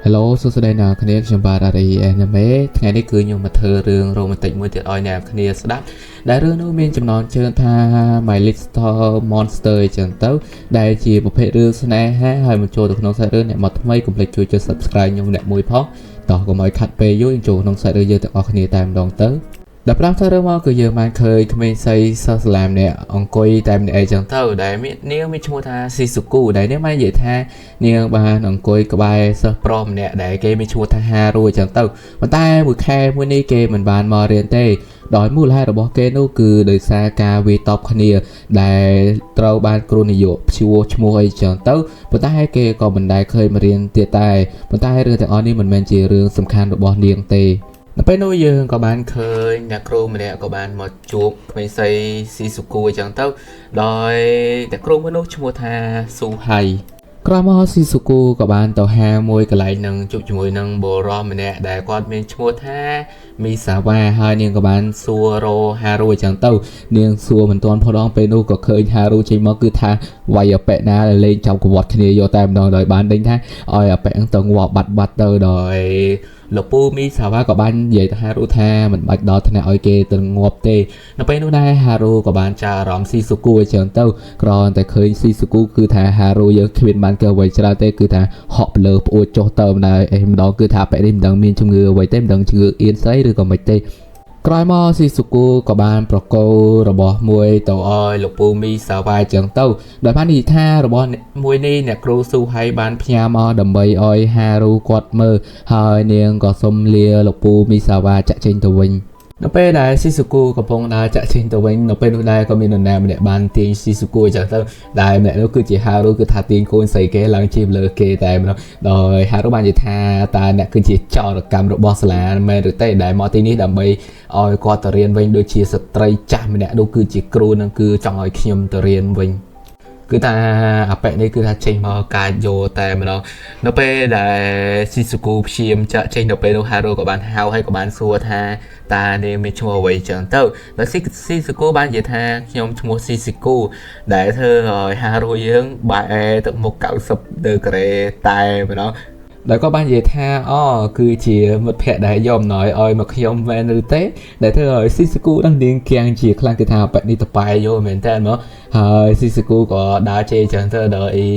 Hello សួស្តីអ្នកគ្នាខ្ញុំបាទអារី Anime ថ្ងៃនេះគឺខ្ញុំមកធ្វើរឿងរ៉ូម៉ាទិកមួយទៀតឲ្យអ្នកគ្នាស្ដាប់ដែលរឿងនោះមានចំណងជើងថា My Little Monster អញ្ចឹងទៅដែលជាប្រភេទរឿងស្នេហាហើយមកចូលទៅក្នុងសាច់រឿងអ្នកមកថ្មីកុំភ្លេចជួយចុច Subscribe ខ្ញុំអ្នកមួយផងតោះកុំឲ្យខាត់ពេលយូរយើងចូលក្នុងសាច់រឿងយើងទាំងអស់គ្នាតែម្ដងទៅដល់5សាច់រឿងមកគឺយើងបានឃើញក្មេងស្រីសិស្សសាលាម្នាក់អង្គុយតែម្នាក់ឯងចឹងទៅដែលមាននាងមានឈ្មោះថាស៊ីស៊ូគូដែលនាងបាននិយាយថា នាងបានអង្គុយក្បែរសិស្សប្រុសម្នាក់ដែលគេមានឈ្មោះថាហារូអញ្ចឹងទៅប៉ុន្តែមួយខែមួយនេះគេមិនបានមករៀនទេដោយមូលហេតុរបស់គេនោះគឺដោយសារការវាយតប់គ្នាដែលត្រូវបានគ្រូនាយកព្យួរឈ្មោះអីចឹងទៅប៉ុន្តែគេក៏មិនដែលឃើញមករៀនទៀតតែប៉ុន្តែរឿងទាំងអស់នេះមិនមែនជារឿងសំខាន់របស់នាងទេនៅពេលនោះយើងក៏បានឃើញអ្នកគ្រូម្នាក់ក៏បានមកជួបក្មេងស្រីស៊ីស៊ូគូអញ្ចឹងទៅដោយអ្នកគ្រូមួយនោះឈ្មោះថាស៊ូហៃ ក្រោយមកស៊ីស៊ូគូក៏បានទៅហាមួយកន្លែងនឹងជួបជាមួយនឹងបុរសម្នាក់ដែលគាត់មានឈ្មោះថាមីសាវ៉ាហើយនាងក៏បានសួររហារូអញ្ចឹងទៅនាងសួរមិនទាន់ផងដងពេលនោះក៏ឃើញហារូចេញមកគឺថាវាយអប៉ិណាលេងចាប់កវត្តគ្នាយកតែម្ដងដោយបានដេញថាឲ្យអប៉ិហ្នឹងទៅងាប់បាត់បាត់ទៅដោយលោកពូមីសាវ៉ាក៏បាននិយាយទៅហារូថាមិនបាច់ដល់ថ្នាក់ឲ្យគេទៅងាប់ទេនៅពេលនោះដែរហារូក៏បានចាអារម្មណ៍ស៊ីស៊ូគូអញ្ចឹងទៅ គ្រាន់តែឃើញស៊ីស៊ូគូគឺថាហារូយើងគ្មានបានកើអ្វីច្រើនទេគឺថាហក់លើផ្អួចចុះទៅម្ដងអីម្ដងគឺថាបែនេះមិនដឹងមានជំងឺអ្វីទេមិនដឹងជំងឺអៀនស្អីឬក៏មិនទេក្រោយមកស៊ីស៊ូគូក៏បានប្រកោរបស់មួយទៅឲ្យលោកពូមីសាវ៉ាចឹងទៅដោយបាននិយាយថារបស់មួយនេះអ្នកគ្រូស៊ូហៃបានផ្ញើមកដើម្បីឲ្យហារូគាត់មើលហើយនាងក៏សុំលាលោកពូមីសាវ៉ាចាក់ចេញទៅវិញ នៅពេលដែលស៊ីស៊ូគូកំពុងដើរចាក់ចេញទៅវិញនៅពេលនោះដែរក៏មាននរណាម្នាក់បានទាញស៊ីស៊ូគូអញ្ចឹងទៅដែលម្នាក់នោះគឺជាហារូគឺថាទាញកូនស្រីគេឡើងជាលើគេតែម្ដងដោយហារូបាននិយាយថាតើអ្នកគឺជាចោរកម្មរបស់សាលាមែនឬទេដែលមកទីនេះដើម្បីឲ្យគាត់ទៅរៀនវិញដូចជាស្ត្រីចាស់ម្នាក់នោះគឺជាគ្រូនឹងគឺចង់ឲ្យខ្ញុំទៅរៀនវិញគឺថាអាប៉ែនេះគឺថាចេញមកកាចយកតែម្ដងនៅពេលដែលស៊ីស៊ូគូព្យាមចាក់ចេញនៅពេលនោះហារូក៏បានហៅហើយក៏បានសួរថា តានាងមានឈ្មោះអ្វីចឹងទៅដល់ស៊ីស៊ីស៊ូគូបាននិយាយថាខ្ញុំឈ្មោះស៊ីស៊ីគូដែលធ្វើឲ្យហារូយើងបែរទឹកមុខ90ដឺក្រេតែម្ដងដែលក៏បាននិយាយថាអូគឺជាមិត្តភក្តិដែលយកអំណោយឲ្យមកខ្ញុំមែនឬទេដែលធ្វើឲ្យស៊ីស៊ូគូនឹងនាងគៀងជាខ្លាំងគឺថាប៉នេះតបែយកមែនតើមកហើយស៊ីស៊ូគូក៏ដើរជេរចឹងទៅដល់អី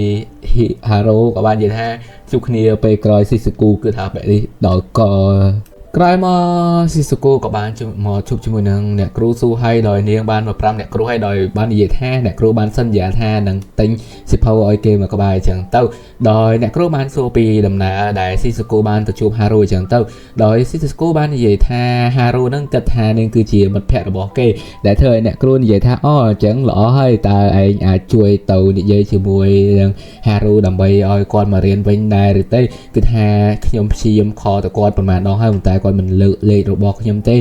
ហារូក៏បាននិយាយថាជួបគ្នាពេលក្រោយស៊ីស៊ូគូគឺថាប៉នេះដល់ក ក្រោយមកស៊ីស៊ូគូក៏បានជួបមកជួបជាមួយនឹងអ្នកគ្រូស៊ូហៃដោយនាងបានមកប្រាប់អ្នកគ្រូឲ្យដោយបាននិយាយថាអ្នកគ្រូបានសន្យាថានឹងទិញសៀវភៅឲ្យគេមកក្បែរអញ្ចឹងទៅដោយអ្នកគ្រូបានសួរពីដំណើរដែលស៊ីស៊ូគូបានទៅជួបហារូអញ្ចឹងទៅដោយស៊ីស៊ូគូបាននិយាយថាហារូនឹងគិតថានាងគឺជាមិត្តភក្តិរបស់គេដែលធ្វើឲ្យអ្នកគ្រូនិយាយថាអូអញ្ចឹងល្អហើយតើឯងអាចជួយទៅនិយាយជាមួយនឹងហារូដើម្បីឲ្យគាត់មករៀនវិញដែរឬទេគឺថាខ្ញុំព្យាយាមខលទៅគាត់ប្រហែលដងហើយប៉ុន្តែគាត់មិនលើកលេខរបស់ខ្ញុំទេ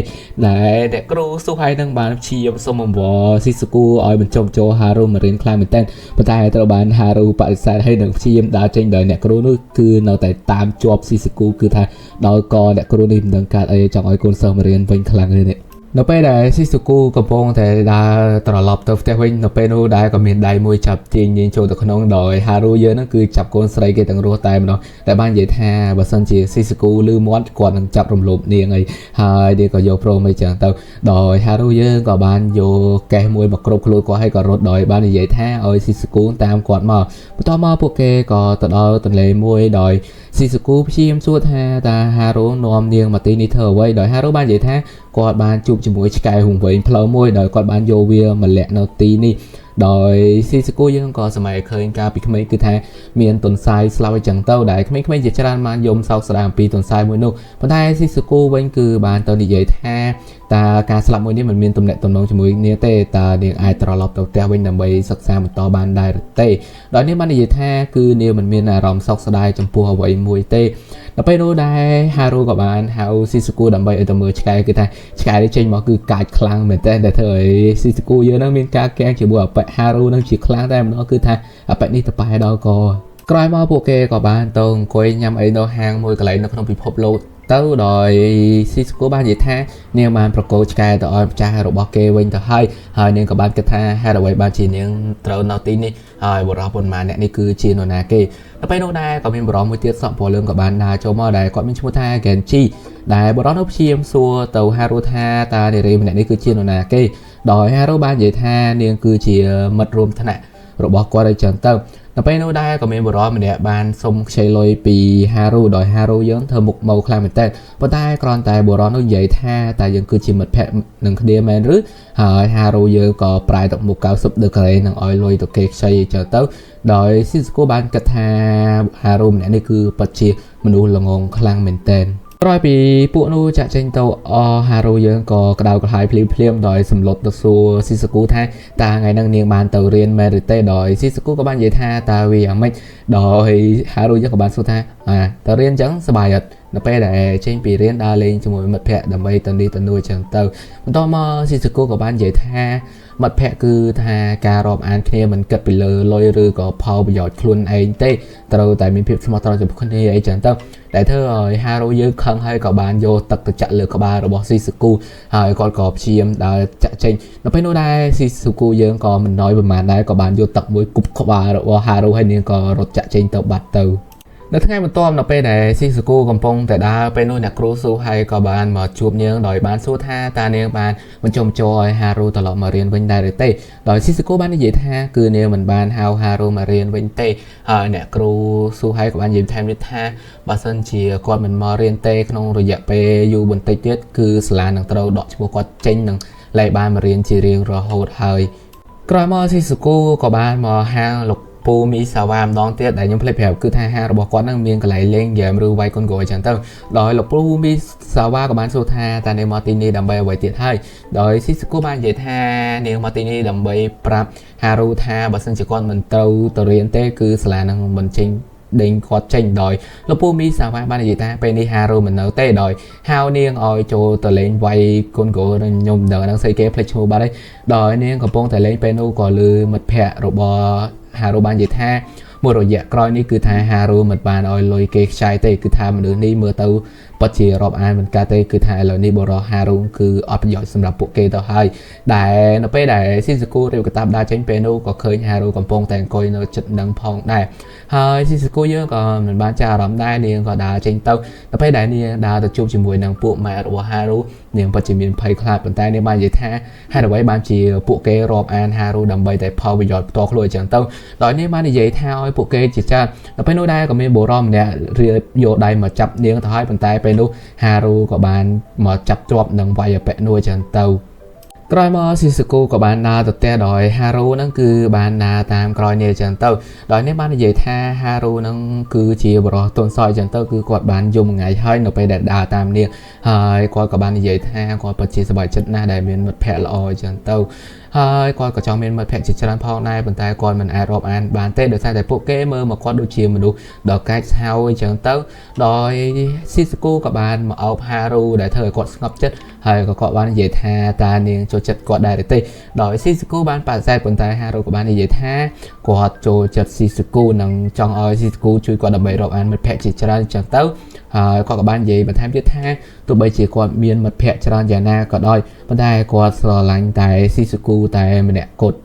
ដែលអ្នកគ្រូស៊ូហៃនឹងបានព្យាយាមសុំអង្វរស៊ីស៊ូគូឲ្យបញ្ចុះបញ្ចូលហារូមករៀនខ្លាំងមែនទែនប៉ុន្តែត្រូវបានហារូបដិសេធហើយនឹងព្យាយាមដើរចេញដោយអ្នកគ្រូនោះគឺនៅតែតាមជាប់ស៊ីស៊ូគូគឺថាដល់កអ្នកគ្រូនេះមិនដឹងកើតអីចង់ឲ្យកូនសិស្សមករៀនវិញខ្លាំងនេះនៅពេលដែលស៊ីស៊ូគូកំពុងតែដើរត្រឡប់ទៅផ្ទះវិញនៅពេលនោះដែរក៏មានដៃមួយចាប់ទាញនាងចូលទៅក្នុងដោយហារូយើងហ្នឹងគឺចាប់កូនស្រីគេទាំងរស់តែម្ដងតែបាននិយាយថាបើសិនជាស៊ីស៊ូគូលឺមាត់គាត់នឹងចាប់រំលោភនាងអីហើយនាងក៏យកព្រមអីចឹងទៅដោយហារូយើងក៏បានយកកេះមួយមកគ្រប់ខ្លួនគាត់ហើយក៏រត់ដោយបាននិយាយថាឲ្យស៊ីស៊ូគូតាមគាត់មកបន្ទាប់មកពួកគេក៏ទៅដល់ទន្លេមួយដោយស៊ីស៊ូគូព្យាយាមសួរថាតើហារូនាំនាងមកទីនេះធ្វើអ្វីដោយហារូបាននិយាយថាគាត់បានជួបជាមួយឆ្កែហង្វែងផ្លូវមួយដោយគាត់បានយកវាមកលាក់នៅទីនេះដោយស៊ីស៊ូគូយើងក៏សម័យឃើញកាលពីក្មេងគឺថាមានទុនសាយស្លាប់អីចឹងទៅដែលក្មេងៗជាច្រើនបានយំសោកស្ដាយអំពីទុនសាយមួយនោះប៉ុន្តែស៊ីស៊ូគូវិញគឺបានទៅនិយាយថាតើការស្លាប់មួយនេះមិនមានទំនាក់ទំនងជាមួយគ្នាទេតើនាងអាចត្រឡប់ទៅផ្ទះវិញដើម្បីសិក្សាបន្តបានដែរឬទេដោយនាងបាននិយាយថាគឺនាងមិនមានអារម្មណ៍សោកស្ដាយចំពោះអ្វីមួយទេដល់ពេលនោះដែរហារូក៏បានហៅស៊ីស៊ូគូដើម្បីឲ្យទៅមើលឆ្កែគឺថាឆ្កែនេះចេញមកគឺកាចខ្លាំងមែនតើដែលធ្វើឲ្យស៊ីស៊ូគូយើងនឹងមានការកៀងជាមួយអប៉ិហារូនឹងជាខ្លាំងតែម្ដងគឺថាអប៉ិនេះទៅប៉ែដល់កក្រោយមកពួកគេក៏បានទៅអង្គុយញ៉ាំអីនៅហាងមួយកន្លែងនៅក្នុងពិភពលោក ទៅដោយស៊ីស្គូបាននិយាយថានាងបានប្រកល់ឆ្កែទៅឲ្យម្ចាស់របស់គេវិញទៅហើយហើយនាងក៏បានគិតថាហេតុអ្វីបានជានាងត្រូវនៅទីនេះហើយបុរសប៉ុន្មានអ្នកនេះគឺជានរណាគេដល់ពេលនោះដែរក៏មានបុរសមួយទៀតសក់ពណ៌លឿងក៏បានដើរចូលមកដែរគាត់មានឈ្មោះថា Genji ដែលបុរសនោះព្យាយាមសួរទៅហារូថាតើនារីម្នាក់នេះគឺជានរណាគេដោយហារូបាននិយាយថានាងគឺជាមិត្តរួមថ្នាក់របស់គាត់អីចឹងទៅដល់ពេលនោះដែរក៏មានបុរសម្នាក់បានសុំខ្ចីលុយពីហារូដោយហារូយើងធ្វើមុខមកខ្លាំងមែនតើប៉ុន្តែគ្រាន់តែបុរសនោះនិយាយថាតើយើងគឺជាមិត្តភក្តិនឹងគ្នាមែនឬហើយហារូយើងក៏ប្រែទឹកមុខ90ដឺក្រេនឹងឲ្យលុយទៅគេខ្ចីចឹងទៅដោយស៊ីស្គូបានគិតថាហារូម្នាក់នេះគឺពិតជាមនុស្សល្ងងខ្លាំងមែនទែនក្រោយពីពួកនោះចាក់ចេញទៅអហារូយើងក៏ក្តៅក្រហាយភ្លាមភ្លាមដោយសម្លុតទៅសួរស៊ីសគូថាតើថ្ងៃហ្នឹងនាងបានទៅរៀនមែនឬទេដោយស៊ីសគូក៏បាននិយាយថាតើវាយ៉ាងម៉េចដោយហារូយើងក៏បានសួរថាអាទៅរៀនអញ្ចឹងសប្បាយអត់នៅពេលដែលចេញពីរៀនដើរលេងជាមួយមិត្តភ័ក្តិដើម្បីទៅនេះទៅនោះអញ្ចឹងទៅបន្តមកស៊ីសគូក៏បាននិយាយថាមិត្តភ័ក្តិគឺថាការរាប់អានគ្នាមិនគិតពីលើលុយឬក៏ផលប្រយោជន៍ខ្លួនឯងទេត្រូវតែមានភាពស្មោះត្រង់ចំពោះគ្នាអីចឹងទៅដែលធ្វើឲ្យហារូយើងខឹងហើយក៏បានយកទឹកទៅចាក់លើក្បាលរបស់ស៊ីសគូហើយគាត់ក៏ព្យាយាមដើរចាក់ចេញដល់ពេលនោះដែរស៊ីសគូយើងក៏មិនណយប្រហែលដែរក៏បានយកទឹកមួយគប់ក្បាលរបស់ហារូហើយនាងក៏រត់ចាក់ចេញទៅបាត់ទៅនៅថ្ងៃបន្ទាប់នៅពេលដែលស៊ីសគូកំពុងតែដើរពេលនោះអ្នកគ្រូស៊ូហើយក៏បានមកជួបនាងដោយបានសួរថាតើនាងបានបញ្ចុះបញ្ចូលឲ្យហារូត្រឡប់មករៀនវិញដែរឬទេដោយស៊ីសគូបាននិយាយថាគឺនាងមិនបានហៅហារូមករៀនវិញទេហើយអ្នកគ្រូស៊ូហើយក៏បាននិយាយថែមទៀតថាបើសិនជាគាត់មិនមករៀនទេក្នុងរយៈពេលយូរបន្តិចទៀតគឺសាលានឹងត្រូវដកឈ្មោះគាត់ចេញនឹងលែងបានមករៀនជារៀងរហូតហើយក្រោយមកស៊ីសគូក៏បានមកហាងលោកពូមីសាវ៉ាម្ដងទៀតដែលខ្ញុំភ្លេចប្រាប់គឺថាហាងរបស់គាត់នឹងមានកន្លែងលេងហ្គេមឬវាយកូនកោអញ្ចឹងទៅដោយលោកពូមីសាវ៉ាក៏បានសួរថាតើនាងមកទីនេះដើម្បីអ្វីទៀតហើយដោយស៊ីសគូបាននិយាយថានាងមកទីនេះដើម្បីប្រាប់ហារូថាបើសិនជាគាត់មិនត្រូវទៅរៀនទេគឺសាលានឹងមិនចេញដេញគាត់ចេញដោយលោកពូមីសាវ៉ាបាននិយាយថាពេលនេះហារូមិននៅទេដោយហៅនាងឲ្យចូលទៅលេងវាយកូនកោនឹងខ្ញុំមិនដឹងហ្នឹងស្អីគេភ្លេចឈ្មោះបាត់ហើយដោយនាងកំពុងតែលេងពេលនោះក៏លឺមិត្តភ័ក្តិរបស់ហារូបាននិយាយថាមួយរយៈក្រោយនេះគឺថាហារូមិនបានឲ្យលុយគេខ្ចីទេគឺថាមនុស្សនេះមើលទៅពិតជារាប់អានមិនកើតទេគឺថាឥឡូវនេះបរិសហារូគឺអត់ប្រយោជន៍សម្រាប់ពួកគេទៅហើយដែលនៅពេលដែលស៊ីសគូរៀបកតាបដើរចេញពេលនោះក៏ឃើញហារូកំពុងតែអង្គុយនៅចិត្តនឹងផងដែរហើយស៊ីសគូយើងក៏មិនបានចាប់អារម្មណ៍ដែរនាងក៏ដើរចេញទៅដល់ពេលដែលនាងដើរទៅជួបជាមួយនឹងពួកម៉ែរបស់ហារូនាងពិតជាមានភ័យខ្លាចប៉ុន្តែនាងបាននិយាយថាហេតុអ្វីបានជាពួកគេរាប់អានហារូដើម្បីតែផលប្រយោជន៍ផ្ទាល់ខ្លួនអញ្ចឹងទៅដោយនាងបាននិយាយថាឲ្យពួកគេជាច្រើនដល់ពេលនោះដែរក៏មានបុរសម្នាក់រៀបយកដៃមកចាប់នាងទៅហើយប៉ុន្តែពេលនោះហារូក៏បានមកចាប់ជាប់នឹងវាយអពៈនោះអញ្ចឹងទៅក្រោយមកស៊ីសគូក៏បានដើរទៅផ្ទះដោយហារូហ្នឹងគឺបានដើរតាមក្រោយនាងអញ្ចឹងទៅដោយនេះបាននិយាយថាហារូហ្នឹងគឺជាបរិសទន់សយអញ្ចឹងទៅគឺគាត់បានយំថ្ងៃហើយនៅពេលដែលដើរតាមនាងហើយគាត់ក៏បាននិយាយថាគាត់ពិតជាសប្បាយចិត្តណាស់ដែលមានមិត្តភ័ក្តិល្អអញ្ចឹងទៅហើយគាត់ក៏ចង់មានមិត្តភ័ក្តិជាច្រើនផងដែរប៉ុន្តែគាត់មិនអាចរាប់អានបានទេដោយសារតែពួកគេមើលមកគាត់ដូចជាមនុស្សដ៏កាចសាហាវអញ្ចឹងទៅដោយស៊ីសគូក៏បានមកអោបហារូដែលធ្វើឲ្យគាត់ស្ងប់ចិត្តហើយក៏គាត់បាននិយាយថាតើនាងចូលចិត្តគាត់ដែរឬទេដោយស៊ីសគូបានបដិសេធប៉ុន្តែហារូក៏បាននិយាយថាគាត់ចូលចិត្តស៊ីសគូនិងចង់ឲ្យស៊ីសគូជួយគាត់ដើម្បីរាប់អានមិត្តភ័ក្តិជាច្រើនអញ្ចឹងទៅហើយគាត់ក៏បាននិយាយបន្ថែមទៀតថាទោះបីជាគាត់មានមិត្តភ័ក្តិច្រើនយ៉ាងណាក៏ដោយប៉ុន្តែគាត់ស្រឡាញ់តែស៊ីសគូតែម្នាក់គត់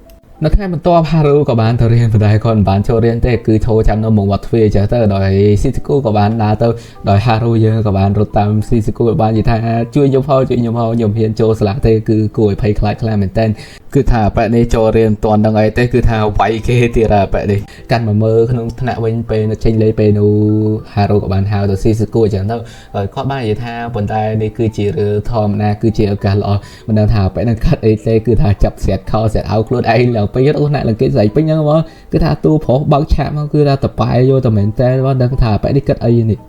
នៅថ្ងៃបន្ទាប់ហារូក៏បានទៅរៀនប៉ុន្តែគាត់មិនបានចូលរៀនទេគឺឈរចាំនៅមុខវត្តទ្វារចឹងទៅដោយស៊ីសគូក៏បានដើរទៅដោយហារូយើងក៏បានរត់តាមស៊ីសគូបាននិយាយថាជួយខ្ញុំផងជួយខ្ញុំផងខ្ញុំហ៊ានចូលសាលាទេគឺគួរឲ្យភ័យខ្លាចខ្លាំងមែនទែនគឺថាប៉ែនេះចូលរៀនមិនទាន់ដឹងអីទេគឺថាវាយគេទៀតអាប៉ែនេះកាន់មកមើលក្នុងថ្នាក់វិញពេលចេញលេងពេលនោះហារូក៏បានហៅទៅស៊ីសគូចឹងទៅហើយគាត់បាននិយាយថាប៉ុន្តែនេះគឺជារឿងធម្មតាគឺជាឱកាសល្អមិនដឹងថាប៉ែនឹងកាត់អីទេគឺថាចាប់ស្រាត់ខោស្រាត់អោខ្លួនឯងឡើងពេញរត់ថ្នាក់ឡើងគេស្រីពេញហ្នឹងហ្មងគឺថាទូប្រុសបើកឆាកមកគឺថាតប៉ែយកតែមែនតើបងដឹងថាប៉ែនេះគិតអីនេះ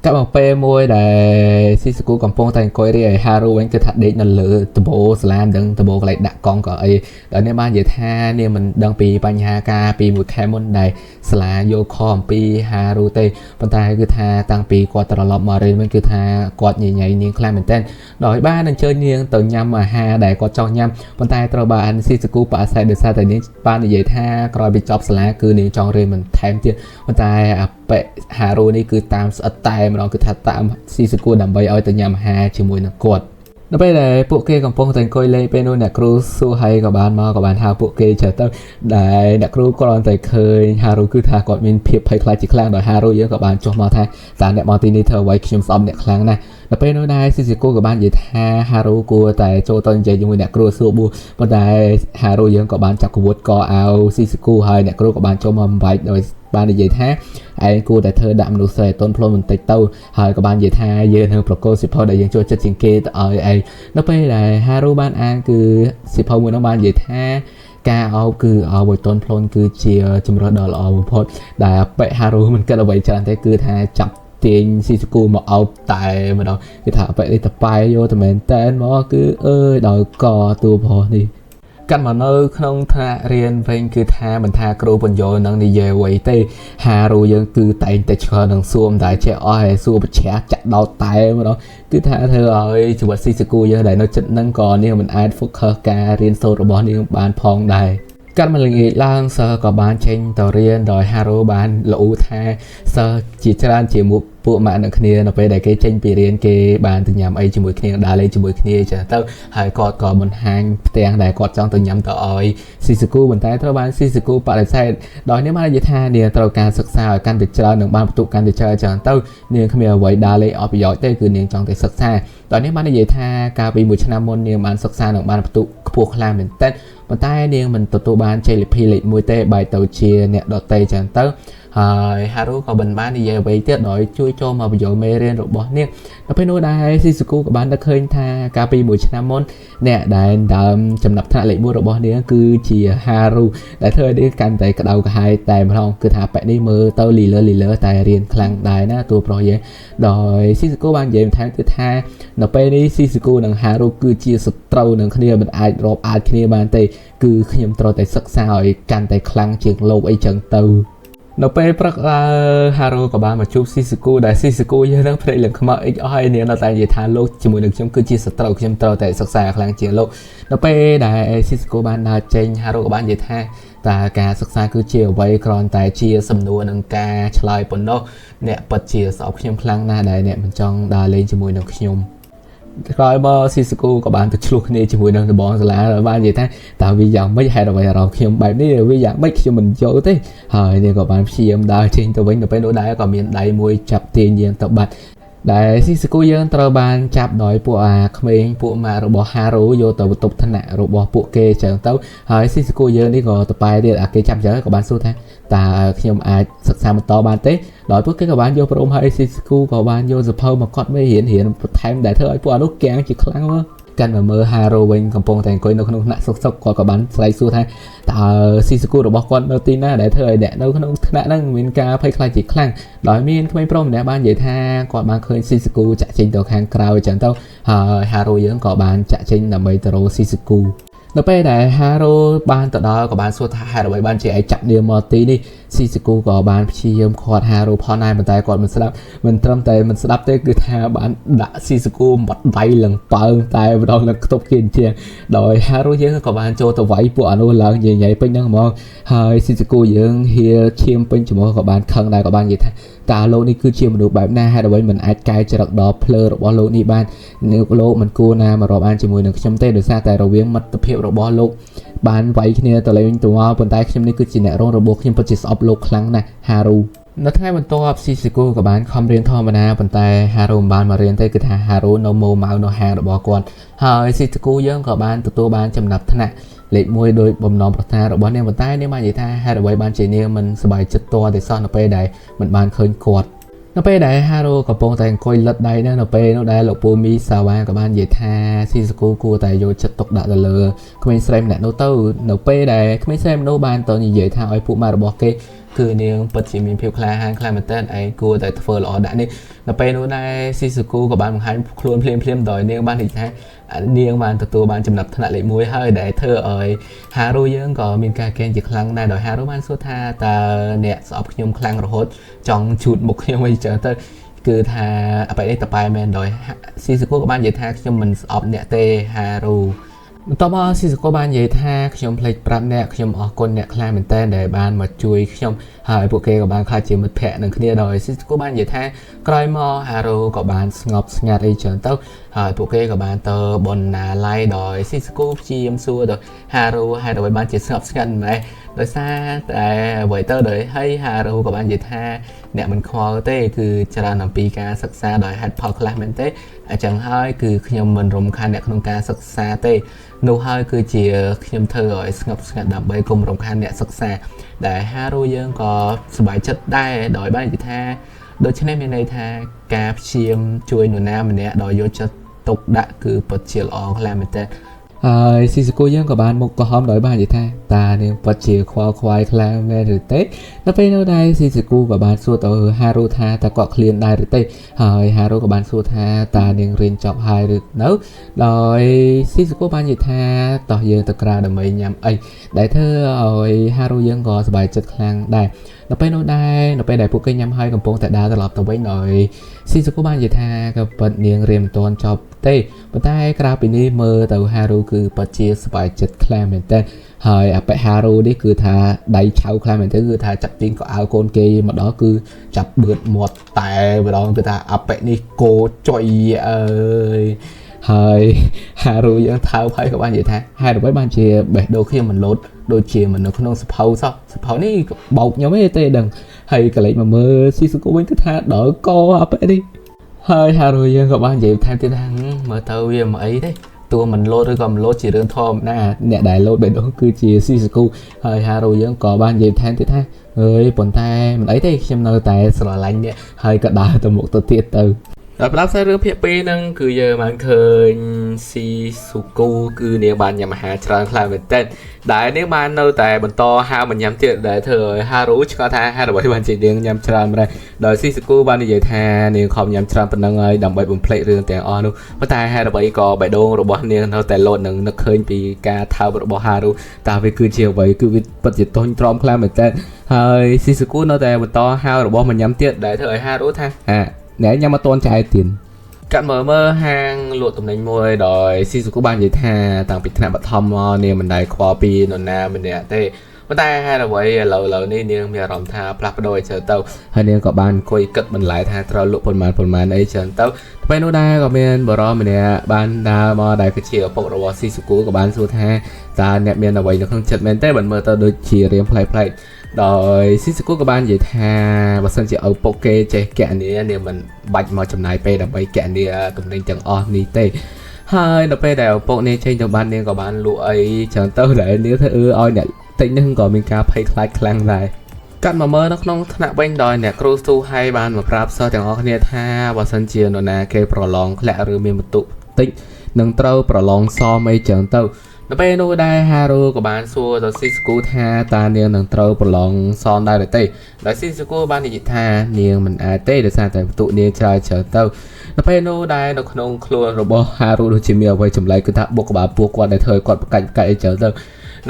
កាប់មកពេលមួយដែលស៊ីសគូកំពុងតែអង្គុយរីឲ្យហារូវិញគឺថាដេកនៅលើដបូសាឡាមដឹងដបូកន្លែងដាក់កង់ក៏អីដល់នេះបាននិយាយថានាងមិនដឹងពីបញ្ហាការពីមួយខែមុនដែលសាលាយកខអំពីហារូទេប៉ុន្តែគឺថាតាំងពីគាត់ត្រឡប់មករៀនវិញគឺថាគាត់ញញៃនាងខ្លាំងមែនទែនដោយបានអញ្ជើញនាងទៅញ៉ាំអាហារដែលគាត់ចង់ញ៉ាំប៉ុន្តែត្រូវបានស៊ីសគូបដិសេធដោយសារតែនាងបាននិយាយថាក្រោយពីចប់សាលាគឺនាងចង់រៀនបន្ថែមទៀតប៉ុន្តែ ប៉ែហារូនេះគឺតាមស្អិតតែម្ដងគឺថាតាមស៊ីសគូដើម្បីឲ្យទៅញ៉ាំអាហារជាមួយនឹងគាត់នៅពេលដែលពួកគេកំពុងតែអង្គុយលេងពេលនោះអ្នកគ្រូសួរហើយក៏បានមកក៏បានហៅពួកគេចេះទៅដែលអ្នកគ្រូគ្រាន់តែឃើញហារូគឺថាគាត់មានភាពភ័យខ្លាចជាខ្លាំងដោយហារូយើងក៏បានចុះមកថាតើអ្នកមកទីនេះធ្វើអ្វីខ្ញុំស្អប់អ្នកខ្លាំងណាស់ដល់ពេលនោះដែរស៊ីស៊ីគូក៏បាននិយាយថាហារូគួរតែចូលទៅនិយាយជាមួយអ្នកគ្រូសួរបួសប៉ុន្តែហារូយើងក៏បានចាប់កវួតកអាវស៊ីស៊ីគូហើយអ្នកគ្រូក៏បានចូលមកបំបែកដោយបាននិយាយថាឯងគួរតែធ្វើដាក់មនុស្សស្រីឲ្យទន់ភ្លន់បន្តិចទៅហើយក៏បាននិយាយថាយើងនឹងប្រកល់សិភៅដែលយើងចូលចិត្តជាងគេទៅឲ្យឯងនៅពេលដែលហារូបានអានគឺសិភៅមួយនោះបាននិយាយថាការអោបគឺអោបឲ្យទន់ភ្លន់គឺជាជំរើសដ៏ល្អបំផុតដែលប៉ិហារូមិនគិតអ្វីច្រើនទេគឺថាចាប់ទាញស៊ីសគូមកអោបតែម្ដងគឺថាប៉ិនេះតប៉ែយកតែមែនតែនមកគឺអើយដល់កតួប្រុសនេះកាត់មកនៅក្នុងថ្នាក់រៀនវិញគឺថាមិនថាគ្រូបញ្យលនឹងនិយាយអ្វីទេហារូយើងគឺតែងតែឆ្លើនឹងសួរមិនដែលចេះអស់ហើយសួរប្រឆាចាក់ដោតតែម្ដងគឺថាធ្វើឲ្យជីវិតស៊ីសគូយើងដែលនៅចិត្តនឹងក៏នាងមិនអាច focus ការរៀនសូត្ររបស់នាងបានផងដែរកាត់មកល្ងាចឡើងសិស្សក៏បានចេញទៅរៀនដោយហារូបានល្អូថាសិស្សជាច្រើនជាមួយពួកម៉ាក់នឹងគ្នានៅពេលដែលគេចេញពីរៀនគេបានទៅញ៉ាំអីជាមួយគ្នាដើរលេងជាមួយគ្នាចឹងទៅហើយគាត់ក៏បង្ហាញផ្ទាំងដែលគាត់ចង់ទៅញ៉ាំទៅឲ្យស៊ីសគូប៉ុន្តែត្រូវបានស៊ីសគូបដិសេធដោយនាងបាននិយាយថានាងត្រូវការសិក្សាឲ្យកាន់តែច្រើននិងបានបន្ទុកកាន់តែច្រើនចឹងទៅនាងគ្មានអ្វីដើរលេងអត់ប្រយោជន៍ទេគឺនាងចង់តែសិក្សាដោយនាងបាននិយាយថាកាលពីមួយឆ្នាំមុននាងបានសិក្សានិងបានបន្ទុកខ្ពស់ខ្លាំងមែនទែនប៉ុន្តែនាងមិនទទួលបានជ័យលាភីលេខ1ទេបែរទៅជាអ្នកដតីចឹងទៅហើយហារូក៏មិនបាននិយាយអ្វីទៀតដោយជួយចូលមកបញ្យល់មេរៀនរបស់នាងដល់ពេលនោះដែរស៊ីស៊ូគូក៏បាននឹកឃើញថាកាលពីមួយឆ្នាំមុនអ្នកដែលដើមចំណាប់ថ្នាក់លេខ1របស់នាងគឺជាហារូដែលធ្វើឲ្យនាងកាន់តែក្តៅក្រហាយតែម្ដងគឺថាប៉ែនេះមើលទៅលីលើលីលើតែរៀនខ្លាំងដែរណាតួប្រុសយើងដោយស៊ីស៊ូគូបាននិយាយបន្ថែមទៀតថានៅពេលនេះស៊ីស៊ូគូនិងហារូគឺជាសត្រូវនឹងគ្នាមិនអាចរាប់អាចគ្នាបានទេគឺខ្ញុំត្រូវតែសិក្សាឲ្យកាន់តែខ្លាំងជាងលោកអីចឹងទៅនៅពេលព្រឹកឡើងហារូក៏បានមកជួបស៊ីស៊ូគូដែលស៊ីស៊ូគូយើងនឹងភ្នែកលឹងខ្មៅអិចអស់ហើយនាងនៅតែនិយាយថាលោកជាមួយនឹងខ្ញុំគឺជាសត្រូវខ្ញុំត្រូវតែសិក្សាខ្លាំងជាងលោកនៅពេលដែលស៊ីស៊ូគូបានដើរចេញហារូក៏បាននិយាយថាតើការសិក្សាគឺជាអ្វីគ្រាន់តែជាសំណួរនឹងការឆ្លើយប៉ុណ្ណោះអ្នកពិតជាស្អប់ខ្ញុំខ្លាំងណាស់ដែលអ្នកមិនចង់ដើរលេងជាមួយនឹងខ្ញុំក្រោយមកស៊ីសគូក៏បានទៅឆ្លោះគ្នាជាមួយនឹងដបងសាលាហើយបាននិយាយថាតើវាយ៉ាងម៉េចហេតុអ្វីអារម្មណ៍ខ្ញុំបែបនេះវាយ៉ាងម៉េចខ្ញុំមិនយល់ទេហើយនាងក៏បានព្យាយាមដើរចេញទៅវិញទៅពេលនោះដែរក៏មានដៃមួយចាប់ទាញយើងទៅបាត់ដែលស៊ីសគូយើងត្រូវបានចាប់ដោយពួកអាក្មេងពួកម៉ាក់របស់ហារូយកទៅបន្ទប់ថ្នាក់របស់ពួកគេចឹងទៅហើយស៊ីសគូយើងនេះក៏ទៅប៉ែទៀតអាគេចាប់ចឹងក៏បានសួរថាតើខ្ញុំអាចសិក្សាបន្តបានទេដោយពួកគេក៏បានយកព្រមហើយស៊ីសគូក៏បានយកសភៅមកកត់មេរៀនរៀនបន្ថែមដែលធ្វើឲ្យពួកអានោះកាំងជាខ្លាំងមកកាន់មកមើលហារូវិញកំពុងតែអង្គុយនៅក្នុងថ្នាក់សុកសុកគាត់ក៏បានស្រែកសួរថាតើស៊ីសគូរបស់គាត់នៅទីណាដែលធ្វើឲ្យអ្នកនៅក្នុងថ្នាក់ហ្នឹងមានការភ័យខ្លាចជាខ្លាំងដោយមានក្មេងប្រុសម្នាក់បាននិយាយថាគាត់បានឃើញស៊ីសគូចាក់ចេញទៅខាងក្រៅអញ្ចឹងទៅហើយហារូយើងក៏បានចាក់ចេញដើម្បីទៅរកស៊ីសគូនៅពេលដែលហារូបានទៅដល់ក៏បានសួរថាហេតុអ្វីបានជាឯងចាប់នាងមកទីនេះស៊ីសគូក៏បានព្យាយាមខាត់ហារូផងដែរប៉ុន្តែគាត់មិនស្ដាប់មិនត្រឹមតែមិនស្ដាប់ទេគឺថាបានដាក់ស៊ីសគូបាត់ដៃឡើងប៉ើងតែម្ដងនឹងខ្ទប់គេជាងដោយហារូយើងក៏បានចូលទៅវាយពួកអានោះឡើងញញ៉ៃពេញហ្នឹងហ្មងហើយស៊ីសគូយើងហៀឈាមពេញច្រមុះក៏បានខឹងដែរក៏បាននិយាយថាតើលោកនេះគឺជាមនុស្សបែបណាហេតុអ្វីមិនអាចកែច្រឹកដល់ភ្លើរបស់លោកនេះបានលោកមិនគួរណាមករាប់អានជាមួយនឹងខ្ញុំទេដោយសារតែរវាងមិត្តភាពរបស់លោកបានវាយគ្នាទៅលេងទៅមកប៉ុន្តែខ្ញុំនេះគឺជាអ្នករងរបួសខ្ញុំពិតជាស្អប់លោកខ្លាំងណាស់ហារូនៅថ្ងៃបន្ទាប់ស៊ីស៊ីគូក៏បានខំរៀនធម្មតាប៉ុន្តែហារូមិនបានមករៀនទេគឺថាហារូនៅម៉ូម៉ៅនៅហាងរបស់គាត់ហើយស៊ីស៊ីគូយើងក៏បានទទួលបានចំណាប់ថ្នាក់លេខ1ដោយបំណងប្រាថ្នារបស់នាងប៉ុន្តែនាងបាននិយាយថាហេតុអ្វីបានជានាងមិនសប្បាយចិត្តតតែសោះនៅពេលដែលមិនបានឃើញគាត់នៅពេលដែលហារូកំពុងតែអង្គុយលិតដៃនោះនៅពេលនោះដែលលោកពូមីសាវ៉ាក៏បាននិយាយថាស៊ីសគូគួរតែយកចិត្តទុកដាក់ទៅលើក្មេងស្រីម្នាក់នោះទៅនៅពេលដែលក្មេងស្រីម្នាក់នោះបានទៅនិយាយថាឲ្យពួកម៉ារបស់គេគឺនាងពិតជាមានភាពក្លាហានខ្លាំងមែនទែនឯងគួរតែធ្វើល្អដាក់នេះនៅពេលនោះដែរស៊ីសគូក៏បានបង្ហាញខ្លួនភ្លាមភ្លាមដោយនាងបាននិយាយថានាងបានទទួលបានចំណាប់ថ្នាក់លេខ1ហើយដែលធ្វើឲ្យហារូយើងក៏មានការកេងជាខ្លាំងដែរដោយហារូបានសួរថាតើអ្នកស្អប់ខ្ញុំខ្លាំងរហូតចង់ជូតមុខខ្ញុំអីចឹងទៅគឺថាអបិនេះតប៉ែមែនដោយស៊ីសគូក៏បាននិយាយថាខ្ញុំមិនស្អប់អ្នកទេហារូ បន្ទាប់មកស៊ីសកូបាននិយាយថាខ្ញុំភ្លេចប្រាប់អ្នកខ្ញុំអរគុណអ្នកខ្លាំងមែនទែនដែលបានមកជួយខ្ញុំហើយពួកគេក៏បានក្លាយជាមិត្តភក្តិនឹងគ្នាដោយស៊ីសកូបាននិយាយថាក្រោយមកហារូក៏បានស្ងប់ស្ងាត់អីចឹងទៅហើយពួកគេក៏បានទៅបណ្ណាល័យដោយស៊ីសកូព្យាយាមសួរទៅហារូហេតុអ្វីបានជាស្ងប់ស្ងាត់ម៉េះដោយសារតែអ្វីទៅដោយហើយហារូក៏បាននិយាយថាអ្នកមិនខ្វល់ទេគឺច្រើនអំពីការសិក្សាដោយហេតុផលខ្លះមែនទេអញ្ចឹងហើយគឺខ្ញុំមិនរំខានអ្នកក្នុងការសិក្សាទេនោះហើយគឺជាខ្ញុំធ្វើឲ្យស្ងប់ស្ងាត់ដើម្បីកុំរំខានអ្នកសិក្សាដែលហារូយើងក៏សប្បាយចិត្តដែរដោយបាននិយាយថាដូច្នេះមានន័យថាការព្យាយាមជួយនរណាម្នាក់ដោយយកចិត្តទុកដាក់គឺពិតជាល្អខ្លាំងមែនទែនហើយស៊ីសកូយើងក៏បានមុខក្រហមដោយបាននិយាយថាតានាងពិតជាខ្វល់ខ្វាយខ្លាំងមែនឬទេដល់ពេលនោះដែរស៊ីសកូក៏បានសួរទៅហារូថាតើគាត់ឃ្លានដែរឬទេហើយហារូក៏បានសួរថាតើនាងរៀនចប់ហើយឬនៅដោយស៊ីសកូបាននិយាយថាតោះយើងទៅក្រៅដើម្បីញ៉ាំអីដែលធ្វើឲ្យហារូយើងក៏សប្បាយចិត្តខ្លាំងដែរដល់ពេលនោះដែរនៅពេលដែលពួកគេញ៉ាំហើយកំពុងតែដើរត្រឡប់ទៅវិញដោយស៊ីសកូបាននិយាយថាក៏ពិតនាងរៀនមិនទាន់ចប់ទេប៉ុន្តែក្រៅពីនេះមើលទៅហារូគឺពិតជាសប្បាយចិត្តខ្លាំងមែនទែនហើយអបិហារូនេះគឺថាដៃឆៅខ្លាំងមែនទែនគឺថាចាប់ទាញក៏អៅកូនគេមកដល់គឺចាប់បឿតមាត់តែម្ដងគឺថាអបិនេះគោចុយអើយហើយហារូយើងថើបហើយក៏បាននិយាយថាហេតុអ្វីបានជាបេះដូងខ្ញុំមិនលោតដូចជាមនុស្សក្នុងសភៅសោះសភៅនេះក៏បោកខ្ញុំទេដឹងហើយកលេចមកមើលស៊ីស៊ូកូវិញគឺថាដល់កអបិនេះហើយហារូយើងក៏បាននិយាយថែមទៀតថាមើលទៅវាមិនអីទេតួមិនលោតឬក៏មិនលោតជារឿងធម្មតាអ្នកដែលលោតបេះដូងគឺជាស៊ីស៊ូកូហើយហារូយើងក៏បាននិយាយថែមទៀតថាអើយប៉ុន្តែមិនអីទេខ្ញុំនៅតែស្រឡាញ់អ្នកហើយក៏ដើរទៅមុខទៅទៀតទៅដល់ផ្ដាប់ខ្សែរឿងភាគ2ហ្នឹងគឺយើងបានឃើញស៊ីស៊ូកូគឺនាងបានញ៉ាំអាហារច្រើនខ្លាំងមែនទែនដែលនាងបាននៅតែបន្តហាមិនញ៉ាំទៀតដែលធ្វើឲ្យហារូឆ្ងល់ថាហេតុអ្វីបានជានាងញ៉ាំច្រើនម្ល៉េះដោយស៊ីស៊ូកូបាននិយាយថានាងខំញ៉ាំច្រើនប៉ុណ្ណឹងហើយដើម្បីបំភ្លេចរឿងទាំងអស់នោះប៉ុន្តែហេតុអ្វីក៏បេះដូងរបស់នាងនៅតែលោតនឹងនឹកឃើញពីការថើបរបស់ហារូតើវាគឺជាអ្វីគឺវាពិតជាតូចទ្រាំខ្លាំងមែនទែនហើយស៊ីស៊ូកូនៅតែបន្តហាវរបស់មិនញ៉ាំទៀតដែលធ្វើឲ្យហារូថាហាអ្នកញ៉ាំអត់ទាន់ចែកទៀតកាត់មើលមើលហាងលក់ទំនិញមួយដោយស៊ីស៊ូកូបាននិយាយថាតាំងពីថ្នាក់បឋមមកនាងមិនដែលខ្វល់ពីនរណាម្នាក់ទេប៉ុន្តែហេតុអ្វីឥឡូវនេះនាងមានអារម្មណ៍ថាផ្លាស់ប្ដូរឲ្យច្រើនទៅហើយនាងក៏បានអង្គុយគិតបន្លែថាត្រូវលក់ប៉ុន្មានប៉ុន្មានអីច្រើនទៅពេលនោះដែរក៏មានបរិសម្នាក់បានដើរមកដែលគឺជាឪពុករបស់ស៊ីស៊ូកូក៏បានសួរថាតើអ្នកមានអ្វីនៅក្នុងចិត្តមែនទេបើមើលទៅដូចជារៀងប្លែកៗដោយស៊ីស៊ូកូក៏បាននិយាយថាបើសិនជាឪពុកគេចេះកណនីនាងមិនបាច់មកចំណាយពេលដើម្បីកណនីទំនិញទាំងអស់នេះទេហើយដល់ពេលដែលឪពុកនាងចេញទៅបាននាងក៏បានលក់អីច្រើនទៅដែលនាងធ្វើឲ្យអ្នកទិញនឹងក៏មានការភ័យខ្លាចខ្លាំងដែរកាត់មកមើលនៅក្នុងថ្នាក់វិញដោយអ្នកគ្រូស្ទូហៃបានមកប្រាប់សិស្សទាំងអស់គ្នាថាបើសិនជានរណាគេប្រឡងធ្លាក់ឬមានបន្ទុកតិចនឹងត្រូវប្រឡងសមអីចឹងទៅដល់ពេលនោះដែរហារូក៏បានសួរទៅស៊ីស្គូថាតើនាងនឹងត្រូវប្រឡងសមដែរឬទេដោយស៊ីស្គូបាននិយាយថានាងមិនអាចទេដោយសារតែបន្ទុកនាងច្រើនច្រើនទៅដល់ពេលនោះដែរនៅក្នុងខ្លួនរបស់ហារូដូចជាមានអ្វីចម្លែកគឺថាបុកក្បាលពោះគាត់ដែលធ្វើឲ្យគាត់ប្រកាច់ប្រកាច់អីចឹងទៅ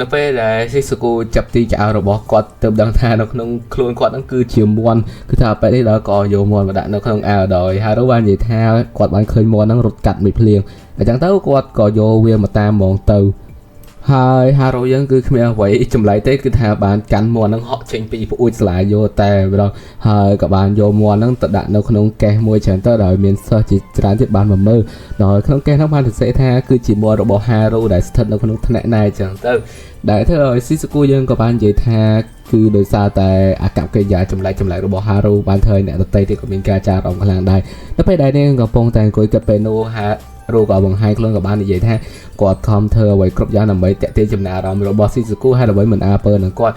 នៅពេលដែលស៊ីស្គូចាប់ទីចៅរបស់គាត់ទើបដឹងថានៅក្នុងខ្លួនគាត់ហ្នឹងគឺជាមន់គឺថាពេលនេះដល់ក៏យកមន់មកដាក់នៅក្នុងអាវដោយហារូបាននិយាយថាគាត់បានឃើញមន់ហ្នឹងរត់កាត់មួយភ្លៀងអញ្ចឹងទៅគាត់ក៏យកវាមកតាមហ្មងទៅហើយហារូយើងគឺគ្មានអ្វីចម្លែកទេគឺថាបានកាន់មន់ហ្នឹងហក់ចេញពីប្អួចស្លាយកតែម្ដងហើយក៏បានយកមន់ហ្នឹងទៅដាក់នៅក្នុងកេសមួយច្រើនទៅដោយមានសិស្សជាច្រើនទៀតបានមកមើលដោយក្នុងកេសហ្នឹងបានសរសេរថាគឺជាមន់របស់ហារូដែលស្ថិតនៅក្នុងថ្នាក់ណែអញ្ចឹងទៅដែលធ្វើឲ្យស៊ីស៊ូគូយើងក៏បាននិយាយថាគឺដោយសារតែអាកប្បកិរិយាចម្លែកចម្លែករបស់ហារូបានធ្វើឲ្យអ្នកដទៃទៀតក៏មានការចារអារម្មណ៍ខ្លាំងដែរដល់ពេលដែលនាងកំពុងតែអង្គុយគិតពេលនោះហារូក៏បង្ហាញខ្លួនក៏បាននិយាយថាគាត់ខំធ្វើអ្វីគ្រប់យ៉ាងដើម្បីតាក់ទាញចំណាប់អារម្មណ៍របស់ស៊ីស៊ូគូហេតុអ្វីមិនអើពើនឹងគាត់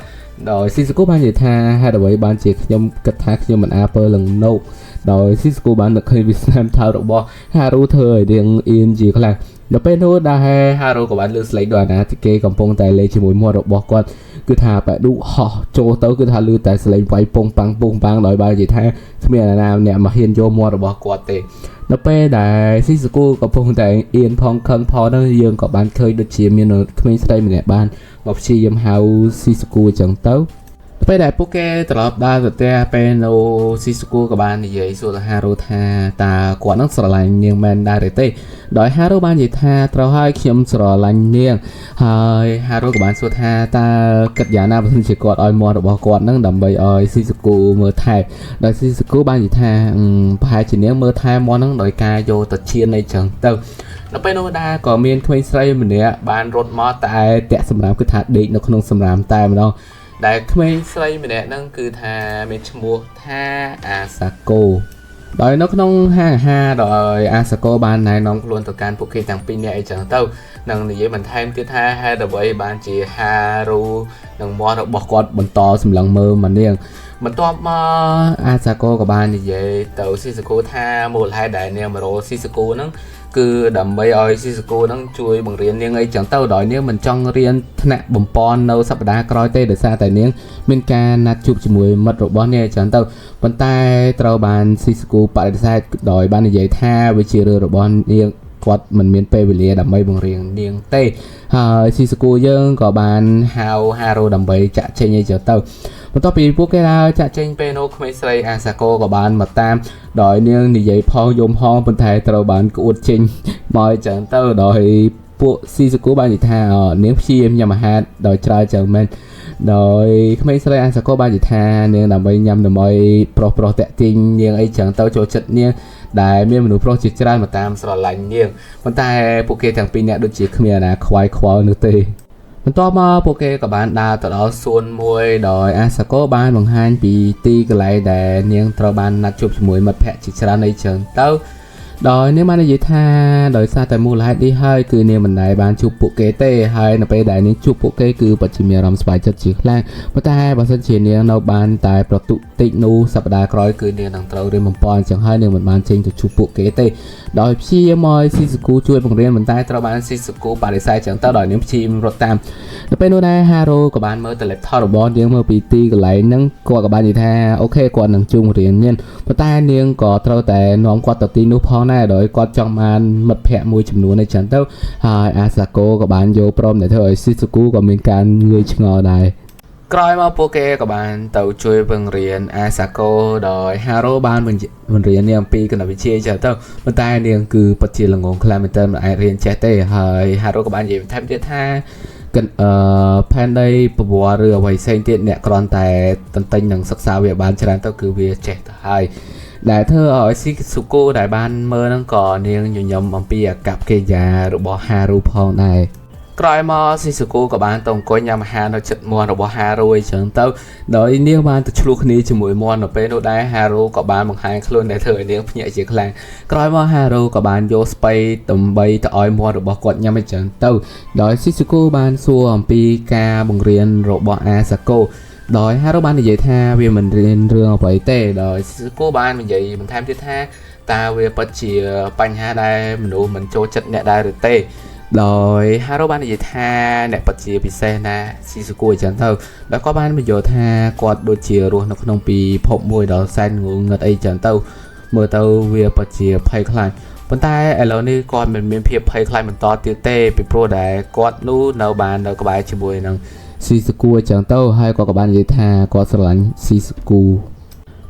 ដោយស៊ីស៊ូគូបាននិយាយថាហេតុអ្វីបានជាខ្ញុំគិតថាខ្ញុំមិនអើពើនឹងលោកដោយស៊ីស៊ូគូបាននឹកឃើញវិស្នាមថៅរបស់ហារូធ្វើឲ្យរៀងអៀនជាខ្លាំងដល់ពេលនោះដែរហារូក៏បានលើកស្លេកដល់អាណាទីគេកំពុងតែលេងជាមួយមាត់របស់គាត់គឺថាបែឌុហោះចូលទៅគឺថាលឺតែស្លេងវាយពងប៉ាំងពងប៉ាំងដោយបើនិយាយថាគ្មានអាណាអ្នកមកហ៊ានយកមាត់របស់គាត់ទេដល់ពេលដែលស៊ីស៊ូគូកំពុងតែអៀនផងខឹងផងហ្នឹងយើងក៏បានឃើញដូចជាមានក្មេងស្រីម្នាក់បានមកព្យាយាមហៅស៊ីស៊ូគូអញ្ចឹងទៅ ពេលដែលពួកគេត្រឡប់ដល់ទៅផ្ទះពេលនោះស៊ីស៊ូគូក៏បាននិយាយសួរទៅហារូថាតើគាត់នឹងស្រឡាញ់នាងមែនដែរឬទេដោយហារូបាននិយាយថាត្រូវហើយខ្ញុំស្រឡាញ់នាងហើយហារូក៏បានសួរថាតើគិតយ៉ាងណាបើសិនជាគាត់ឲ្យមាត់របស់គាត់នឹងដើម្បីឲ្យស៊ីស៊ូគូមើលថែដោយស៊ីស៊ូគូបាននិយាយថាប្រហែលជានាងមើលថែមាត់នឹងដោយការយកទៅឈានអីចឹងទៅដល់ពេលនោះដែរក៏មានក្មេងស្រីម្នាក់បានរត់មកតែតាក់សម្រាមគឺថាដេកនៅក្នុងសម្រាមតែម្ដងដែលក្មេងស្រីម្នាក់ហ្នឹងគឺថាមានឈ្មោះថាអាសាកូដោយនៅក្នុងហាងអាហារដោយអាសាកូបានណែនាំខ្លួនទៅកាន់ពួកគេទាំងពីរនាក់អីចឹងទៅនឹងនិយាយបន្ថែមទៀតថាហេតុអ្វីបានជាហារូនិងមាត់របស់គាត់បន្តសម្លឹងមើលមកនាងបន្ទាប់មកអាសាកូក៏បាននិយាយទៅស៊ីសាកូថាមូលហេតុដែលនាងមករកស៊ីសាកូហ្នឹងគឺដើម្បីឲ្យស៊ីសាកូហ្នឹងជួយបង្រៀននាងអីចឹងទៅដោយនាងមិនចង់រៀនថ្នាក់បំពន់នៅសប្តាហ៍ក្រោយទេដោយសារតែនាងមានការណាត់ជួបជាមួយមិត្តរបស់នាងអីចឹងទៅប៉ុន្តែត្រូវបានស៊ីសាកូបដិសេធដោយបាននិយាយថាវាជារឿងរបស់នាងគាត់មិនមានពេលវេលាដើម្បីបង្រៀននាងទេហើយស៊ីសាកូយើងក៏បានហៅហារូដើម្បីចាក់ចេញអីចឹងទៅបន្ទាប់ពីពួកគេដើរចាក់ចេញពេលនោះក្មេងស្រីអាសាកូក៏បានមកតាមដោយនាងនិយាយផងយំផងប៉ុន្តែត្រូវបានក្អួតចេញមកអញ្ចឹងទៅដោយពួកស៊ីសាកូបាននិយាយថានាងព្យាយាមញ៉ាំអាហារដោយច្រើនចឹងមែនដោយក្មេងស្រីអាសាកូបាននិយាយថានាងដើម្បីញ៉ាំដើម្បីប្រុសប្រុសតាក់ទាញនាងអីចឹងទៅចូលចិត្តនាងដែលមានមនុស្សប្រុសជាច្រើនមកតាមស្រឡាញ់នាងប៉ុន្តែពួកគេទាំងពីរនាក់ដូចជាគ្មានអាណាខ្វាយខ្វល់នោះទេបន្ទាប់មកពួកគេក៏បានដើរទៅដល់សួនមួយដោយអាសាកូបានបង្ហាញពីទីកន្លែងដែលនាងត្រូវបានណាត់ជួបជាមួយមិត្តភ័ក្តិជាច្រើនអីចឹងទៅដោយនាងបាននិយាយថាដោយសារតែមូលហេតុនេះហើយគឺនាងមិនដែលបានជួបពួកគេទេហើយនៅពេលដែលនាងជួបពួកគេគឺពិតជាមានអារម្មណ៍សប្បាយចិត្តជាខ្លាំងប៉ុន្តែបើសិនជានាងនៅបានតែប្រទុតិចនោះសប្តាហ៍ក្រោយគឺនាងនឹងត្រូវរៀនបំពន់អញ្ចឹងហើយនាងមិនបានចេញទៅជួបពួកគេទេដោយព្យាយាមឲ្យស៊ីសាគូជួយបង្រៀនប៉ុន្តែត្រូវបានស៊ីសាគូបដិសេធចឹងទៅដោយនាងព្យាយាមរត់តាមដល់ពេលនោះដែរហារូក៏បានមើលទៅ laptop របស់នាងមើលពីទីកន្លែងហ្នឹងគាត់ក៏បាននិយាយថាOK គាត់នឹងជួបរៀននាងប៉ុន្តែនាងក៏ត្រូវតែនាំគាត់ទៅទីនោះផងដែរដោយគាត់ចង់បានមិត្តភ័ក្តិមួយចំនួនអីចឹងទៅហើយអាសាកូក៏បានយល់ព្រមដែលធ្វើឲ្យស៊ីសាគូក៏មានការងឿយឆ្ងល់ដែរក្រោយមកពួកគេក៏បានទៅជួយបង្រៀនអាសាកូដោយហារូបានបង្រៀននាងអំពីគណិតវិទ្យាចឹងទៅប៉ុន្តែនាងគឺពិតជាល្ងងខ្លាំងមែនទែនមិនអាចរៀនចេះទេហើយហារូក៏បាននិយាយបន្ថែមទៀតថាកិនអឺផែនដីប្រវត្តិឬអ្វីផ្សេងទៀតអ្នកគ្រាន់តែតន្ទិញនិងសិក្សាវាបានច្រើនទៅគឺវាចេះទៅហើយដែលធ្វើឲ្យស៊ីស៊ូកូដែលបានមើលហ្នឹងក៏នាងញញឹមអំពីអាកប្បកិរិយារបស់ហារូផងដែរក្រោយមកស៊ីស៊ូកូក៏បានទៅអង្គុយញ៉ាំអាហារនៅជិតមាន់របស់ហារូអីចឹងទៅដោយនាងបានទៅឆ្លោះគ្នាជាមួយមាន់នៅពេលនោះដែរហារូក៏បានបង្ហាញខ្លួនដែលធ្វើឲ្យនាងភ្ញាក់ជាខ្លាំងក្រោយមកហារូក៏បានយកស្ពៃដើម្បីទៅឲ្យមាន់របស់គាត់ញ៉ាំអីចឹងទៅដោយស៊ីស៊ូកូបានសួរអំពីការបង្រៀនរបស់អាសាកូដោយហារូបាននិយាយថាវាមិនរៀនរឿងអ្វីទេដោយស៊ីស៊ូកូបាននិយាយបន្ថែមទៀតថាតើវាពិតជាបញ្ហាដែលមនុស្សមិនចូលចិត្តអ្នកដែរឬទេដោយហារូបាននិយាយថាអ្នកពិតជាពិសេសណាស៊ីស៊ូគូអញ្ចឹងទៅដោយគាត់បានបញ្យល់ថាគាត់ដូចជារស់នៅក្នុងពិភពមួយដ៏សែនងងឹតអីចឹងទៅមើលទៅវាពិតជាភ័យខ្លាចប៉ុន្តែឥឡូវនេះគាត់មិនមានភាពភ័យខ្លាចបន្តទៀតទេពីព្រោះដែលគាត់នោះនៅបាននៅក្បែរជាមួយនឹងស៊ីស៊ូគូអញ្ចឹងទៅហើយគាត់ក៏បាននិយាយថាគាត់ស្រឡាញ់ស៊ីស៊ូគូ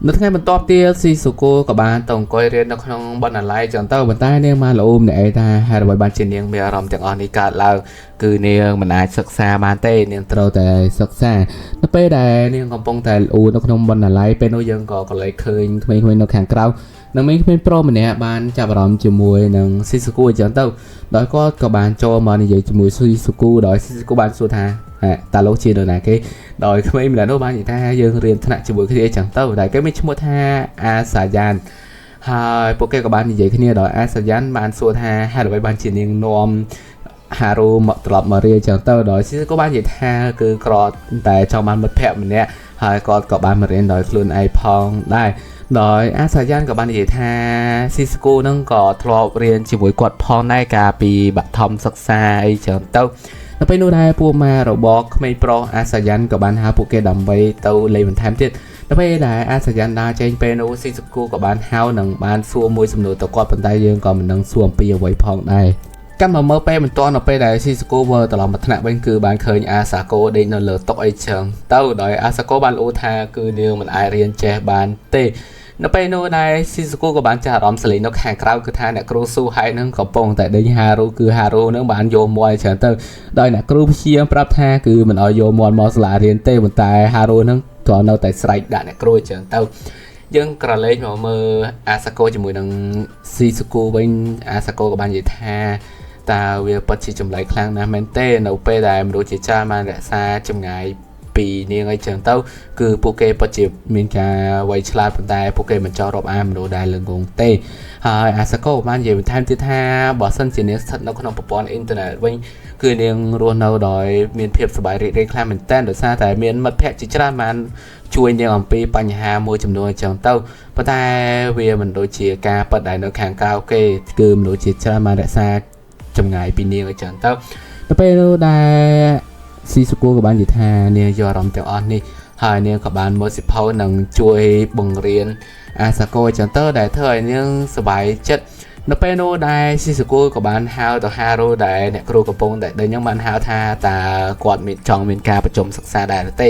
នៅថ្ងៃបន្ទាប់ទៀតស៊ីស៊ូគូក៏បានទៅអង្គុយរៀននៅក្នុងបណ្ណាល័យចឹងទៅប៉ុន្តែនាងបានល្អូមអ្នកឯងថាហេតុអ្វីបានជានាងមានអារម្មណ៍ទាំងអស់នេះកើតឡើងគឺនាងមិនអាចសិក្សាបានទេនាងត្រូវតែសិក្សានៅពេលដែលនាងកំពុងតែល្អូនៅក្នុងបណ្ណាល័យពេលនោះយើងក៏កលែកឃើញក្មេងៗនៅខាងក្រៅនិងមានក្មេងប្រុសម្នាក់បានចាប់អារម្មណ៍ជាមួយនឹងស៊ីស៊ូគូអញ្ចឹងទៅដោយគាត់ក៏បានចូលមកនិយាយជាមួយស៊ីស៊ូគូដោយស៊ីស៊ូគូបានសួរថាតើលោកជានរណាគេដោយក្មេងម្នាក់នោះបាននិយាយថាយើងរៀនថ្នាក់ជាមួយគ្នាអញ្ចឹងទៅដែលគេមានឈ្មោះថាអាសាយ៉ានហើយពួកគេក៏បាននិយាយគ្នាដោយអាសាយ៉ានបានសួរថាហេតុអ្វីបានជានាងនាំហារូមកត្រឡប់មករៀនអញ្ចឹងទៅដោយស៊ីក៏បាននិយាយថាគឺក្រតែចង់បានមិត្តភ័ក្តិម្នាក់ហើយគាត់ក៏បានមករៀនដោយខ្លួនឯងផងដែរដោយអាសាយ៉ានក៏បាននិយាយថាស៊ីស្គូនឹងក៏ធ្លាប់រៀនជាមួយគាត់ផងដែរកាលពីបឋមសិក្សាអីចឹងទៅនៅពេលនោះដែរពួកម៉ារបស់ក្មេងប្រុសអាសាយ៉ានក៏បានហៅពួកគេដើម្បីទៅលេងបន្ថែមទៀតដល់ពេលដែលអាសាយ៉ានដើរចេញពេលនោះស៊ីស្គូក៏បានហៅនិងបានសួរមួយសំណួរទៅគាត់ប៉ុន្តែយើងក៏មិនដឹងសួរអំពីអ្វីផងដែរ កាន់មកមើលពេលបន្ទាន់នៅពេលដែលស៊ីសកូមើលត្រឡប់មកថ្នាក់វិញគឺបានឃើញអាសាកូដេកនៅលើតុអីចឹងទៅដោយអាសាកូបានលូថាគឺនាងមិនអាចរៀនចេះបានទេនៅពេលនោះដែរស៊ីសកូក៏បានចាស់អារម្មណ៍សលេងនៅខាងក្រៅគឺថាអ្នកគ្រូស៊ូហៃនឹងកំពុងតែដេញហារូគឺហារូនឹងបានយកមាន់ច្រើនទៅដោយអ្នកគ្រូព្យាយាមប្រាប់ថាគឺមិនឲ្យយកមាន់មកសាលារៀនទេប៉ុន្តែហារូនឹងក៏នៅតែស្រែកដាក់អ្នកគ្រូចឹងទៅយើងក្រឡេកមកមើលអាសាកូជាមួយនឹងស៊ីសកូវិញអាសាកូក៏បាននិយាយថាតើវាពិតជាចម្លែកខ្លាំងណាស់មែនទេនៅពេលដែលមនុស្សជាច្រើនបានរក្សាចម្ងាយពីនាងអីចឹងទៅគឺពួកគេពិតជាមានការវៃឆ្លាតប៉ុន្តែពួកគេមិនចង់រាប់អានមនុស្សដែលល្ងងទេហើយអាសាកូបាននិយាយបន្ថែមទៀតថាបើសិនជានាងស្ថិតនៅក្នុងប្រព័ន្ធអ៊ីនធឺណិតវិញគឺនាងរស់នៅដោយមានភាពសប្បាយរីករាយខ្លាំងមែនទែនដោយសារតែមានមិត្តភ័ក្តិជាច្រើនបានជួយនាងអំពីបញ្ហាមួយចំនួនអញ្ចឹងទៅប៉ុន្តែវាមិនដូចជាការពិតដែលនៅខាងក្រៅគេគឺមនុស្សជាច្រើនបានរក្សាចម្ងាយពីនាងអញ្ចឹងទៅទៅពេលនោះដែលស៊ីសុគូក៏បាននិយាយថានាងយកអារម្មណ៍ទាំងអស់នេះហើយនាងក៏បានមើលសិភៅនិងជួយបង្រៀនអាសាកូអញ្ចឹងទៅដែលធ្វើឲ្យនាងសប្បាយចិត្តនៅពេលនោះដែលស៊ីសុគូក៏បានហៅទៅហារូដែលអ្នកគ្រូកំពុងតែដេញហ្នឹងបានហៅថាតើគាត់មានចង់មានការប្រជុំសិក្សាដែរឬទេ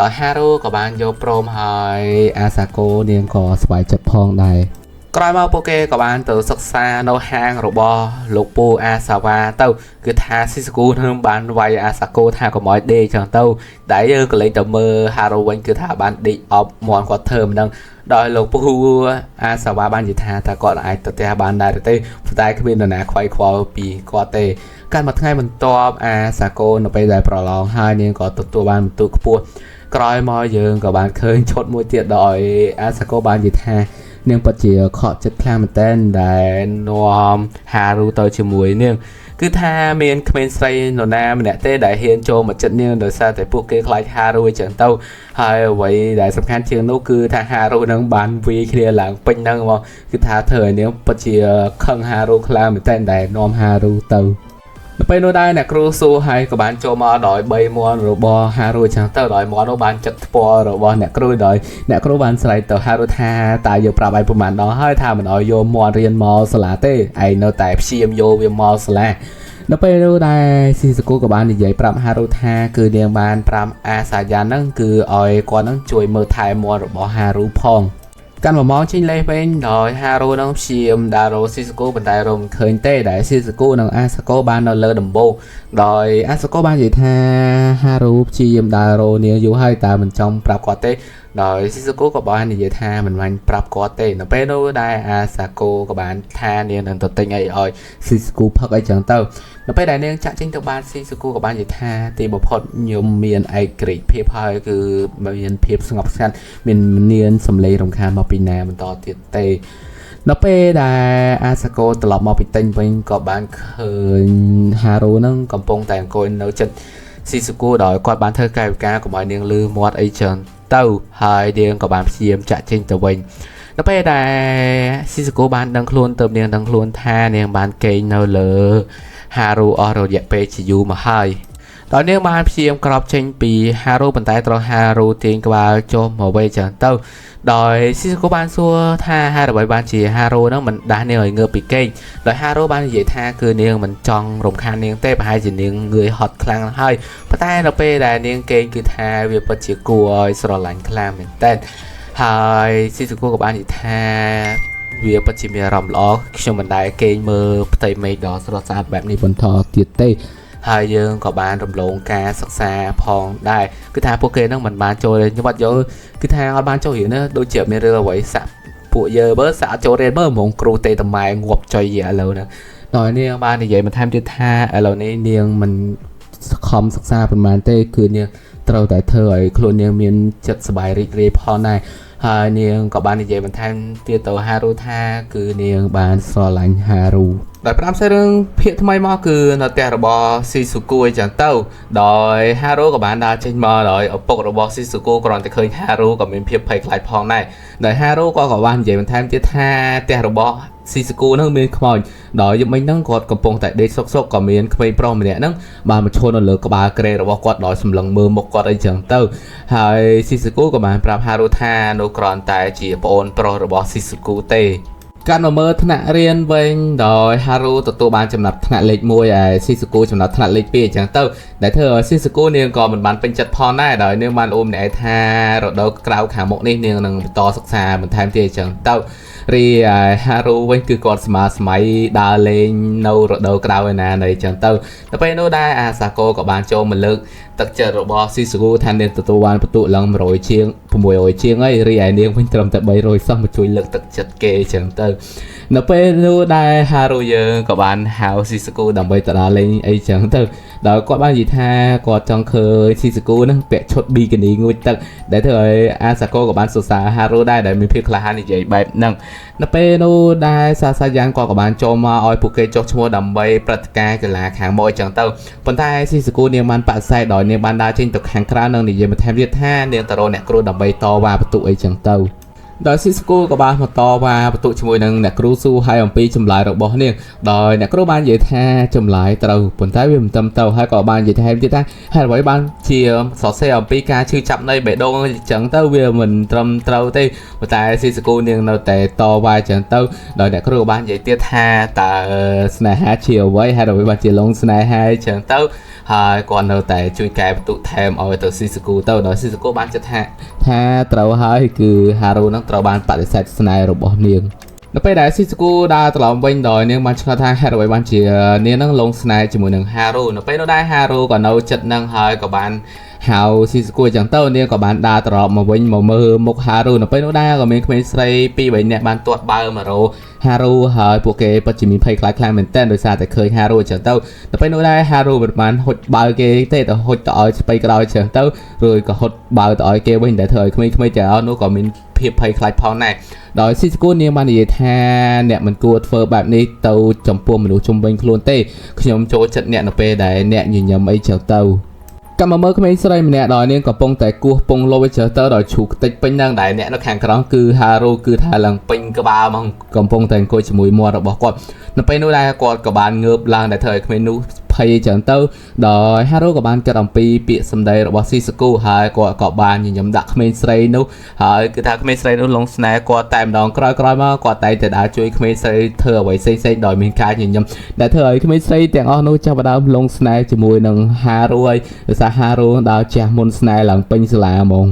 ដោយហារូក៏បានយកព្រមហើយអាសាកូនាងក៏សប្បាយចិត្តផងដែរក្រោយមកពួកគេក៏បានទៅសិក្សានៅហាងរបស់លោកពូអាសាវ៉ាទៅគឺថាស៊ីសគូនឹងបានវាយអាសាកូថាកុំឲ្យដេកចឹងទៅតែយើងក៏លេចទៅមើលហារូវិញគឺថាបានដេកអប់មន់គាត់ធ្វើមិនដឹងដោយលោកពូអាសាវ៉ាបាននិយាយថាតើគាត់អាចទៅផ្ទះបានដែរឬទេប៉ុន្តែគ្មាននរណាខ្វាយខ្វល់ពីគាត់ទេកាន់មួយថ្ងៃបន្ទាប់អាសាកូនៅពេលដែលប្រឡងហើយនាងក៏ទទួលបានបន្ទុកខ្ពស់ក្រោយមកយើងក៏បានឃើញឈុតមួយទៀតដោយអាសាកូបាននិយាយថានាងពិតជាខកចិត្តខ្លាំងមែនទែនដែលនាំហារូទៅជាមួយនាងគឺថាមានក្មេងស្រីនរណាម្នាក់ទេដែលហ៊ានចូលមកចិត្តនាងដោយសារតែពួកគេខ្លាចហារូអញ្ចឹងទៅហើយអ្វីដែលសំខាន់ជាងនោះគឺថាហារូនឹងបានវាយគ្នាឡើងពេញហ្នឹងមកគឺថាធ្វើឲ្យនាងពិតជាខឹងហារូខ្លាំងមែនទែនដែលនាំហារូទៅនៅពេលនោះដែរអ្នកគ្រូសួរហើយក៏បានចូលមកដោយ3មាន់របស់ហារូអញ្ចឹងទៅដោយមាន់នោះបានចឹកថ្ពាល់របស់អ្នកគ្រូដោយអ្នកគ្រូបានស្រែកទៅហារូថាតើយកប្រាប់ឯងប្រហែលដងហើយថាមិនឲ្យយកមាន់រៀនមកសាលាទេឯងនៅតែព្យាយាមយកវាមកសាលានៅពេលនោះដែរស៊ីសកូក៏បាននិយាយប្រាប់ហារូថាគឺនាងបានប្រាប់អាសាយ៉ានហ្នឹងគឺឲ្យគាត់ហ្នឹងជួយមើលថែមាន់របស់ហារូផងកាន់មួយម៉ោងចេញលេសវិញដោយហារូនឹងព្យាយាមដើររកស៊ីសកូប៉ុន្តែរកមិនឃើញទេដែលស៊ីសកូនិងអាសាកូបាននៅលើដំបូលដោយអាសាកូបាននិយាយថាហារូព្យាយាមដើររកនាងយូរហើយតែមិនចង់ប្រាប់គាត់ទេដោយស៊ីសកូក៏បាននិយាយថាមិនបាញ់ប្រាប់គាត់ទេនៅពេលនោះដែលអាសាកូក៏បានថានាងនឹងទៅទិញអីឲ្យស៊ីសកូផឹកអីចឹងទៅនៅពេលដែលនាងចាក់ចេញទៅបានស៊ីសកូក៏បាននិយាយថាទីបំផុតខ្ញុំមានឯករាជ្យភាពហើយគឺមានភាពស្ងប់ស្ងាត់មាននានសំឡេងរំខានមកពីណាបន្តទៀតទេនៅពេលដែលអាសាកូត្រឡប់មកពីទិញវិញក៏បានឃើញហារូនឹងកំពុងតែអង្គុយនៅចិត្តស៊ីសកូដោយគាត់បានធ្វើកាយវិការកុំឲ្យនាងលឺមាត់អីចឹងទៅហើយនាងក៏បានព្យាយាមចាក់ចេញទៅវិញនៅពេលដែលស៊ីសកូបានដឹងខ្លួនទៅនាងដឹងខ្លួនថានាងបានកេងនៅលើហារូអស់រយៈពេលជាយូរមកហើយដោយនាងបានព្យាយាមក្របចេញពីហារូប៉ុន្តែត្រូវហារូទាញក្បាលចុះមកវិញចឹងទៅដោយស៊ីសកូបានសួរថាហេតុអ្វីបានជាហារូហ្នឹងមិនដាស់នាងឲ្យងើបពីគេងដោយហារូបាននិយាយថាគឺនាងមិនចង់រំខាននាងទេប្រហែលជានាងងឿយហត់ខ្លាំងហើយប៉ុន្តែនៅពេលដែលនាងគេងគឺថាវាពិតជាគួរឲ្យស្រឡាញ់ខ្លាំងមែនទែនហើយស៊ីសកូក៏បាននិយាយថាវាពិតជាមានអារម្មណ៍ល្អខ្ញុំមិនដែលគេងមើលផ្ទៃមេឃដ៏ស្រស់ស្អាតបែបនេះបន្តទៀតទេហើយយើងក៏បានរំលងការសិក្សាផងដែរគឺថាពួកគេនឹងមិនបានចូលខ្ញុំអត់យល់គឺថាអត់បានចូលរៀនណាដូចជាមានរឿងអ្វីសាក់ពួកយើងមើលសាក់អត់ចូលរៀនមើលហ្មងគ្រូទេតម៉ែងាប់ចុយឥឡូវហ្នឹងដោយនាងបាននិយាយបន្ថែមទៀតថាឥឡូវនេះនាងមិនខំសិក្សាប៉ុន្មានទេគឺនាងត្រូវតែធ្វើឲ្យខ្លួននាងមានចិត្តសប្បាយរីករាយផងដែរហើយនាងក៏បាននិយាយបន្ថែមទៀតទៅហារូថាគឺនាងបានស្រឡាញ់ហារូដោយផ្ដាំសាច់រឿងភាគថ្មីមកគឺនៅផ្ទះរបស់ស៊ីស៊ូគូអីចឹងទៅដោយហារូក៏បានដើរចេញមកដោយឪពុករបស់ស៊ីស៊ូគូគ្រាន់តែឃើញហារូក៏មានភាពភ័យខ្លាចផងដែរដោយហារូក៏បាននិយាយបន្ថែមទៀតថាផ្ទះរបស់ស៊ីស៊ូគូនឹងមានខ្មោចដោយយប់មិញហ្នឹងគាត់កំពុងតែដេកសុកសុកក៏មានក្មេងប្រុសម្នាក់ហ្នឹងបានមកឈរនៅលើក្បាលគ្រែរបស់គាត់ដោយសម្លឹងមើលមុខគាត់អីចឹងទៅហើយស៊ីស៊ូគូក៏បានប្រាប់ហារូថានោះគ្រាន់តែជាប្អូនប្រុសរបស់ស៊ីស៊ូគូទេ កាន់មកមើលថ្នាក់រៀនវិញដោយហារូទទួលបានចំណាត់ថ្នាក់លេខ1ឯស៊ីសូកូចំណាត់ថ្នាក់លេខ2អញ្ចឹងទៅដែលធ្វើឲ្យស៊ីសូកូនាងក៏មិនបានពេញចិត្តផងដែរដោយនាងបានអូមអ្នកឯងថារដូវក្រៅខាងមុខនេះនាងនឹងបន្តសិក្សាបន្ថែមទៀតអញ្ចឹងទៅរីឯហារូវិញគឺគាត់ស្មើសម័យដើរលេងនៅរដូវក្រៅឯណានៃអញ្ចឹងទៅដល់ពេលនោះដែរអាសាកូក៏បានចូលមកលើកទឹកចិត្តរបស់ស៊ីសូកូថានាងទទួលបានបន្ទុកឡើង100ជាង600ជាងហើយរីឯនាងវិញត្រឹមតែ300សោះមកជួយលើកទឹកចិត្តគេអញ្ចឹងទៅនៅពេលនោះដែរហារូយើងក៏បានហៅស៊ីសូកូដើម្បីទៅដើរលេងអីចឹងទៅដោយគាត់បាននិយាយថាគាត់ចង់ឃើញស៊ីសូកូហ្នឹងពាក់ឈុតប៊ីគីនីងូចទឹកដែលធ្វើឲ្យអាសាកូក៏បានសរសើរហារូដែរដែលមានភាពក្លាហាននិយាយបែបហ្នឹងនៅពេលនោះដែរសាសាយ៉ាងគាត់ក៏បានចូលមកឲ្យពួកគេចុះឈ្មោះដើម្បីព្រឹត្តិការណ៍កីឡាខាងមុខអីចឹងទៅប៉ុន្តែស៊ីសូកូនាងបានបដិសេធដោយនាងបានដើរចេញទៅខាងក្រៅនិងនិយាយបន្ថែមទៀតថានាងទៅរកអ្នកគ្រូដើម្បីតវ៉ាបន្ទុកអីចឹងទៅដោយស៊ីស្គូក៏បានមកតវ៉ាបន្ទុកជាមួយនឹងអ្នកគ្រូស៊ូហើយអំពីចម្លើយរបស់នាងដោយអ្នកគ្រូបាននិយាយថាចម្លើយត្រូវប៉ុន្តែវាមិនត្រឹមត្រូវហើយក៏បាននិយាយថែមទៀតថាហេតុអ្វីបានជាសរសេរអំពីការឈឺចាប់នៃបេះដូងអញ្ចឹងទៅវាមិនត្រឹមត្រូវទេប៉ុន្តែស៊ីស្គូនាងនៅតែតវ៉ាអញ្ចឹងទៅដោយអ្នកគ្រូបាននិយាយទៀតថាតើស្នេហាជាអ្វីហេតុអ្វីបានជាលងស្នេហាអញ្ចឹងទៅហើយគាត់នៅតែជួយកែបន្ទុកថែមឲ្យទៅស៊ីស្គូទៅដោយស៊ីស្គូបានចិត្តថាថាត្រូវហើយគឺហារូនឹងត្រូវបានបដិសេធស្នេហ៍របស់នាងនៅពេលដែលស៊ីស្គូដើរត្រឡប់វិញដោយនាងបានឆ្ងល់ថាហេតុអ្វីបានជានាងនឹងលងស្នេហ៍ជាមួយនឹងហារូនៅពេលនោះដែរហារូក៏នៅចិត្តនឹងហើយក៏បានហៅស៊ីស្គូអញ្ចឹងទៅនាងក៏បានដើរត្រឡប់មកវិញមកមើលមុខហារូនៅពេលនោះដែរក៏មានក្មេងស្រី2 3នាក់បានទាត់បាល់មករកហារូហើយពួកគេពិតជាមានភ័យខ្លាចខ្លាំងមែនទែនដោយសារតែឃើញហារូអញ្ចឹងទៅនៅពេលនោះដែរហារូមិនបានហុចបាល់គេទេតែហុចទៅឲ្យស្បៃក្រោយអញ្ចឹងទៅរួចក៏ហុចបាល់ទៅឲ្យគេវិញដែលធ្វើឲ្យក្មេងៗទាំងអស់នោះក៏មានភាពភ័យខ្លាចផងដែរដោយស៊ីស្គូនាងបាននិយាយថាអ្នកមិនគួរធ្វើបែបនេះទៅចំពោះមនុស្សជុំវិញខ្លួនទេខ្ញុំចូលចិត្តអ្នកនៅពេលដែលអ្នកញញឹមអីចឹងទៅកម្មមកមើលក្មេងស្រីម្នាក់ដោយនាងកំពុងតែគោះពងលុបឲ្យជ្រើទៅដោយឈូខ្ទេចពេញនឹងដែលអ្នកនៅខាងក្រោមគឺហារូគឺថាឡើងពេញក្បាលមកកំពុងតែអង្គុយជាមួយមាត់របស់គាត់នៅពេលនោះដែរគាត់ក៏បានងើបឡើងដែលធ្វើឲ្យក្មេងនោះភ័យចឹងទៅដោយហារូក៏បានគិតអំពីពាក្យសម្ដីរបស់ស៊ីសកូហើយគាត់ក៏បានញញឹមដាក់ក្មេងស្រីនោះហើយគឺថាក្មេងស្រីនោះលងស្នេហ៍គាត់តែម្ដងក្រោយៗមកគាត់តែងតែដើរជួយក្មេងស្រីធ្វើអ្វីផ្សេងៗដោយមានការញញឹមដែលធ្វើឲ្យក្មេងស្រីទាំងអស់នោះចាប់ផ្ដើមលងស្នេហ៍ជាមួយនឹងហារូហើយដោយសារហារូដើរជះមុនស្នេហ៍ឡើងពេញសាលាហ្មង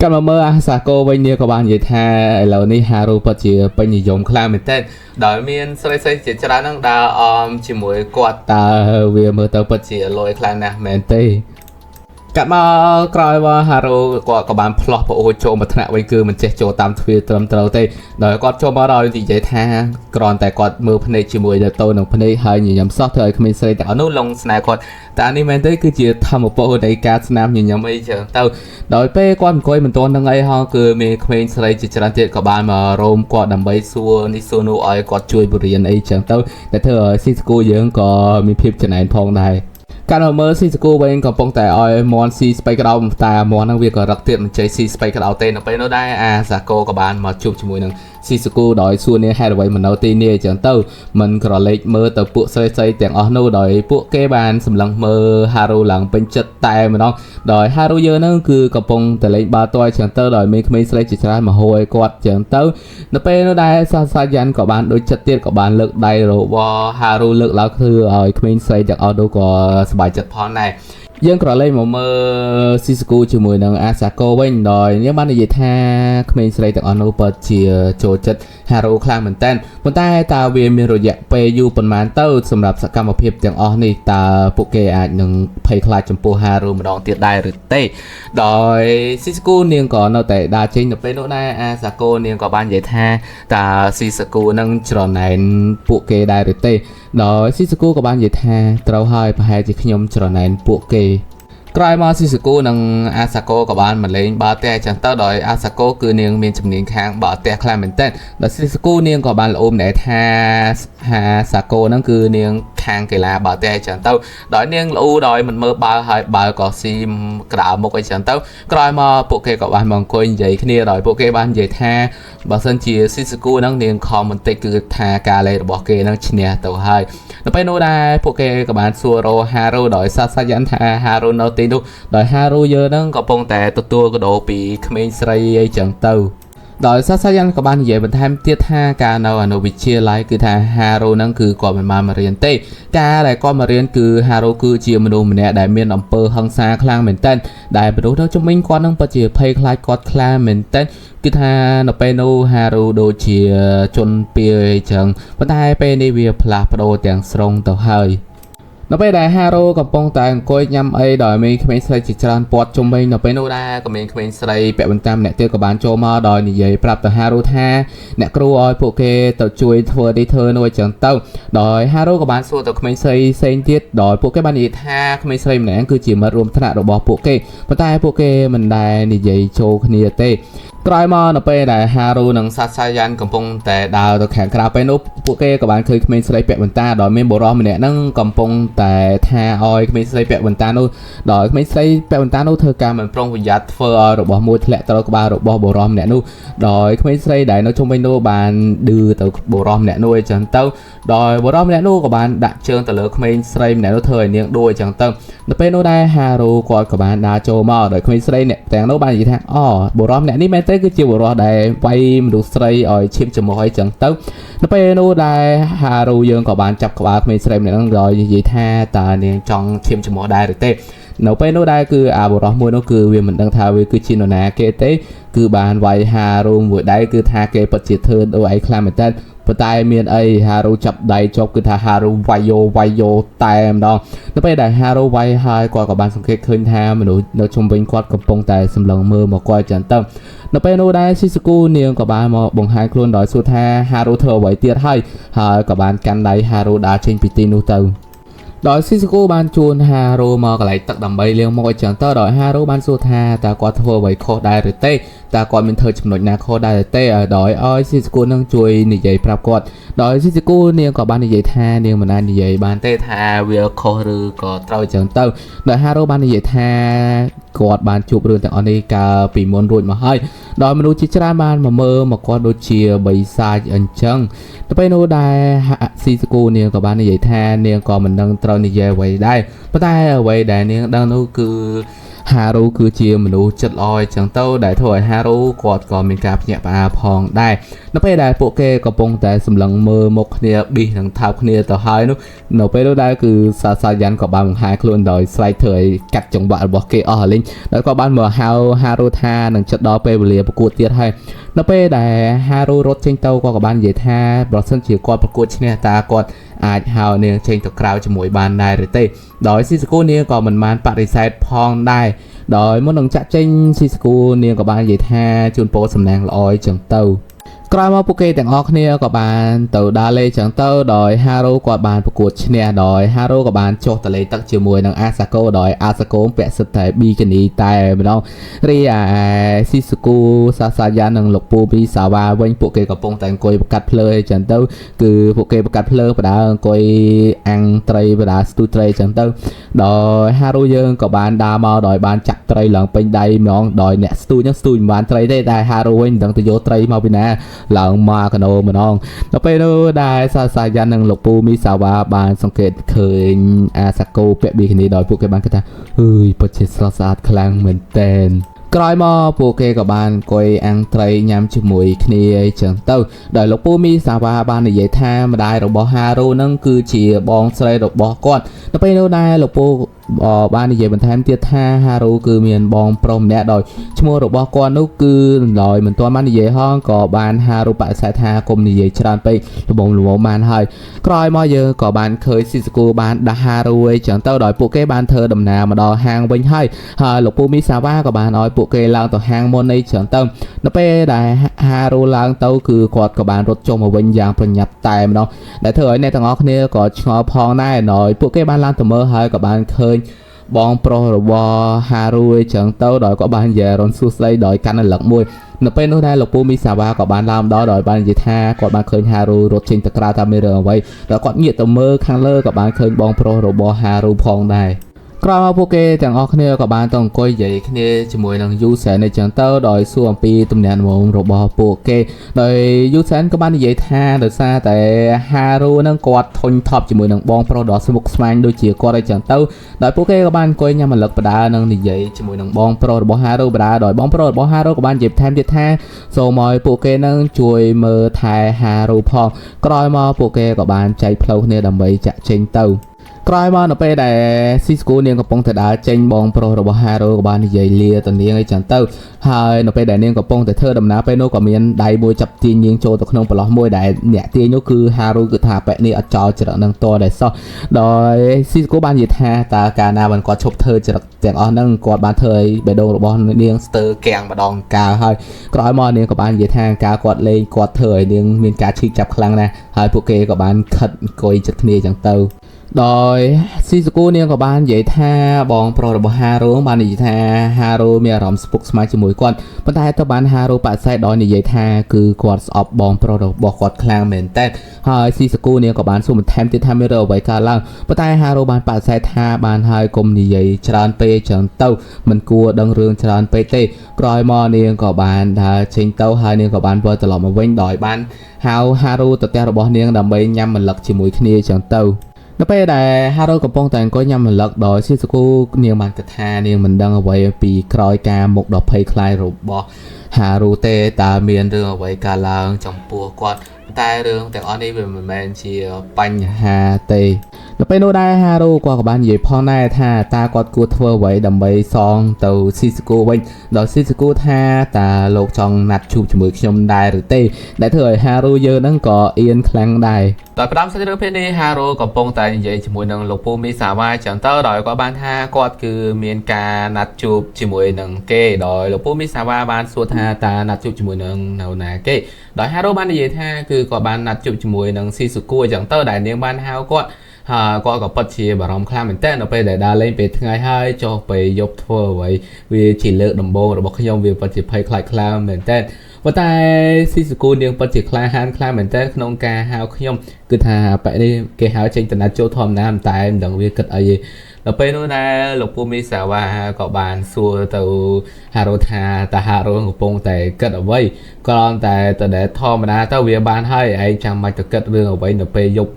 កាត់មកមើលអាសាកូវិញនេះក៏បាននិយាយថាឥឡូវនេះហារូពិតជាពេញនិយមខ្លាំងមែនទែនដោយមានស្រីៗជាច្រើនហ្នឹងដើរអមជាមួយគាត់តើវាមើលទៅពិតជាលយខ្លាំងណាស់មែនទេកាត់មកក្រោយមកហារូគាត់ក៏បានផ្លោះប្អូនចូលមកថ្នាក់វិញគឺមិនចេះចូលតាមទ្វារត្រឹមត្រូវទេដោយគាត់ចូលមកដល់និយាយថាគ្រាន់តែគាត់មើលភ្នែកជាមួយទៅនឹងភ្នែកហើយញញឹមសោះធ្វើឲ្យក្មេងស្រីទាំងអស់នោះលងស្នេហ៍គាត់តែនេះមែនទេគឺជាធម្មពលនៃការស្នាមញញឹមអីចឹងទៅដោយពេលគាត់អង្គុយមិនទាន់នឹងអីហោះគឺមានក្មេងស្រីជាច្រើនទៀតក៏បានមករោមគាត់ដើម្បីសួរនេះសួរនោះឲ្យគាត់ជួយបរៀនអីចឹងទៅតែធ្វើឲ្យស៊ីស្គូយើងក៏មានភាពចំណែនផងដែរកាលនៅមើលស៊ីសកូវិញកំពុងតែឲ្យមន់ស៊ីស្បៃក្តោបតែមន់ហ្នឹងវាក៏រឹកទៀតមិនចេះស៊ីស្បៃក្តោបទេនៅពេលនោះដែរអាសាកូក៏បានមកជួបជាមួយនឹងស៊ីសកូដោយសួរនេះហេតុអ្វីមិននៅទីនេះអញ្ចឹងទៅមិនក្រឡេកមើលទៅពួកស្រីស្រីទាំងអស់នោះដោយពួកគេបានសម្លឹងមើលហារូឡើងពេញចិត្តតែម្ដងដោយហារូយើងហ្នឹងគឺកំពុងតែលេងបាល់ទាត់អញ្ចឹងទៅដោយមានក្មេងស្រីជាច្រើនមកហួយគាត់អញ្ចឹងទៅនៅពេលនោះដែរសាសាយ៉ាន់ក៏បានដូចចិត្តទៀតក៏បានលើកដៃរបស់ហារូលើកឡើងធ្វើឲ្យក្មេងស្រីទាំងអស់នោះក៏សប្បាយចិត្តផងដែរយើងក្រឡេកមកមើលស៊ីស្គូជាមួយនឹងអាសាកូវិញដោយយើងបាននិយាយថាក្មេងស្រីទាំងអស់នោះពិតជាចូលចិត្តហារូខ្លាំងមែនតើប៉ុន្តែតើវាមានរយៈពេលយូរប៉ុន្មានទៅសម្រាប់សកម្មភាពទាំងអស់នេះតើពួកគេអាចនឹងភ័យខ្លាចចំពោះហារូម្ដងទៀតដែរឬទេដោយស៊ីស្គូនាងក៏នៅតែដើរចេញទៅពេលនោះដែរអាសាកូនាងក៏បាននិយាយថាតើស៊ីស្គូនឹងច្រណែនពួកគេដែរឬទេដោយស៊ីស្គូក៏បាននិយាយថាត្រូវហើយប្រហែលជាខ្ញុំច្រណែនពួកគេក្រោយមកស៊ីសកូនិងអាសាកូក៏បានមកលេងបាល់ទះអញ្ចឹងទៅដោយអាសាកូគឺនាងមានជំនាញខាងបាល់ទះខ្លាំងមែនទែនដោយស៊ីសកូនាងក៏បានល្អូមដែរថាអាសាកូហ្នឹងគឺនាងខាងកីឡាបាល់ទះអញ្ចឹងទៅដោយនាងល្អូដោយមិនមើលបាល់ហើយបាល់ក៏ស៊ីក្តារមុខអីចឹងទៅក្រោយមកពួកគេក៏បានមកអង្គុយនិយាយគ្នាដោយពួកគេបាននិយាយថាបើសិនជាស៊ីសកូហ្នឹងនាងខំបន្តិចគឺថាការលេងរបស់គេហ្នឹងឈ្នះទៅហើយនៅពេលនោះដែរពួកគេក៏បានសួររកហារូដោយសាសាយ៉ាន់ថាហារូនៅទីនោះដោយហារូយើងហ្នឹងកំពុងតែទទួលកដោពីក្មេងស្រីអីចឹងទៅ ដោយសាសាយ៉ាន់ក៏បាននិយាយបន្ថែមទៀតថាការនៅអនុវិទ្យាល័យគឺថាហារូហ្នឹងគឺគាត់មិនបានមករៀនទេការដែលគាត់មករៀនគឺហារូគឺជាមនុស្សម្នាក់ដែលមានអំពើហិង្សាខ្លាំងមែនទែនដែលមនុស្សនៅជុំវិញគាត់ហ្នឹងពិតជាភ័យខ្លាចគាត់ខ្លាំងមែនទែនគឺថានៅពេលនោះហារូដូចជាជនពៀអីចឹងប៉ុន្តែពេលនេះវាផ្លាស់ប្ដូរទាំងស្រុងទៅហើយ នៅពេលដែលហារ៉ូកំពុងតែអង្គុយញ៉ាំអីដោយមានក្មេងស្រីជាច្រើនព័ទ្ធជុំវិញនៅពេលនោះដែរក៏មានក្មេងស្រីពាក់បន្តាំម្នាក់ទៀតក៏បានចូលមកដោយនិយាយប្រាប់ទៅហារ៉ូថាអ្នកគ្រូឲ្យពួកគេទៅជួយធ្វើនេះធ្វើនោះអញ្ចឹងទៅដោយហារ៉ូក៏បានសួរទៅក្មេងស្រីផ្សេងទៀតដោយពួកគេបាននិយាយថាក្មេងស្រីម្នាក់គឺជាមិត្តរួមថ្នាក់របស់ពួកគេប៉ុន្តែពួកគេមិនដែលនិយាយចូលគ្នាទេក្រោយមកនៅពេលដែលហារូនិងសាសាយ៉ាន់កំពុងតែដើរទៅខាងក្រៅពេលនោះពួកគេក៏បានឃើញក្មេងស្រីពាក់បន្តាដោយមានបុរសម្នាក់ហ្នឹងកំពុងតែថាឲ្យក្មេងស្រីពាក់បន្តានោះដោយក្មេងស្រីពាក់បន្តានោះធ្វើការមិនប្រុងប្រយ័ត្នធ្វើឲ្យរបស់មួយធ្លាក់ត្រូវក្បាលរបស់បុរសម្នាក់នោះដោយក្មេងស្រីដែលនៅជុំវិញនោះបានឌឺទៅបុរសម្នាក់នោះអីចឹងទៅដោយបុរសម្នាក់នោះក៏បានដាក់ជើងទៅលើក្មេងស្រីម្នាក់នោះធ្វើឲ្យនាងដួលអីចឹងទៅនៅពេលនោះដែរហារូគាត់ក៏បានដើរចូលមកដោយក្មេងស្រីអ្នកទាំងនោះបាននិយាយថាអូបុរសម្នាក់នេះមែនទេគឺជាបុរសដែលវាយមនុស្សស្រីឲ្យឈាមច្រមុះអីចឹងទៅនៅពេលនោះដែរហារូយើងក៏បានចាប់ក្បាលក្មេងស្រីម្នាក់ហ្នឹងដោយនិយាយថាតើនាងចង់ឈាមច្រមុះដែរឬទេនៅពេលនោះដែរគឺអាបុរសមួយនោះគឺវាមិនដឹងថាវាគឺជានរណាគេទេគឺបានវាយហារូមួយដៃគឺថាគេពិតជាធ្វើដូចឯងខ្លាំងមែនតើប៉ុន្តែមានអីហារូចាប់ដៃជាប់គឺថាហារូវាយយោវាយយោតែម្ដងនៅពេលដែលហារូវាយហើយគាត់ក៏បានសង្កេតឃើញថាមនុស្សនៅជុំវិញគាត់កំពុងតែសម្លឹងមើលមកគាត់ចឹងទៅនៅពេលនោះដែរស៊ីស៊ូគូនាងក៏បានមកបង្ហាញខ្លួនដោយសួរថាហារូធ្វើអ្វីទៀតហើយហើយក៏បានកាន់ដៃហារូដើរចេញពីទីនោះទៅដោយស៊ីស៊ូគូបានជួនហារូមកកន្លែងទឹកដើម្បីលាងមុខឲ្យចឹងទៅដោយហារូបានសួរថាតើគាត់ធ្វើអ្វីខុសដែរឬទេតើគាត់មានធ្វើចំណុចណាខុសដែរឬទេដោយឲ្យស៊ីស៊ូគូនឹងជួយនិយាយប្រាប់គាត់ដោយស៊ីស៊ូគូនាងក៏បាននិយាយថានាងមិនអាចនិយាយបានទេថាវាខុសឬក៏ត្រូវចឹងទៅដោយហារូបាននិយាយថាគាត់បានជួបរឿងទាំងអស់នេះកាលពីមុនរួចមកហើយដោយមនុស្សជាច្រើនបានមកមើលមកគាត់ដូចជាបិសាចអញ្ចឹងទៅពេលនោះដែរស៊ីស៊ូគូនាងក៏បាននិយាយថានាងក៏មិនដឹងត្រូវនិយាយអ្វីដែរប៉ុន្តែអ្វីដែលនាងដឹងនោះគឺហារូគឺជាមនុស្សចិត្តល្អអញ្ចឹងទៅដែលធ្វើឲ្យហារូគាត់ក៏មានការភ្ញាក់ផ្អើលផងដែរនៅពេលដែលពួកគេកំពុងតែសម្លឹងមើលមុខគ្នាប៊ីសនិងថើបគ្នាទៅហើយនោះនៅពេលនោះដែរគឺសាសាយ៉ាន់ក៏បានបង្ហាញខ្លួនដោយស្រែកធ្វើឲ្យកាត់ចង្វាក់របស់គេអស់រលីងដោយក៏បានមកហៅហារូថានឹងចិត្តដល់ពេលវេលាប្រកួតទៀតហើយនៅពេលដែលហារូរត់ចេញទៅក៏បាននិយាយថាប្រសិនជាគាត់ប្រកួតឈ្នះតើគាត់អាចហៅនាងចេញទៅក្រៅជាមួយបានដែរឬទេដោយស៊ីសកូនាងក៏មិនបានបដិសេធផងដែរដោយមុននឹងចាក់ចេញស៊ីសកូនាងក៏បាននិយាយថាជូនពរសំណាងល្អអញ្ចឹងទៅក្រោយមកពួកគេទាំងអស់គ្នាក៏បានទៅដើរលេងចឹងទៅដោយហារូគាត់បានប្រកួតឈ្នះដោយហារូក៏បានចុះទៅលេងទឹកជាមួយនឹងអាសាកូដោយអាសាកូពាក់សិតតែប៊ីគីនីតែម្ដងរីឯស៊ីស៊ូគូសាសាយ៉ានិងលោកពូមីសាវ៉ាវិញពួកគេកំពុងតែអង្គុយប្រកាត់ភ្លើអីចឹងទៅគឺពួកគេប្រកាត់ភ្លើបដើអង្គុយអាំងត្រីបដើស្ទូត្រីចឹងទៅដោយហារូយើងក៏បានដើរមកដោយបានចាក់ត្រីឡើងពេញដៃហ្មងដោយអ្នកស្ទូចហ្នឹងស្ទូចមិនបានត្រីទេតែហារូវិញមិនដឹងទៅយកត្រីមកពីណាឡើងមកកណោម្ដងដល់ពេលនោះដែលសាសាយ៉ាននិងលោកពូមីសាវ៉ាបានសង្កេតឃើញអាសាកូពាក់ប៊ីគីនីដោយពួកគេបានគិតថាអើយពិតជាស្រស់ស្អាតខ្លាំងមែនទែនក្រោយមកពួកគេក៏បានអង្គុយអាំងត្រីញ៉ាំជាមួយគ្នាអីចឹងទៅដោយលោកពូមីសាវ៉ាបាននិយាយថាម្ដាយរបស់ហារូនឹងគឺជាបងស្រីរបស់គាត់ដល់ពេលនោះដែរលោកពូបាននិយាយបន្ថែមទៀតថាហារូគឺមានបងប្រុសម្នាក់ដោយឈ្មោះរបស់គាត់នោះគឺដោយមិនទាន់បាននិយាយហងក៏បានហារូបដិសេធថាកុំនិយាយច្រើនពេកល្មមល្មមបានហើយក្រោយមកយើងក៏បានឃើញស៊ីសកូបានដាស់ហារូអីចឹងទៅដោយពួកគេបានធ្វើដំណើរមកដល់ហាងវិញហើយហើយលោកពូមីសាវ៉ាក៏បានឲ្យពួកគេឡើងទៅហាងមុនអីចឹងទៅនៅពេលដែលហារូឡើងទៅគឺគាត់ក៏បានរត់ចុះមកវិញយ៉ាងប្រញាប់តែម្ដងដែលធ្វើឲ្យអ្នកទាំងអស់គ្នាក៏ឆ្ងល់ផងដែរដោយពួកគេបានឡើងទៅមើលហើយក៏បានឃើញបងប្រុសរបស់ហារូអីចឹងទៅដោយក៏បាននិយាយរនសួស្ដីដោយកាន់រលឹកមួយនៅពេលនោះដែរលោកពូមីសាវ៉ាក៏បានឡើងដល់ដោយបាននិយាយថាគាត់បានឃើញហារូរត់ចេញទៅក្រៅថាមានរឿងអ្វីដល់គាត់ងាកទៅមើលខាងលើក៏បានឃើញបងប្រុសរបស់ហារូផងដែរ ក្រោយមកពួកគេទាំងអស់គ្នាក៏បានទៅអង្គុយនិយាយគ្នាជាមួយនឹងយូសែនអីចឹងទៅដោយសួរអំពីទំនាក់ទំនងរបស់ពួកគេដោយយូសែនក៏បាននិយាយថាដោយសារតែហារូនឹងគាត់ធុញថប់ជាមួយនឹងបងប្រុសដ៏ស្មុគស្មាញដូចជាគាត់អីចឹងទៅដោយពួកគេក៏បានអង្គុយញ៉ាំម្លឹកបដានិងនិយាយជាមួយនឹងបងប្រុសរបស់ហារូបដាដោយបងប្រុសរបស់ហារូក៏បាននិយាយថែមទៀតថាសូមឲ្យពួកគេនឹងជួយមើលថែហារូផងក្រោយមកពួកគេក៏បានចែកផ្លូវគ្នាដើម្បីចាក់ចេញទៅ ក្រោយមកនៅពេលដែលស៊ីស្គូនាងកំពុងតែដើរចេញបងប្រុសរបស់ហារ៉ូក៏បាននិយាយលាទៅនាងអីចឹងទៅហើយនៅពេលដែលនាងកំពុងតែធ្វើដំណើរពេលនោះក៏មានដៃមួយចាប់ទាញនាងចូលទៅក្នុងប្រឡោះមួយដែលអ្នកទាញនោះគឺហារ៉ូគឺថាប៉ែនេះអត់ចោលច្រឹកនឹងតដែលសោះដោយស៊ីស្គូបាននិយាយថាតើកាលណាបានគាត់ឈប់ធ្វើច្រឹកទាំងអស់ហ្នឹងគាត់បានធ្វើឲ្យបេះដូងរបស់នាងស្ទើរកាំងម្ដងកាលហើយក្រោយមកនាងក៏បាននិយាយថាការគាត់លេងគាត់ធ្វើឲ្យនាងមានការឈឺចាប់ខ្លាំងណាស់ហើយពួកគេក៏បានខិតអង្គុយចិត្តគ្នាចឹងទៅ ដោយស៊ីសកូនាងក៏បាននិយាយថាបងប្រុសរបស់ហារ៉ូបាននិយាយថាហារ៉ូមានអារម្មណ៍ស្ពុកស្មាញជាមួយគាត់ប៉ុន្តែទៅបានហារ៉ូបដិសេធដោយនិយាយថាគឺគាត់ស្អប់បងប្រុសរបស់គាត់ខ្លាំងមែនតើហើយស៊ីសកូនាងក៏បានសួរបន្ថែមទៀតថាមានរឿងអ្វីកើតឡើងប៉ុន្តែហារ៉ូបានបដិសេធថាបានហើយកុំនិយាយច្រើនពេកចឹងទៅមិនគួរដឹងរឿងច្រើនពេកទេក្រោយមកនាងក៏បានដើរចេញទៅហើយនាងក៏បានវិលត្រឡប់មកវិញដោយបានហៅហារ៉ូទៅផ្ទះរបស់នាងដើម្បីញ៉ាំម្លឹកជាមួយគ្នាចឹងទៅ នៅពេលដែលហារ៉ូកំពុងតែអង្គុយញ៉ាំម្លឹកដោយស៊ីសូគូនាងបានគិតថានាងមិនដឹងអ្វីពីក្រោយការមុខដ៏ភ័យខ្លាចរបស់ហារ៉ូទេតើមានរឿងអ្វីកើតឡើងចំពោះគាត់តែរឿងទាំងអស់នេះវាមិនមែនជាបញ្ហាទេនៅពេលនោះដែរហារ៉ូគាត់ក៏បាននិយាយផងដែរថាតើគាត់គួរធ្វើអ្វីដើម្បីសងទៅស៊ីសូគូវិញដោយស៊ីសូគូថាតើលោកចង់ណាត់ជួបជាមួយខ្ញុំដែរឬទេដែលធ្វើឲ្យហារ៉ូយើងហ្នឹងក៏អៀនខ្លាំងដែរ ដោយផ្ដើមសាច់រឿងភាគនេះហារ៉ូកំពុងតែនិយាយជាមួយនឹងលោកពូមីសាវ៉ាចឹងទៅដោយគាត់បានថាគាត់គឺមានការណាត់ជួបជាមួយនឹងគេដោយលោកពូមីសាវ៉ាបានសួរថាតើណាត់ជួបជាមួយនឹងនៅណាគេដោយហារ៉ូបាននិយាយថាគឺគាត់បានណាត់ជួបជាមួយនឹងស៊ីស៊ូគូចឹងទៅដែលនាងបានហៅគាត់ហើយគាត់ក៏ពិតជាបារម្ភខ្លាំងមែនទែននៅពេលដែលដើរលេងពេលថ្ងៃហើយចុះពេលយប់ធ្វើអ្វីវាជាលើកដំបូងរបស់ខ្ញុំវាពិតជាភ័យខ្លាចខ្លាំងមែនទែនប៉ុន្តែស៊ីស៊ូគូនាងពិតជាក្លាហានខ្លាំងមែនទែនក្នុងការហៅខ្ញុំគឺថាបែបនេះគេហៅចេញតំណាត់ចូលធម្មតាតែមិនដឹងវាគិតអីទេដល់ពេលនោះដែរលោកពូមីសាវ៉ាក៏បានសួរទៅហារ៉ូថាតើហារ៉ូកំពុងតែគិតអ្វីគ្រាន់តែតដែលធម្មតាទៅវាបានហើយឯងចាំបាច់ទៅគិតរឿងអ្វីនៅពេលយប់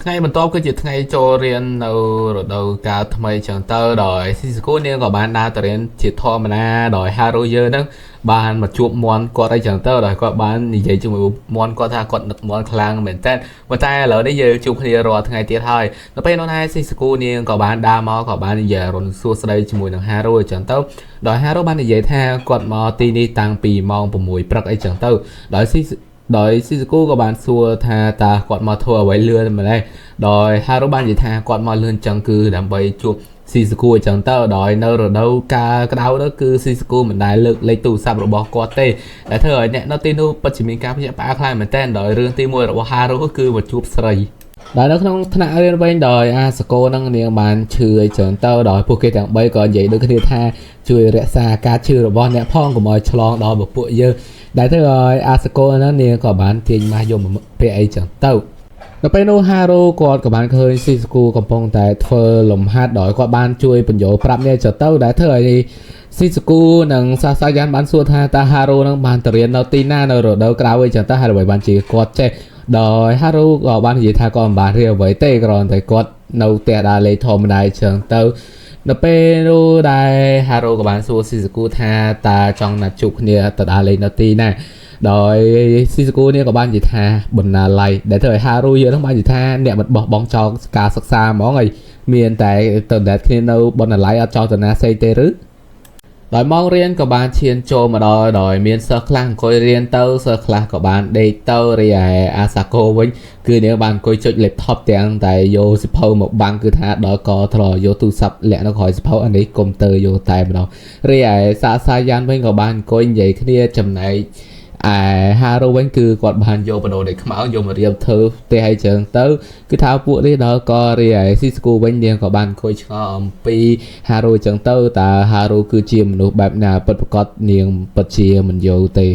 ថ្ងៃបន្ទាប់គឺជាថ្ងៃចូលរៀននៅរដូវកាលថ្មីចឹងទៅដោយស៊ីសកូនាងក៏បានដើរទៅរៀនជាធម្មតាដោយហារ៉ូយើងហ្នឹងបានមកជួបមន់គាត់អីចឹងទៅដោយគាត់បាននិយាយជាមួយមន់គាត់ថាគាត់នឹកមន់ខ្លាំងមែនតើប៉ុន្តែឥឡូវនេះយើងជួបគ្នារាល់ថ្ងៃទៀតហើយដល់ពេលនោះដែរស៊ីសកូនាងក៏បានដើរមកក៏បាននិយាយរុនសួស្ដីជាមួយនឹងហារ៉ូអីចឹងទៅដោយហារ៉ូបាននិយាយថាគាត់មកទីនេះតាំងពីម៉ោង6ព្រឹកអីចឹងទៅដោយស៊ីដោយស៊ីសកូក៏បានសួរថាតើគាត់មកធ្វើអ្វីលឿនម្ល៉េះដោយហារ៉ូបាននិយាយថាគាត់មកលឿនចឹងគឺដើម្បីជួបស៊ីសកូអញ្ចឹងទៅដោយនៅរដូវកាលក្តៅនោះគឺស៊ីសកូមិនដែលលើកលេខទូរស័ព្ទរបស់គាត់ទេដែលធ្វើឲ្យអ្នកនៅទីនោះពិតជាមានការភ្ញាក់ផ្អើលខ្លាំងមែនទែនដោយរឿងទី1របស់ហារ៉ូគឺមកជួបស្រីដែលនៅក្នុងថ្នាក់រៀនវិញដោយអាសកូនឹងនាងបានឈឺអីចឹងទៅដោយពួកគេទាំង3ក៏និយាយដូចគ្នាថាជួយរក្សាការឈឺរបស់អ្នកផងកុំឲ្យឆ្លងដល់ពពួកយើងដែលធ្វើឲ្យអាសកូហ្នឹងនាងក៏បានទាញម៉ាស់យកមកពាក់អីចឹងទៅដល់ពេលនោះហារ៉ូគាត់ក៏បានឃើញស៊ីស្គូកំពុងតែធ្វើលំហាត់ដោយគាត់បានជួយបញ្យល់ប្រាប់នេះចុះទៅដែលធ្វើឲ្យស៊ីស្គូនិងសាសាយ៉ានបានសួរថាតើហារ៉ូនឹងបានទៅរៀននៅទីណានៅរដូវក្រៅអីចឹងទៅហើយអ្វីបានជាគាត់ចេះដោយហារ៉ូក៏បាននិយាយថាគាត់មិនបានរៀនអ្វីទេគ្រាន់តែគាត់នៅផ្ទះដើរលេងធម្មតាចឹងទៅដល់ពេលនោះដែលហារ៉ូក៏បានសួរស៊ីស្គូថាតើចង់ណាត់ជួបគ្នាទៅដើរលេងនៅទីណាដោយស៊ីសកូនេះក៏បាននិយាយថាបណ្ណាល័យដែលធ្វើឲ្យហារ៉ូយើងហ្នឹងបាននិយាយថាអ្នកមិនបោះបង់ចោលការសិក្សាហ្មងហើយមានតែទៅដែលគ្នានៅបណ្ណាល័យអត់ចោលតាណាផ្សេងទេឬដោយម៉ោងរៀនក៏បានឈានចូលមកដល់ដោយមានសិស្សខ្លះអង្គុយរៀនទៅសិស្សខ្លះក៏បានដេកទៅរីឯអាសាកូវិញគឺនាងបានអង្គុយចុច laptop ទាំងតែយកសៀវភៅមកបាំងគឺថាដល់កត្រយកទូរស័ព្ទលាក់នៅក្រោយសៀវភៅអានេះកុំព្យូទ័រយកតែម្ដងរីឯសាសាយ៉ានវិញក៏បានអង្គុយនិយាយគ្នាចំណែកឯហារ៉ូវិញគឺគាត់បានយកបដូរនៃខ្មៅយកមករៀបធ្វើផ្ទះឲ្យចឹងទៅគឺថាពួកនេះដល់ក៏រីឯស៊ីស្គូវិញនាងក៏បានអង្គុយឆ្ងល់អំពីហារ៉ូចឹងទៅតើហារ៉ូគឺជាមនុស្សបែបណាពិតប្រាកដនាងពិតជាមិនយល់ទេ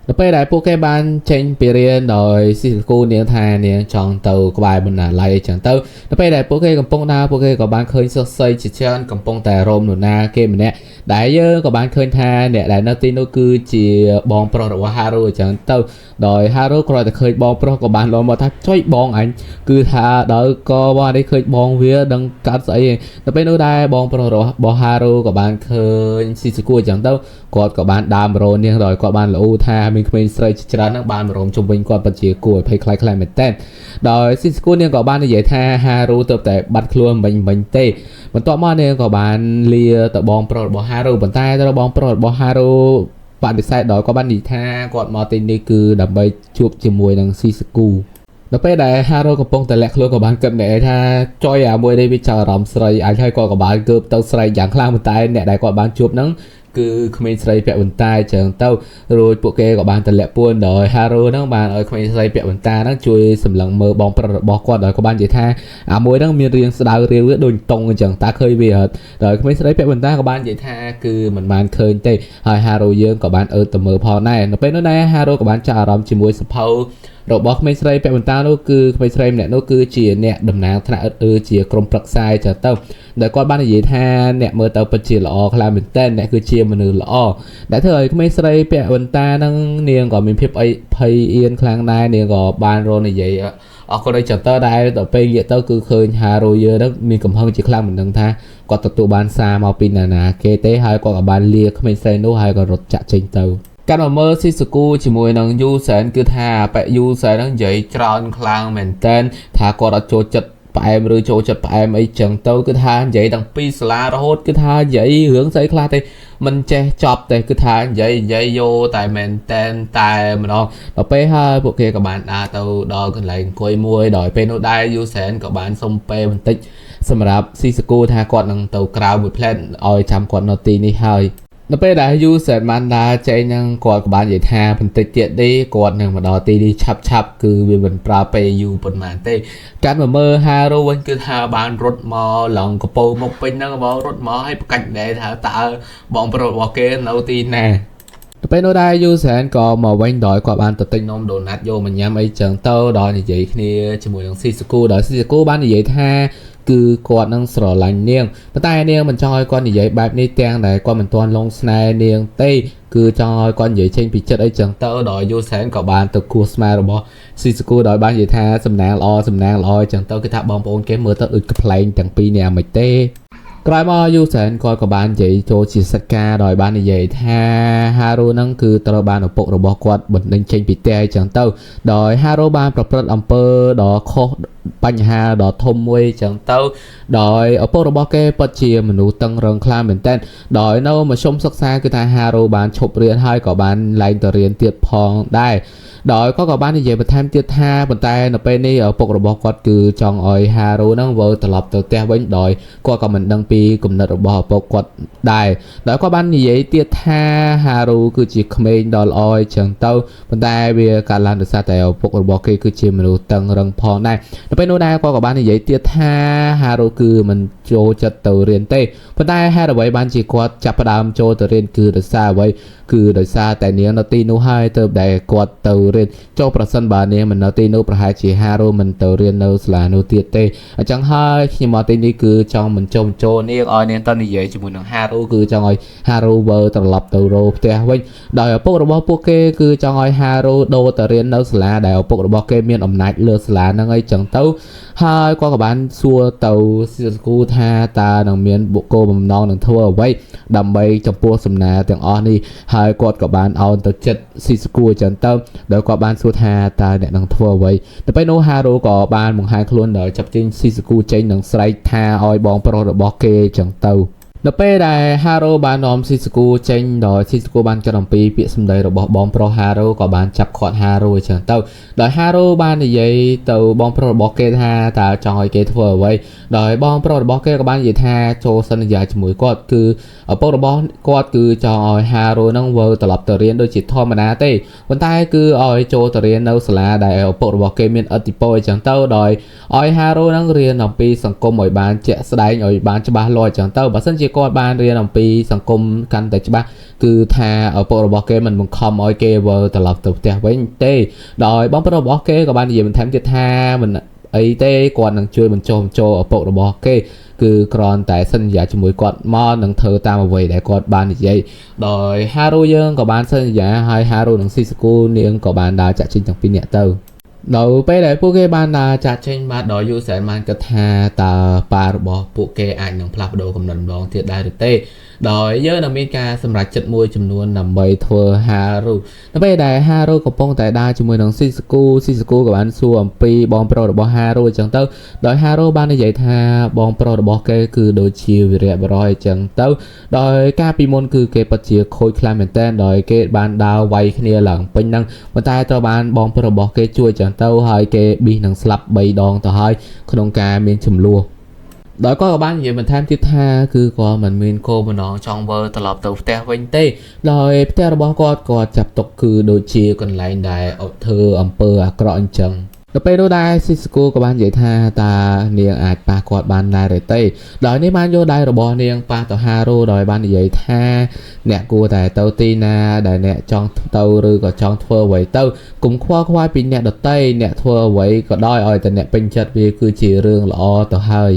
នៅពេលដែលពួកគេបានចេញពីរៀនដោយស៊ីសគូនាងថានាងចង់ទៅក្បែរបណ្ណាល័យអីចឹងទៅនៅពេលដែលពួកគេកំពុងដើរពួកគេក៏បានឃើញសិស្សស្រីជាច្រើនកំពុងតែរោមនរណាគេម្នាក់ដែលយើងក៏បានឃើញថាអ្នកដែលនៅទីនោះគឺជាបងប្រុសរបស់ហារូអញ្ចឹងទៅដោយហារូគ្រាន់តែឃើញបងប្រុសក៏បានលងមកថាចុយបងអញគឺថាដល់កបងនេះឃើញបងវាដឹងកាត់ស្អីឯងដល់ពេលនោះដែរបងប្រុសរបស់ហារូក៏បានឃើញស៊ីសគូអញ្ចឹងទៅគាត់ក៏បានដើមរោនាងដោយគាត់បានល្អូថាមានក្មេងស្រីជាច្រើនហ្នឹងបានមករោមជុំវិញគាត់ពិតជាគួរឲ្យភ័យខ្លាចខ្លាំងមែនទែនដោយស៊ីសគូនាងក៏បាននិយាយថាហារូទៅតែបាត់ខ្លួនមិញមិញទេបន្ទាប់មកនាងក៏បានលាទៅបងប្រុសរបស់ហារូប៉ុន្តែទៅបងប្រុសរបស់ហារូបដិសេធដោយគាត់បាននិយាយថាគាត់មកទីនេះគឺដើម្បីជួបជាមួយនឹងស៊ីសគូដល់ពេលដែលហារូកំពុងតែលាក់ខ្លួនក៏បានគិតម្នាក់ឯងថាចុយអាមួយនេះវាចោលអារម្មណ៍ស្រីអាចឲ្យគាត់ក៏បានកើបទៅស្រីយ៉ាងខ្លាំងប៉ុន្តែអ្នកដែលគាត់បានជួបហ្នឹងគឺក្មេងស្រីពាក់បន្តែចឹងទៅរួចពួកគេក៏បានតម្លាក់ពួនដោយហារូហ្នឹងបានឲ្យក្មេងស្រីពាក់បន្តាហ្នឹងជួយសម្លឹងមើលបងប្រុសរបស់គាត់ដោយក៏បាននិយាយថាអាមួយហ្នឹងមានរាងស្ដៅរាវដូចតុងអញ្ចឹងតើឃើញវាអត់ដោយក្មេងស្រីពាក់បន្តាក៏បាននិយាយថាគឺមិនបានឃើញទេហើយហារូយើងក៏បានអើតទៅមើលផងដែរនៅពេលនោះដែរហារូក៏បានចាប់អារម្មណ៍ជាមួយសភៅរបស់ក្មេងស្រីពាក់បន្តានោះគឺក្មេងស្រីម្នាក់នោះគឺជាអ្នកតំណាងថ្នាក់អឺជាក្រុមប្រឹក្សាចឹងទៅដែលគាត់បាននិយាយថាអ្នកមើលទៅពិតជាល្អខ្លាំងមែនទែនអ្នកគឺជាមនុស្សល្អដែលធ្វើឲ្យក្មេងស្រីពាក់បន្តានឹងនាងក៏មានភាពអីភ័យអៀនខ្លាំងដែរនាងក៏បានរនិយាយអរគុណឲ្យចឹងទៅដែលដល់ពេលងាកទៅគឺឃើញហារូយើនឹងមានកំហឹងជាខ្លាំងមិនដឹងថាគាត់ទទួលបានសារមកពីណាណាគេទេហើយគាត់ក៏បានលាក្មេងស្រីនោះហើយក៏រត់ចាក់ចេញទៅកាន់មកមើលស៊ីសគូជាមួយនឹងយូសែនគឺថាប៉ែយូសែនហ្នឹងនិយាយច្រើនខ្លាំងមែនតើថាគាត់អត់ចូលចិត្តផ្អែមឬចូលចិត្តផ្អែមអីចឹងទៅគឺថានិយាយតាំងពីសាលារហូតគឺថានិយាយរឿងស្អីខ្លះទេមិនចេះចប់ទេគឺថានិយាយនិយាយយោតែមែនតែនតែម្ដងដល់ពេលហើយពួកគេក៏បានដើរទៅដល់កន្លែងអង្គុយមួយដោយពេលនោះដែរយូសែនក៏បានសុំពេលបន្តិចសម្រាប់ស៊ីសគូថាគាត់នឹងទៅក្រៅមួយផ្លែតឲ្យចាំគាត់នៅទីនេះហើយនៅពេលដែលយូសែនបានដើរចេញហ្នឹងគាត់ក៏បាននិយាយថាបន្តិចទៀតនេះគាត់នឹងមកដល់ទីនេះឆាប់ឆាប់គឺវាមិនប្រើពេលយូរប៉ុន្មានទេកាន់មកមើលហារូវិញគឺថាបានរត់មកឡើងកពោមកពេញហ្នឹងបងរត់មកឲ្យប្រកាច់ដែរថាតើបងប្រុសរបស់គេនៅទីណាទៅពេលនោះដែរយូសែនក៏មកវិញដោយគាត់បានទៅទិញនំដូណាត់យកមកញ៉ាំអីចឹងទៅដោយនិយាយគ្នាជាមួយនឹងស៊ីសគូដោយស៊ីសគូបាននិយាយថាគឺគាត់នឹងស្រឡាញ់នាងប៉ុន្តែនាងមិនចង់ឲ្យគាត់និយាយបែបនេះទាំងដែលគាត់មិនទាន់លងស្នេហ៍នាងទេគឺចង់ឲ្យគាត់និយាយចេញពីចិត្តអីចឹងទៅដោយយូសែនក៏បានទៅគួស្មារបស់ស៊ីសគូដោយបាននិយាយថាសំណាងល្អសំណាងល្អអីចឹងទៅគឺថាបងប្អូនគេមើលទៅដូចកំ pl ែងទាំងពីរនាក់មិនទេក្រោយមកយូសែនគាត់ក៏បាននិយាយចូលជាសិកាដោយបាននិយាយថាហារូហ្នឹងគឺត្រូវបានឪពុករបស់គាត់បណ្ដេញចេញពីផ្ទះអីចឹងទៅដោយហារូបានប្រព្រឹត្តអំពើដ៏ខុសបញ្ហាដ៏ធំមួយចឹងទៅដោយឪពុករបស់គេពិតជាមនុស្សតឹងរឹងខ្លាំងមែនទែនដោយនៅមធ្យមសិក្សាគឺថាហារូបានឈប់រៀនហើយក៏បានឡើងទៅរៀនទៀតផងដែរដោយគាត់ក៏បាននិយាយបន្ថែមទៀតថាប៉ុន្តែនៅពេលនេះឪពុករបស់គាត់គឺចង់ឲ្យហារូហ្នឹងវិលត្រឡប់ទៅផ្ទះវិញដោយគាត់ក៏មិនដឹងពីគំនិតរបស់ឪពុកគាត់ដែរដោយគាត់បាននិយាយទៀតថាហារូគឺជាក្មេងដ៏ល្អអញ្ចឹងទៅប៉ុន្តែវាកើតឡើងដោយសារតែឪពុករបស់គេគឺជាមនុស្សតឹងរឹងផងដែរនៅពេលនោះដែរគាត់ក៏បាននិយាយទៀតថាហារូគឺមិនចូលចិត្តទៅរៀនទេប៉ុន្តែហេតុអ្វីបានជាគាត់ចាប់ផ្ដើមចូលទៅរៀនគឺដោយសារអ្វីគឺដោយសារតែនាងនៅទីនោះហើយទើបដែលគាត់ទៅរៀនចុះប្រសិនបើនាងមិននៅទីនោះប្រហែលជាហារូមិនទៅរៀននៅសាលានោះទៀតទេអញ្ចឹងហើយខ្ញុំមកទីនេះគឺចង់មិនចុះបញ្ចូលនាងឲ្យនាងទៅនិយាយជាមួយនឹងហារូគឺចង់ឲ្យហារូវិលត្រឡប់ទៅរកផ្ទះវិញដោយឪពុករបស់ពួកគេគឺចង់ឲ្យហារូដូរទៅរៀននៅសាលាដែលឪពុករបស់គេមានអំណាចលើសាលាហ្នឹងអីចឹងទៅហើយគាត់ក៏បានសួរទៅស៊ីសគូថាតើនឹងមានបុគ្គលបំណងនឹងធ្វើអ្វីដើម្បីចំពោះសំណើទាំងអស់នេះហើយគាត់ក៏បានអោនទៅចិត្តស៊ីសគូអញ្ចឹងទៅដោយគាត់បានសួរថាតើអ្នកនឹងធ្វើអ្វីទៅពេលនោះហារូក៏បានបង្ហាញខ្លួនដោយចាប់ចេញស៊ីសគូចេញនឹងស្រែកថាឲ្យបងប្រុសរបស់គេអញ្ចឹងទៅនៅពេលដែលហារូបាននាំស៊ីសគូចេញដោយស៊ីសគូបានគិតអំពីពាក្យសម្ដីរបស់បងប្រុសហារូក៏បានចាប់ខាត់ហារូអញ្ចឹងទៅដោយហារូបាននិយាយទៅបងប្រុសរបស់គេថាតើចង់ឲ្យគេធ្វើអ្វីដោយបងប្រុសរបស់គេក៏បាននិយាយថាចូលសន្យាជាមួយគាត់គឺឪពុករបស់គាត់គឺចង់ឲ្យហារូនឹងវិលត្រឡប់ទៅរៀនដូចជាធម្មតាទេប៉ុន្តែគឺឲ្យចូលទៅរៀននៅសាលាដែលឪពុករបស់គេមានឥទ្ធិពលអញ្ចឹងទៅដោយឲ្យហារូនឹងរៀនអំពីសង្គមឲ្យបានជាក់ស្ដែងឲ្យបានច្បាស់លាស់អញ្ចឹងទៅបើសិនជា គាត់បានរៀនអំពីសង្គមកាន់តែច្បាស់គឺថាឪពុករបស់គេមិនបង្ខំឲ្យគេវិលត្រឡប់ទៅផ្ទះវិញទេដោយបងប្រុសរបស់គេក៏បាននិយាយបន្ថែមទៀតថាមិនអីទេគាត់នឹងជួយបញ្ចុះបញ្ចូលឪពុករបស់គេគឺគ្រាន់តែសន្យាជាមួយគាត់មកនឹងធ្វើតាមអ្វីដែលគាត់បាននិយាយដោយហារូយើងក៏បានសន្យាហើយហារូនិងស៊ីសគូនាងក៏បានដើរចាក់ចេញទាំងពីរនាក់ទៅនៅពេលដែលពួកគេបានដើរចាក់ចេញបាទដល់យូរសែនបានគិតថាតើប៉ារបស់ពួកគេអាចនឹងផ្លាស់ប្ដូរកំណត់ម្ដងទៀតដែរឬទេដោយយើងនឹងមានការសម្រេចចិត្តមួយចំនួនដើម្បីធ្វើហារូនៅពេលដែលហារូកំពុងតែដើរជាមួយនឹងស៊ីសគូស៊ីសគូក៏បានសួរអំពីបងប្រុសរបស់ហារូអញ្ចឹងទៅដោយហារូបាននិយាយថាបងប្រុសរបស់គេគឺដូចជាវីរៈបុរសអញ្ចឹងទៅដោយការពីមុនគឺគេពិតជាខូចខ្លាំងមែនទែនដោយគេបានដើរវាយគ្នាឡើងពេញហ្នឹងប៉ុន្តែត្រូវបានបងប្រុសរបស់គេជួយអញ្ចឹងទៅហើយគេប៊ីសនឹងស្លាប់3ដងទៅហើយក្នុងការមានចំនួនដោយគាត់ក៏បាននិយាយបន្ថែមទៀតថាគឺគាត់មិនមានគោលបំណងចង់វិលត្រឡប់ទៅផ្ទះវិញទេដោយផ្ទះរបស់គាត់គាត់ចាប់ទុកគឺដូចជាកន្លែងដែលធ្វើអំពើអាក្រក់អញ្ចឹងដល់ពេលនោះដែរស៊ីស្គូក៏បាននិយាយថាតើនាងអាចប៉ះគាត់បានដែរឬទេដោយនេះបានយកដៃរបស់នាងប៉ះទៅហារូដោយបាននិយាយថាអ្នកគួរតែទៅទីណាដែលអ្នកចង់ទៅឬក៏ចង់ធ្វើអ្វីទៅកុំខ្វល់ខ្វាយពីអ្នកដទៃអ្នកធ្វើអ្វីក៏ដោយឲ្យតែអ្នកពេញចិត្តវាគឺជារឿងល្អទៅហើយ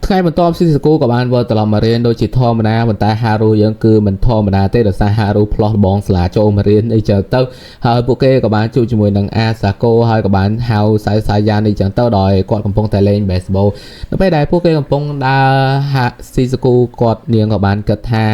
ថ្ងៃបន្ទាប់ស៊ីសគូក៏បានវិលត្រឡប់មករៀនដូចជាធម្មតាប៉ុន្តែហារូយើងគឺមិនធម្មតាទេដោយសារហារូផ្លោះលបងសាលាចូលមករៀនអីចឹងទៅហើយពួកគេក៏បានជួបជាមួយនឹងអាសាកូហើយក៏បានហៅសៃសាយ៉ានអីចឹងទៅដោយគាត់កំពុងតែលេង baseball នៅពេលដែលពួកគេកំពុងដើរហាស៊ីសគូគាត់នាងក៏បានគិតថា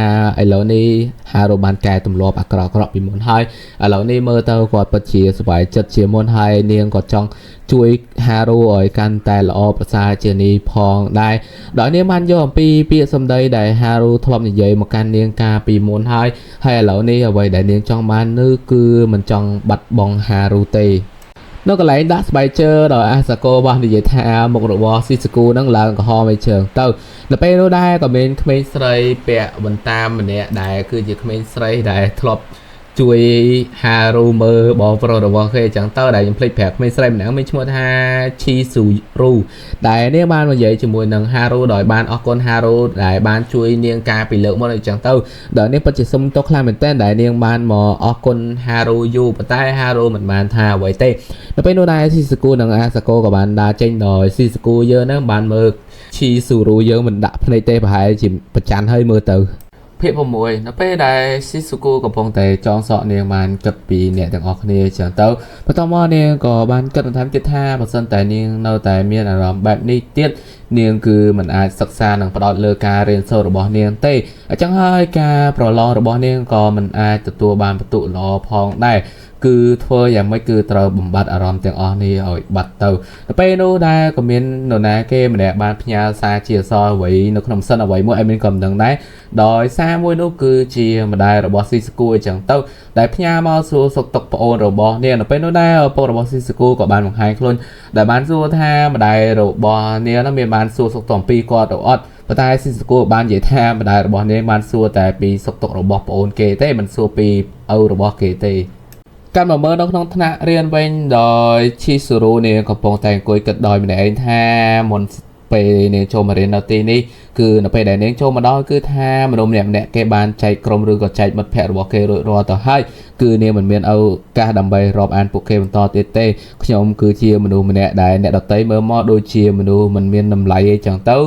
ឥឡូវនេះហារូបានកែទម្លាប់អាក្រក់ៗពីមុនហើយឥឡូវនេះមើលទៅគាត់ពិតជាសប្បាយចិត្តជាមុនហើយនាងក៏ចង់ជួយហារូឲ្យកាន់តែល្អប្រសើរជាងនេះផងដែរដោយនាងបានយកអំពីពាក្យសម្ដីដែលហារូធ្លាប់និយាយមកកាន់នាងកាលពីមុនហើយហើយឥឡូវនេះអ្វីដែលនាងចង់បាននោះគឺមិនចង់បាត់បង់ហារូទេនៅកន្លែងដាក់ស្បែកជើងដោយអាសាកូបាននិយាយថាមុខរបស់ស៊ីសគូនឹងឡើងក្រហមឲ្យជើងទៅដល់ពេលនោះដែរក៏មានក្មេងស្រីពាក់បន្តាមម្នាក់ដែលគឺជាក្មេងស្រីដែលធ្លាប់ជួយហារូមើលបងប្រុសរបស់គេអញ្ចឹងទៅដែលខ្ញុំភ្លេចប្រាប់ក្មេងស្រីម្នាក់មានឈ្មោះថាឈីស៊ូរូដែលនាងបាននិយាយជាមួយនឹងហារូដោយបានអរគុណហារូដែលបានជួយនាងការពីលើកមុនអញ្ចឹងទៅដោយនាងពិតជាសុំទោសខ្លាំងមែនទែនដែលនាងបានមកអរគុណហារូយូរប៉ុន្តែហារូមិនបានថាអ្វីទេនៅពេលនោះដែរស៊ីសគូនិងអាសាកូក៏បានដើរចេញដោយស៊ីសគូយើងហ្នឹងបានមើលឈីស៊ូរូយើងមិនដាក់ភ្នែកទេប្រហែលជាប្រច័នហើយមើលទៅភាគ6នៅពេលដែលស៊ីស៊ូគូកំពុងតែចងសក់នាងបានគិតពីអ្នកទាំងអស់គ្នាចឹងទៅបន្ទាប់មកនាងក៏បានគិតបន្ថែមទៀតថាបើសិនតែនាងនៅតែមានអារម្មណ៍បែបនេះទៀតនាងគឺមិនអាចសិក្សានិងផ្ដោតលើការរៀនសូត្ររបស់នាងទេអញ្ចឹងហើយការប្រឡងរបស់នាងក៏មិនអាចទទួលបានពិន្ទុល្អផងដែរគឺធ្វើយ៉ាងម៉េចគឺត្រូវបំបត្តិអារម្មណ៍ទាំងអស់នេះឲ្យបាត់ទៅដល់ពេលនោះដែរក៏មាននរណាគេម្នាក់បានផ្ញើសារជាអក្សរអ្វីនៅក្នុងសិនអ្វីមួយឲ្យមានក៏មិនដឹងដែរដោយសារមួយនោះគឺជាម្ដាយរបស់ស៊ីស្គូអញ្ចឹងទៅដែលផ្ញើមកសួរសុខទុក្ខប្អូនរបស់នាងនៅពេលនោះដែរឪពុករបស់ស៊ីស្គូក៏បានបង្ហាញខ្លួនដែលបានសួរថាម្ដាយរបស់នាងនោះមានបានសួរសុខទុក្ខអំពីគាត់ឬអត់ប៉ុន្តែស៊ីស្គូបាននិយាយថាម្ដាយរបស់នាងបានសួរតែពីសុខទុក្ខរបស់ប្អូនគេទេមិនសួរពីឪរបស់គេទេកាន់មកមើលនៅក្នុងថ្នាក់រៀនវិញដោយឈីស៊ូរូនាងកំពុងតែអង្គុយគិតដោយម្នាក់ឯងថាមុនពេលនាងចូលមករៀននៅទីនេះគឺនៅពេលដែលនាងចូលមកដល់គឺថាមនុស្សម្នាក់ម្នាក់គេបានចែកក្រុមឬក៏ចែកមិត្តភ័ក្តិរបស់គេរួចរាល់ទៅហើយគឺនាងមិនមានឱកាសដើម្បីរាប់អានពួកគេបន្តទៀតទេខ្ញុំគឺជាមនុស្សម្នាក់ដែលអ្នកដទៃមើលមកដូចជាមនុស្សមិនមានតម្លៃអីចឹងទៅ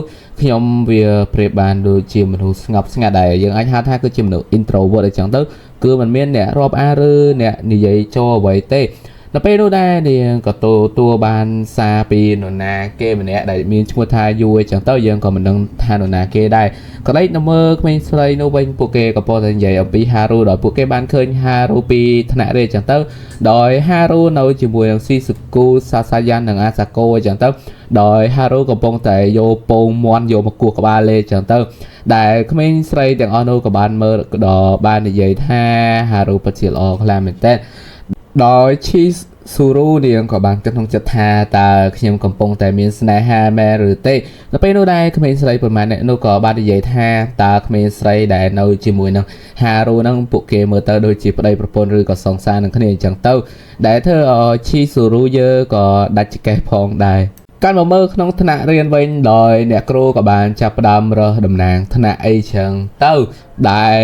ខ្ញុំវាប្រៀបបានដូចជាមនុស្សស្ងប់ស្ងាត់ដែលយើងអាចហៅថាគឺជាមនុស្ស introvert អីចឹងទៅគឺមិនមានអ្នករាប់អានឬអ្នកនិយាយចូលអ្វីទេដល់ពេលនោះដែរនាងក៏ទទួលបានសារពីនរណាគេម្នាក់ដែលមានឈ្មោះថាយូអីចឹងទៅយើងក៏មិនដឹងថានរណាគេដែរក៏លេចនៅមើលក្មេងស្រីនោះវិញពួកគេក៏ពោលតែនិយាយអំពីហារូដោយពួកគេបានឃើញហារូពីថ្នាក់រៀនចឹងទៅដោយហារូនៅជាមួយនឹងស៊ីសុគូសាសាយ៉ាននិងអាសាកូអីចឹងទៅដោយហារូកំពុងតែយកពងមាន់យកមកគោះក្បាលលេចឹងទៅដែលក្មេងស្រីទាំងអស់នោះក៏បានមើលដល់បាននិយាយថាហារូពិតជាល្អខ្លាំងមែនទែនដោយឈីស៊ូរូនាងក៏បានគិតក្នុងចិត្តថាតើខ្ញុំកំពុងតែមានស្នេហាមែនឬទេដល់ពេលនោះដែរក្មេងស្រីប្រហែលអ្នកនោះក៏បាននិយាយថាតើក្មេងស្រីដែលនៅជាមួយនឹងហារូហ្នឹងពួកគេមើលទៅដូចជាប្តីប្រពន្ធឬក៏សង្សារនឹងគ្នាអញ្ចឹងទៅដែលធ្វើឲ្យឈីស៊ូរូយើក៏ដាច់ចង្កេះផងដែរ កាន់មកមើលក្នុងថ្នាក់រៀនវិញដោយអ្នកគ្រូក៏បានចាប់ផ្ដើមរើសតំណាងថ្នាក់អីចឹងទៅដែល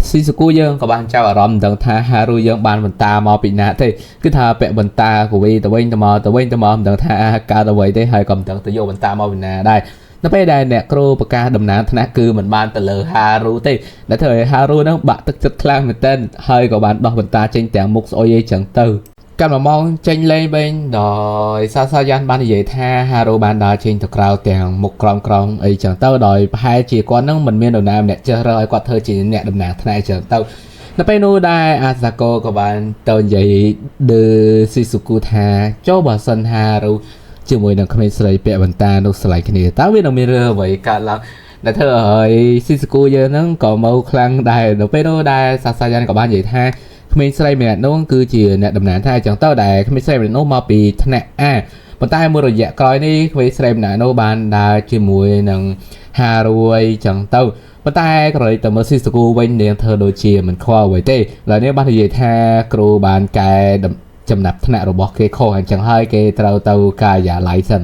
ស៊ីសុគូយើងក៏បានចាប់អារម្មណ៍មិនដឹងថាហារុយើងបានបន្តាមកពីណាទេគឺថាពាក់បន្តាកវីទៅវិញទៅមកទៅវិញទៅមកមិនដឹងថាកើតអ្វីទេហើយក៏មិនដឹងទៅយកបន្តាមកពីណាដែរនៅពេលដែលអ្នកគ្រូប្រកាសតំណាងថ្នាក់គឺមិនបានទៅលើហារុទេដែលធ្វើឲ្យហារុហ្នឹងបាក់ទឹកចិត្តខ្លាំងមែនទែនហើយក៏បានដោះបន្តាចេញទាំងមុខស្អុយអីចឹងទៅ កាត់មួយម៉ោងចេញលេងវិញដោយសាសាយ៉ាន់បាននិយាយថាហារូបានដើរចេញទៅក្រៅទាំងមុខក្រោមក្រោមអីចឹងទៅដោយប្រហែលជាគាត់នឹងមិនមាននរណាម្នាក់ចេះរើសឲ្យគាត់ធ្វើជាអ្នកតំណាងថ្នាក់ចឹងទៅនៅពេលនោះដែរអាសាកូក៏បានទៅនិយាយឌឺស៊ីស៊ូគូថាចូលបើសិនហារូជាមួយនឹងក្មេងស្រីពាក់បន្តានោះស្រឡាញ់គ្នាតើវានឹងមានរឿងអ្វីកើតឡើងដែលធ្វើឲ្យស៊ីស៊ូគូយើងហ្នឹងក៏មកខ្លាំងដែរនៅពេលនោះដែរសាសាយ៉ាន់ក៏បាននិយាយថា ក្មេងស្រីម្នាក់នោះគឺជាអ្នកតំណាងថាអញ្ចឹងទៅដែលក្មេងស្រីម្នាក់នោះមកពីថ្នាក់ A ប៉ុន្តែមួយរយៈក្រោយនេះក្មេងស្រីម្នាក់នោះបានដើរជាមួយនឹងហារួយអញ្ចឹងទៅប៉ុន្តែក្រោយទៅមើលស៊ីសគូវិញនាងធ្វើដូចជាមិនខ្វល់អ្វីទេឡើយនេះបាននិយាយថាគ្រូបានកែចំណាប់ថ្នាក់របស់គេខុសអញ្ចឹងហើយគេត្រូវទៅការិយាល័យសិន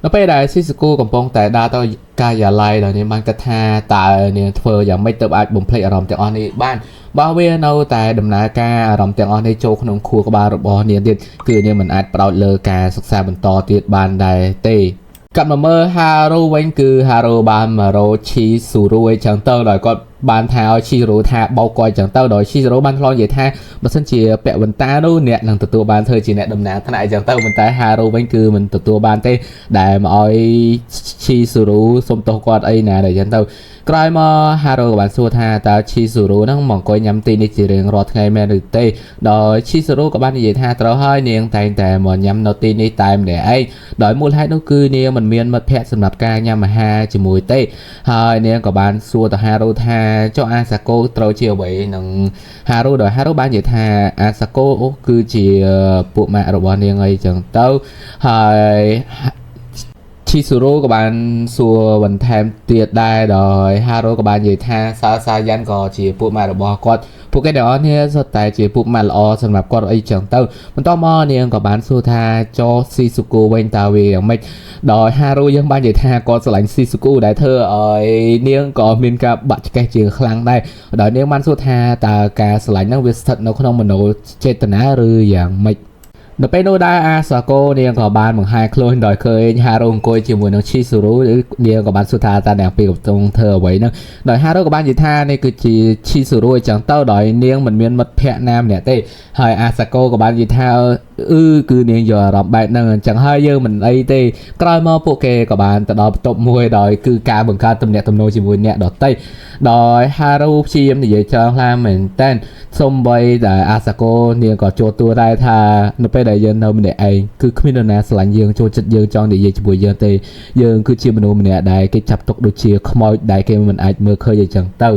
នៅពេលដែលស៊ីសគូកំពុងតែដើរទៅការិយាល័យដោយនាងបានគិតថាតើនាងធ្វើយ៉ាងម៉េចទើបអាចបំភ្លេចអារម្មណ៍ទាំងអស់នេះបានបើវានៅតែដំណើរការអារម្មណ៍ទាំងអស់នេះចូលក្នុងខួរក្បាលរបស់នាងទៀតគឺនាងមិនអាចផ្ដោតលើការសិក្សាបន្តទៀតបានដែរទេកាត់មកមើលហារូវិញគឺហារូបានមករកឈីស៊ូរូអីចឹងទៅដោយគាត់បានថាឲ្យឈីស៊ូរូថាបោកគាត់ចឹងទៅដោយឈីស៊ូរូបានឆ្លងនិយាយថាបើសិនជាពាក់បន្តានោះអ្នកនឹងទទួលបានធ្វើជាអ្នកតំណាងថ្នាក់អីចឹងទៅប៉ុន្តែហារូវិញគឺមិនទទួលបានទេដែលមកឲ្យឈីស៊ូរូសុំទោសគាត់អីណាដែលចឹងទៅក្រោយមកហារូក៏បានសួរថាតើឈីស៊ូរូហ្នឹងមកអង្គុយញ៉ាំទីនេះជារៀងរាល់ថ្ងៃមែនឬទេដោយឈីស៊ូរូក៏បាននិយាយថាត្រូវហើយនាងតែងតែមកញ៉ាំនៅទីនេះតែម្នាក់ឯងដោយមូលហេតុនោះគឺនាងមិនមានមិត្តភ័ក្តិសម្រាប់ការញ៉ាំអាហារជាមួយទេហើយនាងក៏បានសួរទៅហារូថាចុះអាសាកូត្រូវជាអ្វីនឹងហារូដោយហារូបាននិយាយថាអាសាកូគឺជាពួកម៉ាក់របស់នាងអីចឹងទៅហើយឈីស៊ូរូក៏បានសួរបន្ថែមទៀតដែរដោយហារូក៏បាននិយាយថាសាសាយ៉ាន់ក៏ជាពួកម៉ាក់របស់គាត់ពួកគេទាំងអស់គ្នាសុទ្ធតែជាពួកម៉ាក់ល្អសម្រាប់គាត់អីចឹងទៅបន្តមកនាងក៏បានសួរថាចោស៊ីស៊ូគូវិញតើវាយ៉ាងម៉េចដោយហារូយើងបាននិយាយថាគាត់ស្រឡាញ់ស៊ីស៊ូគូដែលធ្វើឲ្យនាងក៏មានការបាក់ឆ្កេះជាខ្លាំងដែរដោយនាងបានសួរថាតើការស្រឡាញ់ហ្នឹងវាស្ថិតនៅក្នុងមនោចេតនាឬយ៉ាងម៉េចនៅពេលនោះដែរអាសាកូនាងក៏បានបង្ហាញខ្លួនដោយឃើញហារូអង្គុយជាមួយនឹងឈីស៊ូរូនាងក៏បានសួរថាតើអ្នកពីរកំពុងធ្វើអ្វីហ្នឹងដោយហារូក៏បាននិយាយថានេះគឺជាឈីស៊ូរូអញ្ចឹងទៅដោយនាងមិនមានមិត្តភ័ក្តិណាម្នាក់ទេហើយអាសាកូក៏បាននិយាយថាអឺគឺនាងយកអារម្មណ៍បែបហ្នឹងអញ្ចឹងហើយយើងមិនអីទេក្រោយមកពួកគេក៏បានទៅដល់បន្ទប់មួយដោយគឺការបង្កើតទំនាក់ទំនងជាមួយអ្នកដទៃដោយហារូព្យាយាមនិយាយច្រើនខ្លាំងមែនតើសំបីតែអាសាកូនាងក៏ចូលទួដែរថានៅពេលដែលយើងនៅម្នាក់ឯងគឺគ្មាននរណាស្រឡាញ់យើងចូលចិត្តយើងចង់និយាយជាមួយយើងទេយើងគឺជាមនុស្សម្នាក់ដែលគេចាប់ទុកដូចជាខ្មោចដែលគេមិនអាចមើលឃើញអញ្ចឹងទៅ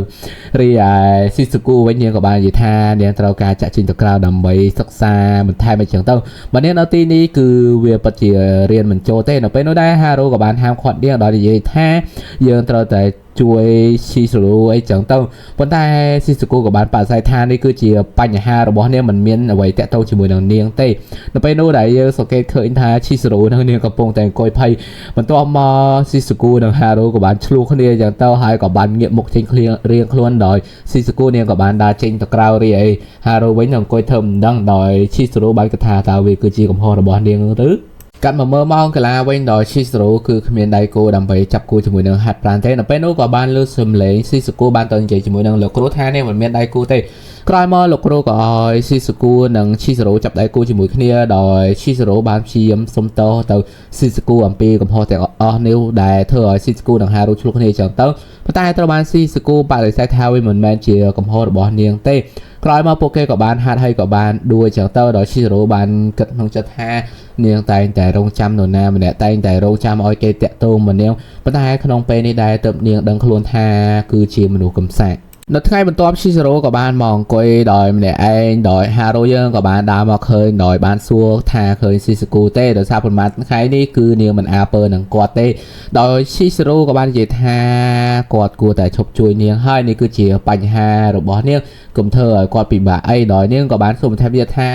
រីឯស៊ីស៊ូគូវិញនាងក៏បាននិយាយថានាងត្រូវការចាក់ចេញទៅក្រៅដើម្បីសិក្សាបន្ថែមអញ្ចឹងទៅបើនាងនៅទីនេះគឺវាពិតជារៀនមិនចូលទេនៅពេលនោះដែរហារូក៏បានហាមឃាត់នាងដោយនិយាយថាយើងត្រូវតែជួយស៊ីស៊ូរូអីចឹងទៅប៉ុន្តែស៊ីស៊ូគូក៏បានបដិសេធថានេះគឺជាបញ្ហារបស់នាងមិនមានអ្វីតាក់ទងជាមួយនឹងនាងទេនៅពេលនោះដែលយើងសង្កេតឃើញថាឈីស៊ូរូនឹងនាងកំពុងតែអង្គុយភ័យបន្ទាប់មកស៊ីស៊ូគូនិងហារូក៏បានឆ្លោះគ្នាចឹងទៅហើយក៏បានងាកមុខចេញឃ្លៀងរៀងខ្លួនដោយស៊ីស៊ូគូនាងក៏បានដើរចេញទៅក្រៅរីអីហារូវិញនឹងអង្គុយធ្វើមិនដឹងដោយឈីស៊ូរូបានគិតថាតើវាគឺជាកំហុសរបស់នាងឬកាត់មកមើលម៉ោងកីឡាវិញដោយឈីស្រូគឺគ្មានដៃគូដើម្បីចាប់គូជាមួយនឹងហាត់ប្រានទេនៅពេលនោះក៏បានលើសំឡេងស៊ីសុគូបានទៅនិយាយជាមួយនឹងលោកគ្រូថានេះមិនមានដៃគូទេក្រោយមកលោកគ្រូក៏ឲ្យស៊ីសុគូនិងឈីស្រូចាប់ដៃគូជាមួយគ្នាដោយឈីស្រូបានព្យាយាមសុំទោសទៅស៊ីសុគូអំពីកំហុសទាំងអស់នេះដែលធ្វើឲ្យស៊ីសុគូនិងហារូឆ្លោះគ្នាចឹងទៅប៉ុន្តែត្រូវបានស៊ីសុគូបដិសេធថាវាមិនមែនជាកំហុសរបស់នាងទេក្រោយមកពួកគេក៏បានហាត់ហើយក៏បានដួលចឹងទៅដោយឈីស្រូបានគិតក្នុងចិត្តថានាងតែងតែរងចាំនរណាម្នាក់តែងតែរងចាំឲ្យគេតាក់ទងមកនាងប៉ុន្តែក្នុងពេលនេះដែរទើបនាងដឹងខ្លួនថាគឺជាមនុស្សកំសាកនៅថ្ងៃបន្ទាប់ស៊ីសេរ៉ូក៏បានមកអង្គុយដោយម្នាក់ឯងដោយហារូយើងក៏បានដើរមកឃើញដោយបានសួរថាឃើញស៊ីសេគូទេដោយសារប្រហែលថ្ងៃនេះគឺនាងមិនអើពើនឹងគាត់ទេដោយស៊ីសេរ៉ូក៏បាននិយាយថាគាត់គួរតែឈប់ជួយនាងហើយនេះគឺជាបញ្ហារបស់នាងកុំធ្វើឲ្យគាត់ពិបាកអីដោយនាងក៏បានសួរបន្ថែមទៀតថា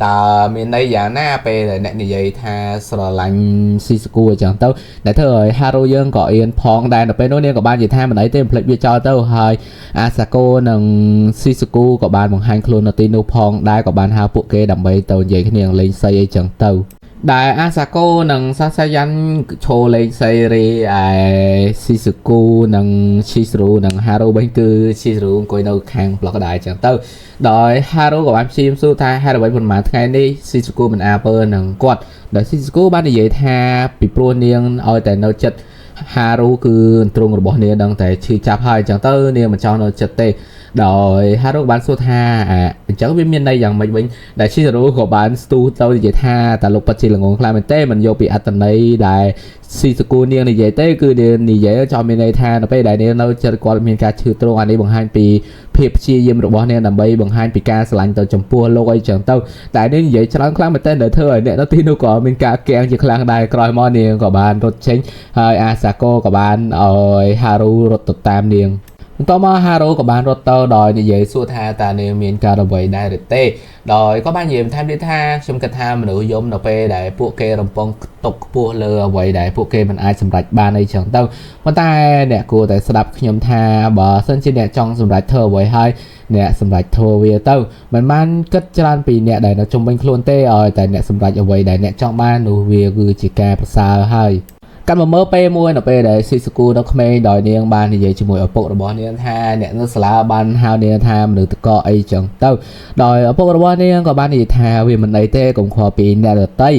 តើមានន័យយ៉ាងណាពេលដែលអ្នកនិយាយថាស្រឡាញ់ស៊ីស្គូអញ្ចឹងទៅដែលធ្វើឲ្យហារូយើងក៏អៀនផងដែរនៅពេលនោះនាងក៏បាននិយាយថាមិនអីទេភ្លេចវាចោលទៅហើយអាសាកូនិងស៊ីស្គូក៏បានបង្ហាញខ្លួននៅទីនោះផងដែរក៏បានហៅពួកគេដើម្បីទៅនិយាយគ្នាលេងសីអីចឹងទៅដែលអាសាកូនិងសាសាយ៉ាន់ឈរលេងសីរីឯស៊ីស្គូនិងឈីស្រូនិងហារូវិញគឺឈីស្រូអង្គុយនៅខាងប្លុកដែរចឹងទៅដោយហារូក៏បានព្យាយាមសួរថាហេតុអ្វីប៉ុន្មានថ្ងៃនេះស៊ីស្គូមិនអើពើនឹងគាត់ដោយស៊ីស្គូបាននិយាយថាពីព្រោះនាងឲ្យតែនៅចិត្តហារូគឺទ្រង់របស់នាងដឹងតែឈឺចាប់ហើយអញ្ចឹងទៅនាងមិនចង់នៅចិត្តទេដោយហារូបានសួរថាអញ្ចឹងវាមានន័យយ៉ាងម៉េចវិញដែលឈីរូក៏បានស្ទុះទៅនិយាយថាតាលោកពិតជាល្ងងខ្លាំងមែនទេមិនយកពីអត្តន័យដែលស៊ីសកូនាងនិយាយទេគឺនាងនិយាយចង់មានន័យថានៅពេលដែលនាងនៅចិត្តគាត់មានការឈឺទ្រង់អានេះបង្ហាញពីភាពព្យាយាមរបស់នាងដើម្បីបង្ហាញពីការស្រឡាញ់ទៅចំពោះលោកអីចឹងទៅតែនាងនិយាយច្រើនខ្លាំងមែនទែនដែលធ្វើឲ្យអ្នកនៅទីនោះក៏មានការកៀងជាខ្លាំងដែរក្រោយមកនាងក៏បានរត់ចេញហើយអាសាកូក៏បានឲ្យហារូរត់ទៅតាមនាងបន្ទាប់មកហារូក៏បានរត់ទៅដោយនិយាយសួរថាតើនាងមានការអ្វីដែរឬទេដោយក៏បាននិយាយបន្ថែមទៀតថាខ្ញុំគិតថាមនុស្សយំនៅពេលដែលពួកគេរំពឹងទុកខ្ពស់លើអ្វីដែលពួកគេមិនអាចសម្រេចបានអីចឹងទៅប៉ុន្តែអ្នកគួរតែស្ដាប់ខ្ញុំថាបើសិនជាអ្នកចង់សម្រេចធ្វើអ្វីហើយអ្នកសម្រេចធ្វើវាទៅមិនបានគិតច្រើនពីអ្នកដែលនៅជុំវិញខ្លួនទេឲ្យតែអ្នកសម្រេចអ្វីដែលអ្នកចង់បាននោះវាគឺជាការប្រសើរហើយកាត់មកមើលពេលមួយនៅពេលដែលស៊ីស្គូនៅក្មេងដោយនាងបាននិយាយជាមួយឪពុករបស់នាងថាអ្នកនៅសាលាបានហៅនាងថាមនុស្សតកអីចឹងទៅដោយឪពុករបស់នាងក៏បាននិយាយថាវាមិនអីទេកុំខ្វល់ពីអ្នកដទៃ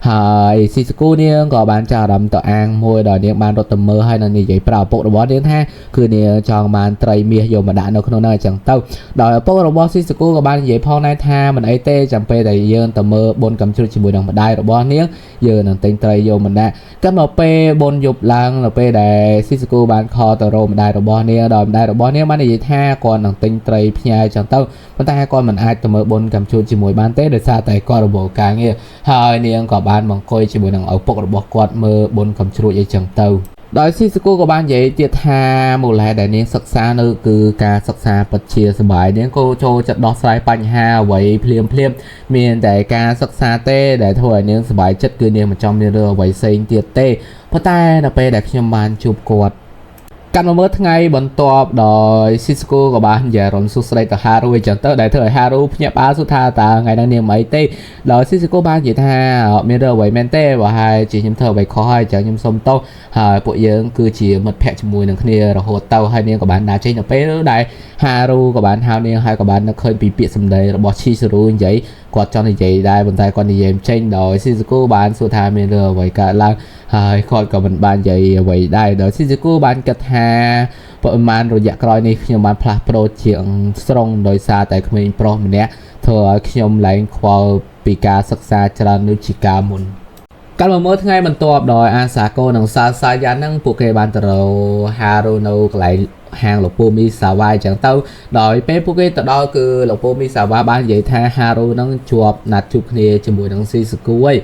ហើយស៊ីស្គូនាងក៏បានចាប់អារម្មណ៍ទៅអាងមួយដោយនាងបានរត់ទៅមើលហើយនឹងនិយាយប្រាប់ឪពុករបស់នាងថាគឺនាងចង់បានត្រីមាសយកមកដាក់នៅក្នុងនោះអញ្ចឹងទៅដោយឪពុករបស់ស៊ីស្គូក៏បាននិយាយផងដែរថាមិនអីទេចាំពេលដែលយើងទៅមើលបុណ្យកំជ្រួចជាមួយនឹងម្ដាយរបស់នាងយើងនឹងទិញត្រីយកមកដាក់កាត់មកពេលបុណ្យយប់ឡើងនៅពេលដែលស៊ីស្គូបានខលទៅរកម្ដាយរបស់នាងដោយម្ដាយរបស់នាងបាននិយាយថាគាត់នឹងទិញត្រីផ្ញើចឹងទៅប៉ុន្តែគាត់មិនអាចទៅមើលបុណ្យកំជួតជាមួយបានទេដោយសារតែគាត់រវល់ការងារហើយនាងក៏បានមកអង្គុយជាមួយនឹងឪពុករបស់គាត់មើលបុណ្យកំជ្រួចអីចឹងទៅដោយស៊ីស្គូក៏បាននិយាយទៀតថាមូលហេតុដែលនាងសិក្សានៅគឺការសិក្សាពិតជាសប្បាយនាងក៏ចូលចិត្តដោះស្រាយបញ្ហាអ្វីភ្លាមភ្លាមមានតែការសិក្សាទេដែលធ្វើឲ្យនាងសប្បាយចិត្តគឺនាងមិនចង់មានរឿងអ្វីផ្សេងទៀតទេប៉ុន្តែនៅពេលដែលខ្ញុំបានជួបគាត់កាត់មកមើលថ្ងៃបន្ទាប់ដោយស៊ីស្គូក៏បាននិយាយរំសួស្ដីទៅហារូអញ្ចឹងទៅដែលធ្វើឲ្យហារូភ្ញាក់ផ្អើលសួរថាតើថ្ងៃហ្នឹងនាងមិនអីទេដោយស៊ីស្គូបាននិយាយថាអត់មានរឿងអ្វីមែនទេបើហើយជាខ្ញុំធ្វើអ្វីខុសហើយអញ្ចឹងខ្ញុំសុំទោសហើយពួកយើងគឺជាមិត្តភក្តិជាមួយនឹងគ្នារហូតទៅហើយនាងក៏បានដើរចេញទៅពេលដែលហារូក៏បានហៅនាងហើយក៏បាននឹកឃើញពីពាក្យសម្ដីរបស់ឈីស៊ូរូនិយាយគាត់ចង់និយាយដែរប៉ុន្តែគាត់និយាយមិនចេញដោយស៊ីស្គូបានសួរថាមានរឿងអ្វីកើតឡើងហើយគាត់ក៏មិនបាននិយាយអ្វីដែរដោយស៊ីស្គូបានគិតថាប្រហែលរយៈក្រោយនេះខ្ញុំបានផ្លាស់ប្ដូរជាងស្រុងដោយសារតែក្មេងប្រុសម្នាក់ធ្វើឲ្យខ្ញុំឡើងខ្វល់ពីការសិក្សាច្រើនដូចជាកាលមុនកាលមកមើលថ្ងៃបន្ទាប់ដោយអាសាកូនិងសាសាយ៉ានហ្នឹងពួកគេបានទៅរកហារូនៅកន្លែងហាងលោកពូមីសាវ៉ាអញ្ចឹងទៅដោយពេលពួកគេទៅដល់គឺលោកពូមីសាវ៉ាបាននិយាយថាហារូហ្នឹងជាប់ណាត់ជួបគ្នាជាមួយនឹងស៊ីស្គូឯង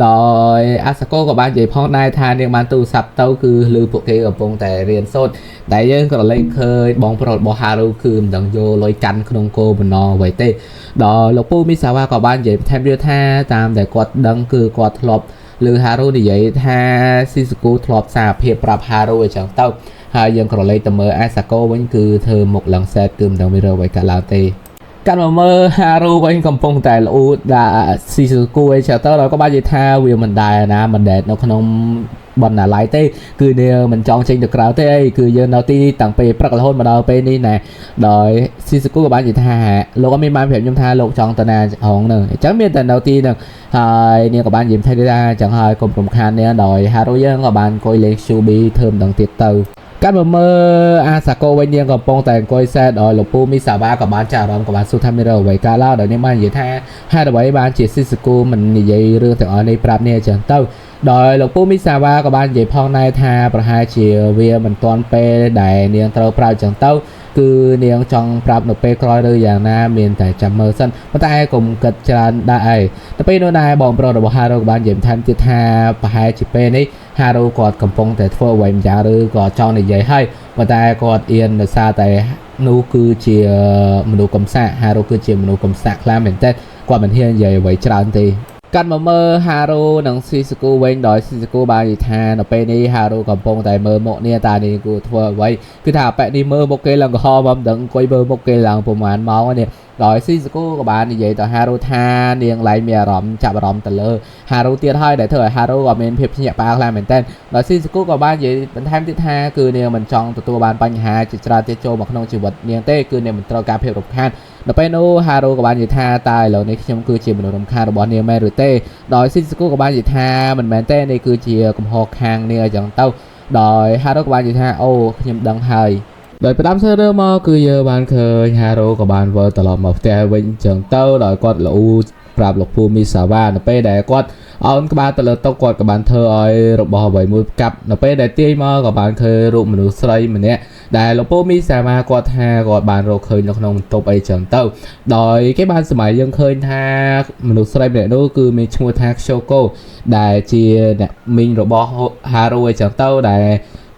ដោយអាសាកូក៏បាននិយាយផងដែរថានាងបានទូរស័ព្ទទៅគឺឮពួកគេកំពុងតែរៀនសូត្រតែយើងក៏លេចឃើញបងប្រុសរបស់ហារូគឺមិនដឹងយកលុយកាន់ក្នុងគោបំណងអ្វីទេដោយលោកពូមីសាវ៉ាក៏បាននិយាយបន្ថែមទៀតថាតាមដែលគាត់ដឹងគឺគាត់ធ្លាប់ឬហារូនិយាយថាស៊ីស្គូធ្លាប់សារភាពប្រាប់ហារូអញ្ចឹងទៅហើយយើងក៏លេចទៅមើលអាសាកូវិញគឺធ្វើមុខឡើងសែតគឺមិនដឹងមានរឿងអ្វីកើតឡើងទេកាត់មកមើលហារូវិញកំពុងតែល្អូតដាក់ស៊ីស្គូអីចឹងទៅដល់ក៏បាននិយាយថាវាមិនដែរណាមិនដែលនៅក្នុងបណ្ណាល័យទេគឺនាងមិនចង់ចេញទៅក្រៅទេអីគឺយើងនៅទីនេះតាំងពីព្រឹករហូតមកដល់ពេលនេះណែដោយស៊ីស្គូក៏បាននិយាយថាលោកអត់មានបានប្រាប់ខ្ញុំថាលោកចង់ទៅណាហងហ្នឹងអញ្ចឹងមានតែនៅទីហ្នឹងហើយនាងក៏បាននិយាយថាអញ្ចឹងហើយកុំរំខាននាងដោយហារូយើងក៏បានអង្គុយលេង Shubi ធ្វើម្ដងទៀតទៅកាត់មកមើលអាសាកូវិញនាងកំពុងតែអង្គុយសែតដោយលោកពូមីសាវ៉ាក៏បានចាអារម្មណ៍ក៏បានសួរថាមានរឿងអ្វីកើតឡើងដោយនាងបាននិយាយថាហេតុអ្វីបានជាស៊ីស្គូមិននិយាយរឿងទាំងអស់នេះប្រាប់នាងអញ្ចឹងទៅដោយលោកពូមីសាវ៉ាក៏បាននិយាយផងដែរថាប្រហែលជាវាមិនទាន់ពេលដែលនាងត្រូវប្រាប់អញ្ចឹងទៅ គឺនាងចង់ប្រាប់នៅពេលក្រោយឬយ៉ាងណាមានតែចាំមើលសិនប៉ុន្តែកុំគិតច្រើនដែរអីទៅពេលនោះដែរបងប្រុសរបស់ Haru ក៏បាននិយាយបន្ថែមទៀតថាប្រហែលជាពេលនេះ Haru គាត់កំពុងតែធ្វើអ្វីម្យ៉ាងឬក៏ចង់និយាយហើយប៉ុន្តែគាត់អៀនដោយសារតែនោះគឺជាមនុស្សកំសាក Haru គឺជាមនុស្សកំសាកខ្លាំងមែនទែនគាត់មិនហ៊ាននិយាយអ្វីច្រើនទេកាត់មកមើលហារូនិងស៊ីស៊ូគូវិញដោយស៊ីស៊ូគូបាននិយាយថានៅពេលនេះហារូកំពុងតែមើលមុខនេះតានេះគួរធ្វើអ្វីគឺថាអាប៉ែនេះមើលមុខគេឡើងក្រហមមិនដឹងអង្គុយមើលមុខគេឡើងប្រហែលម៉ោងនេះដោយស៊ីស៊ូគូក៏បាននិយាយទៅហារូថានាងឡើងមានអារម្មណ៍ចាប់អារម្មណ៍ទៅលើហារូទៀតហើយដែលធ្វើឲ្យហារូក៏មានភាពភ្ញាក់ផ្អើលខ្លាំងមែនទែនដោយស៊ីស៊ូគូក៏បាននិយាយបន្ថែមទៀតថាគឺនាងមិនចង់ទទួលបានបញ្ហាជាច្រើនទៀតចូលមកក្នុងជីវិតនាងទេគឺនាងមិនត្រូវការភាពរំខានដល់ពេលនោះហារូក៏បាននិយាយថាតើឥឡូវនេះខ្ញុំគឺជាមនុស្សរំខានរបស់នាងមែនឬទេដោយស៊ីស៊ូគូក៏បាននិយាយថាមិនមែនទេនេះគឺជាកំហុសខាងនាងអញ្ចឹងទៅដោយហារូក៏បាននិយាយថាអូខ្ញុំដឹងហើយដោយផ្ដាំសើរើមកគឺយើងបានឃើញហារូក៏បានវិលត្រឡប់មកផ្ទះវិញអញ្ចឹងទៅដោយគាត់ល្អូប្រាប់លោកពូមីសាវ៉ានៅពេលដែលគាត់អោនក្បាលទៅលើតុគាត់ក៏បានធ្វើឲ្យរបស់អ្វីមួយកាប់នៅពេលដែលទាញមកក៏បានឃើញរូបមនុស្សស្រីម្នាក់ដែលលោកពូមីសាវ៉ាគាត់ថាគាត់បានរកឃើញនៅក្នុងបន្ទប់អីចឹងទៅដោយគេបានសម័យយើងឃើញថាមនុស្សស្រីម្នាក់នោះគឺមានឈ្មោះថាខ្ជូកូដែលជាអ្នកមីងរបស់ហារូអីចឹងទៅដែល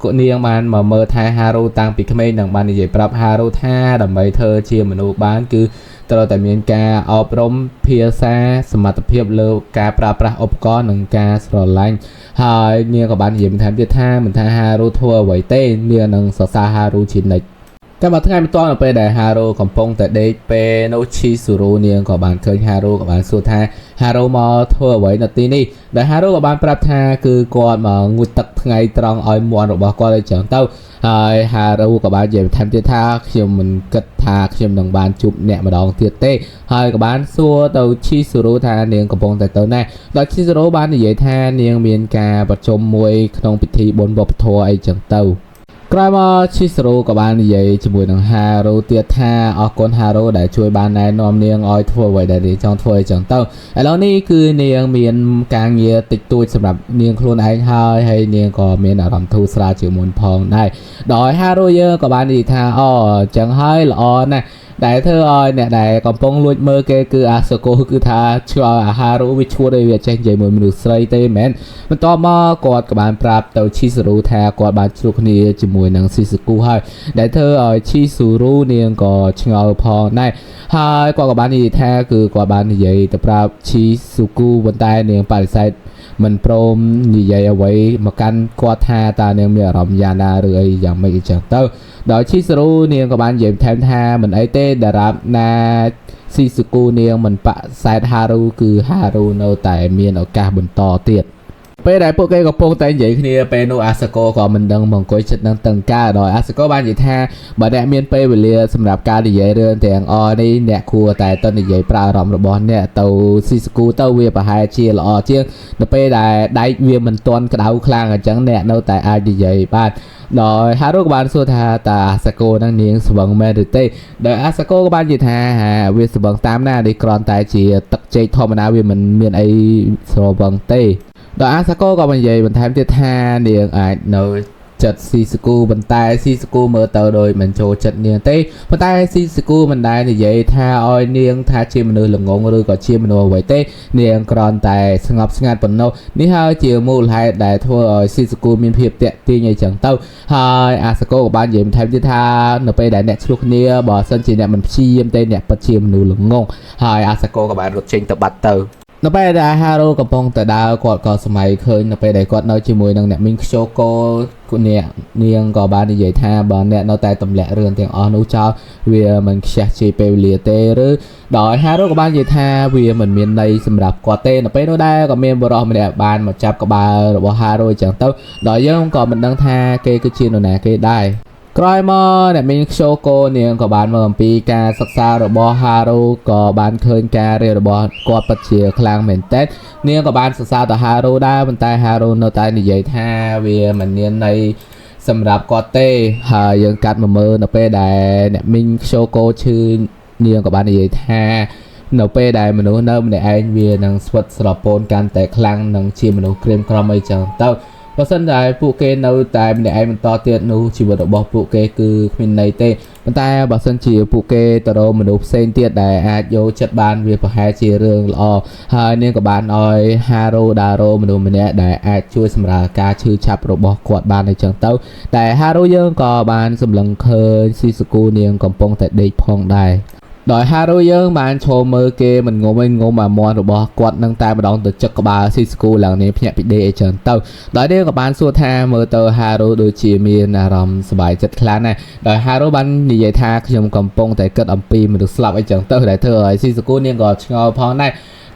គាត់នាងបានមកមើលថែហារូតាំងពីក្មេងនិងបាននិយាយប្រាប់ហារូថាដើម្បីធ្វើជាមនុស្សបានគឺត្រូវតែមានការអប់រំភាសាសមត្ថភាពលើការប្រើប្រាស់ឧបករណ៍និងការស្រឡាញ់ហើយនាងក៏បាននិយាយបន្ថែមទៀតថាមិនថាហារូធ្វើអ្វីទេនាងនឹងសរសើរហារូជានិច្ចតែមួយថ្ងៃបន្ទាប់នៅពេលដែលហារូកំពុងតែដេកពេលនោះឈីស៊ូរូនាងក៏បានឃើញហារូក៏បានសួរថាហារូមកធ្វើអ្វីនៅទីនេះដែលហារូក៏បានប្រាប់ថាគឺគាត់មកងូតទឹកថ្ងៃត្រង់ឲ្យមាន់របស់គាត់ឲ្យចឹងទៅហើយហារូក៏បាននិយាយបន្ថែមទៀតថាខ្ញុំមិនគិតថាខ្ញុំនឹងបានជួបអ្នកម្ដងទៀតទេហើយក៏បានសួរទៅឈីស៊ូរូថានាងកំពុងតែទៅណាដោយឈីស៊ូរូបាននិយាយថានាងមានការប្រជុំមួយក្នុងពិធីបុណ្យវប្បធម៌អីចឹងទៅក្រោយមកឈីសរូក៏បាននិយាយជាមួយនឹងហារូទៀតថាអរគុណហារូដែលជួយបានណែនាំនាងឲ្យធ្វើអ្វីដែលនាងចង់ធ្វើអញ្ចឹងទៅឥឡូវនេះគឺនាងមានការងារតិចតួចសម្រាប់នាងខ្លួនឯងហើយហើយនាងក៏មានអារម្មណ៍ធូរស្រាលជាងមុនផងដែរដោយហារូយើងក៏បាននិយាយថាអូអញ្ចឹងហើយល្អណាស់ដែលធ្វើឲ្យអ្នកដែលកំពុងលួចមើលគេគឺអាសូកូគឺថាឆ្លល់អាហារូវាឈួតឲ្យវាចេះនិយាយមួយមនុស្សស្រីទេមែនបន្ទាប់មកគាត់ក៏បានប្រាប់ទៅឈីស៊ូរូថាគាត់បានជួបគ្នាជាមួយនឹងស៊ីស៊ូគូហើយដែលធ្វើឲ្យឈីស៊ូរូនាងក៏ឆ្ងល់ផងដែរហើយគាត់ក៏បាននិយាយថាគឺគាត់បាននិយាយទៅប្រាប់ឈីស៊ូគូប៉ុន្តែនាងបដិសេធមិនព្រមនិយាយអ្វីមកកាន់គាត់ថាតើនាងមានអារម្មណ៍យ៉ាងណាឬអីយ៉ាងម៉េចអញ្ចឹងទៅដោយឈីស៊ូរូនាងក៏បាននិយាយថែមថាមិនអីទេតារាបណាស៊ីស៊ូគូនាងមិនបសេធហារូគឺហារូនៅតែមានឱកាសបន្តទៀតពេលដែលពួកគេកំពុងតែនិយាយគ្នាពេលនោះអាសាកូក៏មិនដឹងមកអង្គុយចិត្តនឹងតឹងការដោយអាសាកូបាននិយាយថាបើអ្នកមានពេលវេលាសម្រាប់ការនិយាយរឿងទាំងអស់នេះអ្នកគួរតែទៅនិយាយប្រើអារម្មណ៍របស់អ្នកទៅស៊ីស្គូទៅវាប្រហែលជាល្អជាងនៅពេលដែលដែកវាមិនទាន់ក្តៅខ្លាំងអញ្ចឹងអ្នកនៅតែអាចនិយាយបានដោយហារុក៏បានសួរថាតើអាសាកូនឹងនាងស្វឹងមែនឬទេដោយអាសាកូក៏បាននិយាយថាវាស្វឹងតាមណានេះគ្រាន់តែជាទឹកចេកធម្មតាវាមិនមានអីស្រវឹងទេដោយអាសាកូក៏បាននិយាយបន្ថែមទៀតថានាងអាចនៅចិត្តស៊ីសគូប៉ុន្តែស៊ីសគូមើលទៅដោយមិនចូលចិត្តនាងទេប៉ុន្តែស៊ីសគូមិនដែលនិយាយថាឲ្យនាងថាជាមនុស្សល្ងងឬក៏ជាមនុស្សអ្វីទេនាងគ្រាន់តែស្ងប់ស្ងាត់ប៉ុណ្ណោះនេះហើយជាមូលហេតុដែលធ្វើឲ្យស៊ីសគូមានភាពតាក់ទាញអីចឹងទៅហើយអាសាកូក៏បាននិយាយបន្ថែមទៀតថានៅពេលដែលអ្នកឆ្លោះគ្នាបើសិនជាអ្នកមិនព្យាយាមទេអ្នកពិតជាមនុស្សល្ងងហើយអាសាកូក៏បានរត់ចេញទៅបាត់ទៅនៅពេលដែលហារូកំពុងតែដើរគាត់ក៏សម័យឃើញនៅពេលដែលគាត់នៅជាមួយនឹងអ្នកមីងខ្ជូកូគអ្នកនាងក៏បាននិយាយថាបើអ្នកនៅតែទម្លាក់រឿងទាំងអស់នោះចោលវាមិនខ្ជះជាពេលវេលាទេឬដោយហារូក៏បាននិយាយថាវាមិនមានន័យសម្រាប់គាត់ទេនៅពេលនោះដែរក៏មានបុរសម្នាក់បានមកចាប់ក្បាលរបស់ហារូអញ្ចឹងទៅដោយយើងក៏មិនដឹងថាគេគឺជានរណាគេដែរក្រោយមកអ្នកមីងខ្ជូកូនាងក៏បានមកអំពីការសិក្សារបស់ហារូក៏បានឃើញការរៀនរបស់គាត់ពិតជាខ្លាំងមែនទែននាងក៏បានសរសើរទៅហារូដែរប៉ុន្តែហារូនៅតែនិយាយថាវាមិនមានន័យសម្រាប់គាត់ទេហើយយើងកាត់មកមើលនៅពេលដែលអ្នកមីងខ្ជូកូឈឺនាងក៏បាននិយាយថានៅពេលដែលមនុស្សនៅម្នាក់ឯងវានឹងស្វិតស្រពោនកាន់តែខ្លាំងនិងជាមនុស្សក្រៀមក្រំអីចឹងទៅ បើសិនតែពួកគេនៅតែម្នាក់ឯងបន្តទៀតនោះជីវិតរបស់ពួកគេគឺគ្មានន័យទេប៉ុន្តែបើសិនជាពួកគេទៅរកមនុស្សផ្សេងទៀតដែលអាចយកចិត្តបានវាប្រហែលជារឿងល្អហើយនាងក៏បានឲ្យហារ៉ូដារ៉ូមនុស្សម្នាក់ដែលអាចជួយសម្រាលការឈឺចាប់របស់គាត់បានអញ្ចឹងទៅតែហារ៉ូយើងក៏បានសម្លឹងឃើញស៊ីសុគូនាងកំពុងតែដេកផងដែរដោយហារុយើងបានឈរមើលគេមិនងំឯងងំអាមន់របស់គាត់នឹងតែម្ដងទៅចឹកក្បាលស៊ីស្គូឡើងនេះភ្ញាក់ពីដេកអីចឹងទៅដោយនេះក៏បានសួរថាមើលទៅហារុដូចជាមានអារម្មណ៍សប្បាយចិត្តខ្លាំងណាស់ដោយហារុបាននិយាយថាខ្ញុំកំពុងតែគិតអំពីមនុស្សស្លាប់អីចឹងទៅដែលធ្វើឲ្យស៊ីស្គូនាងក៏ឆ្ងល់ផងដែរ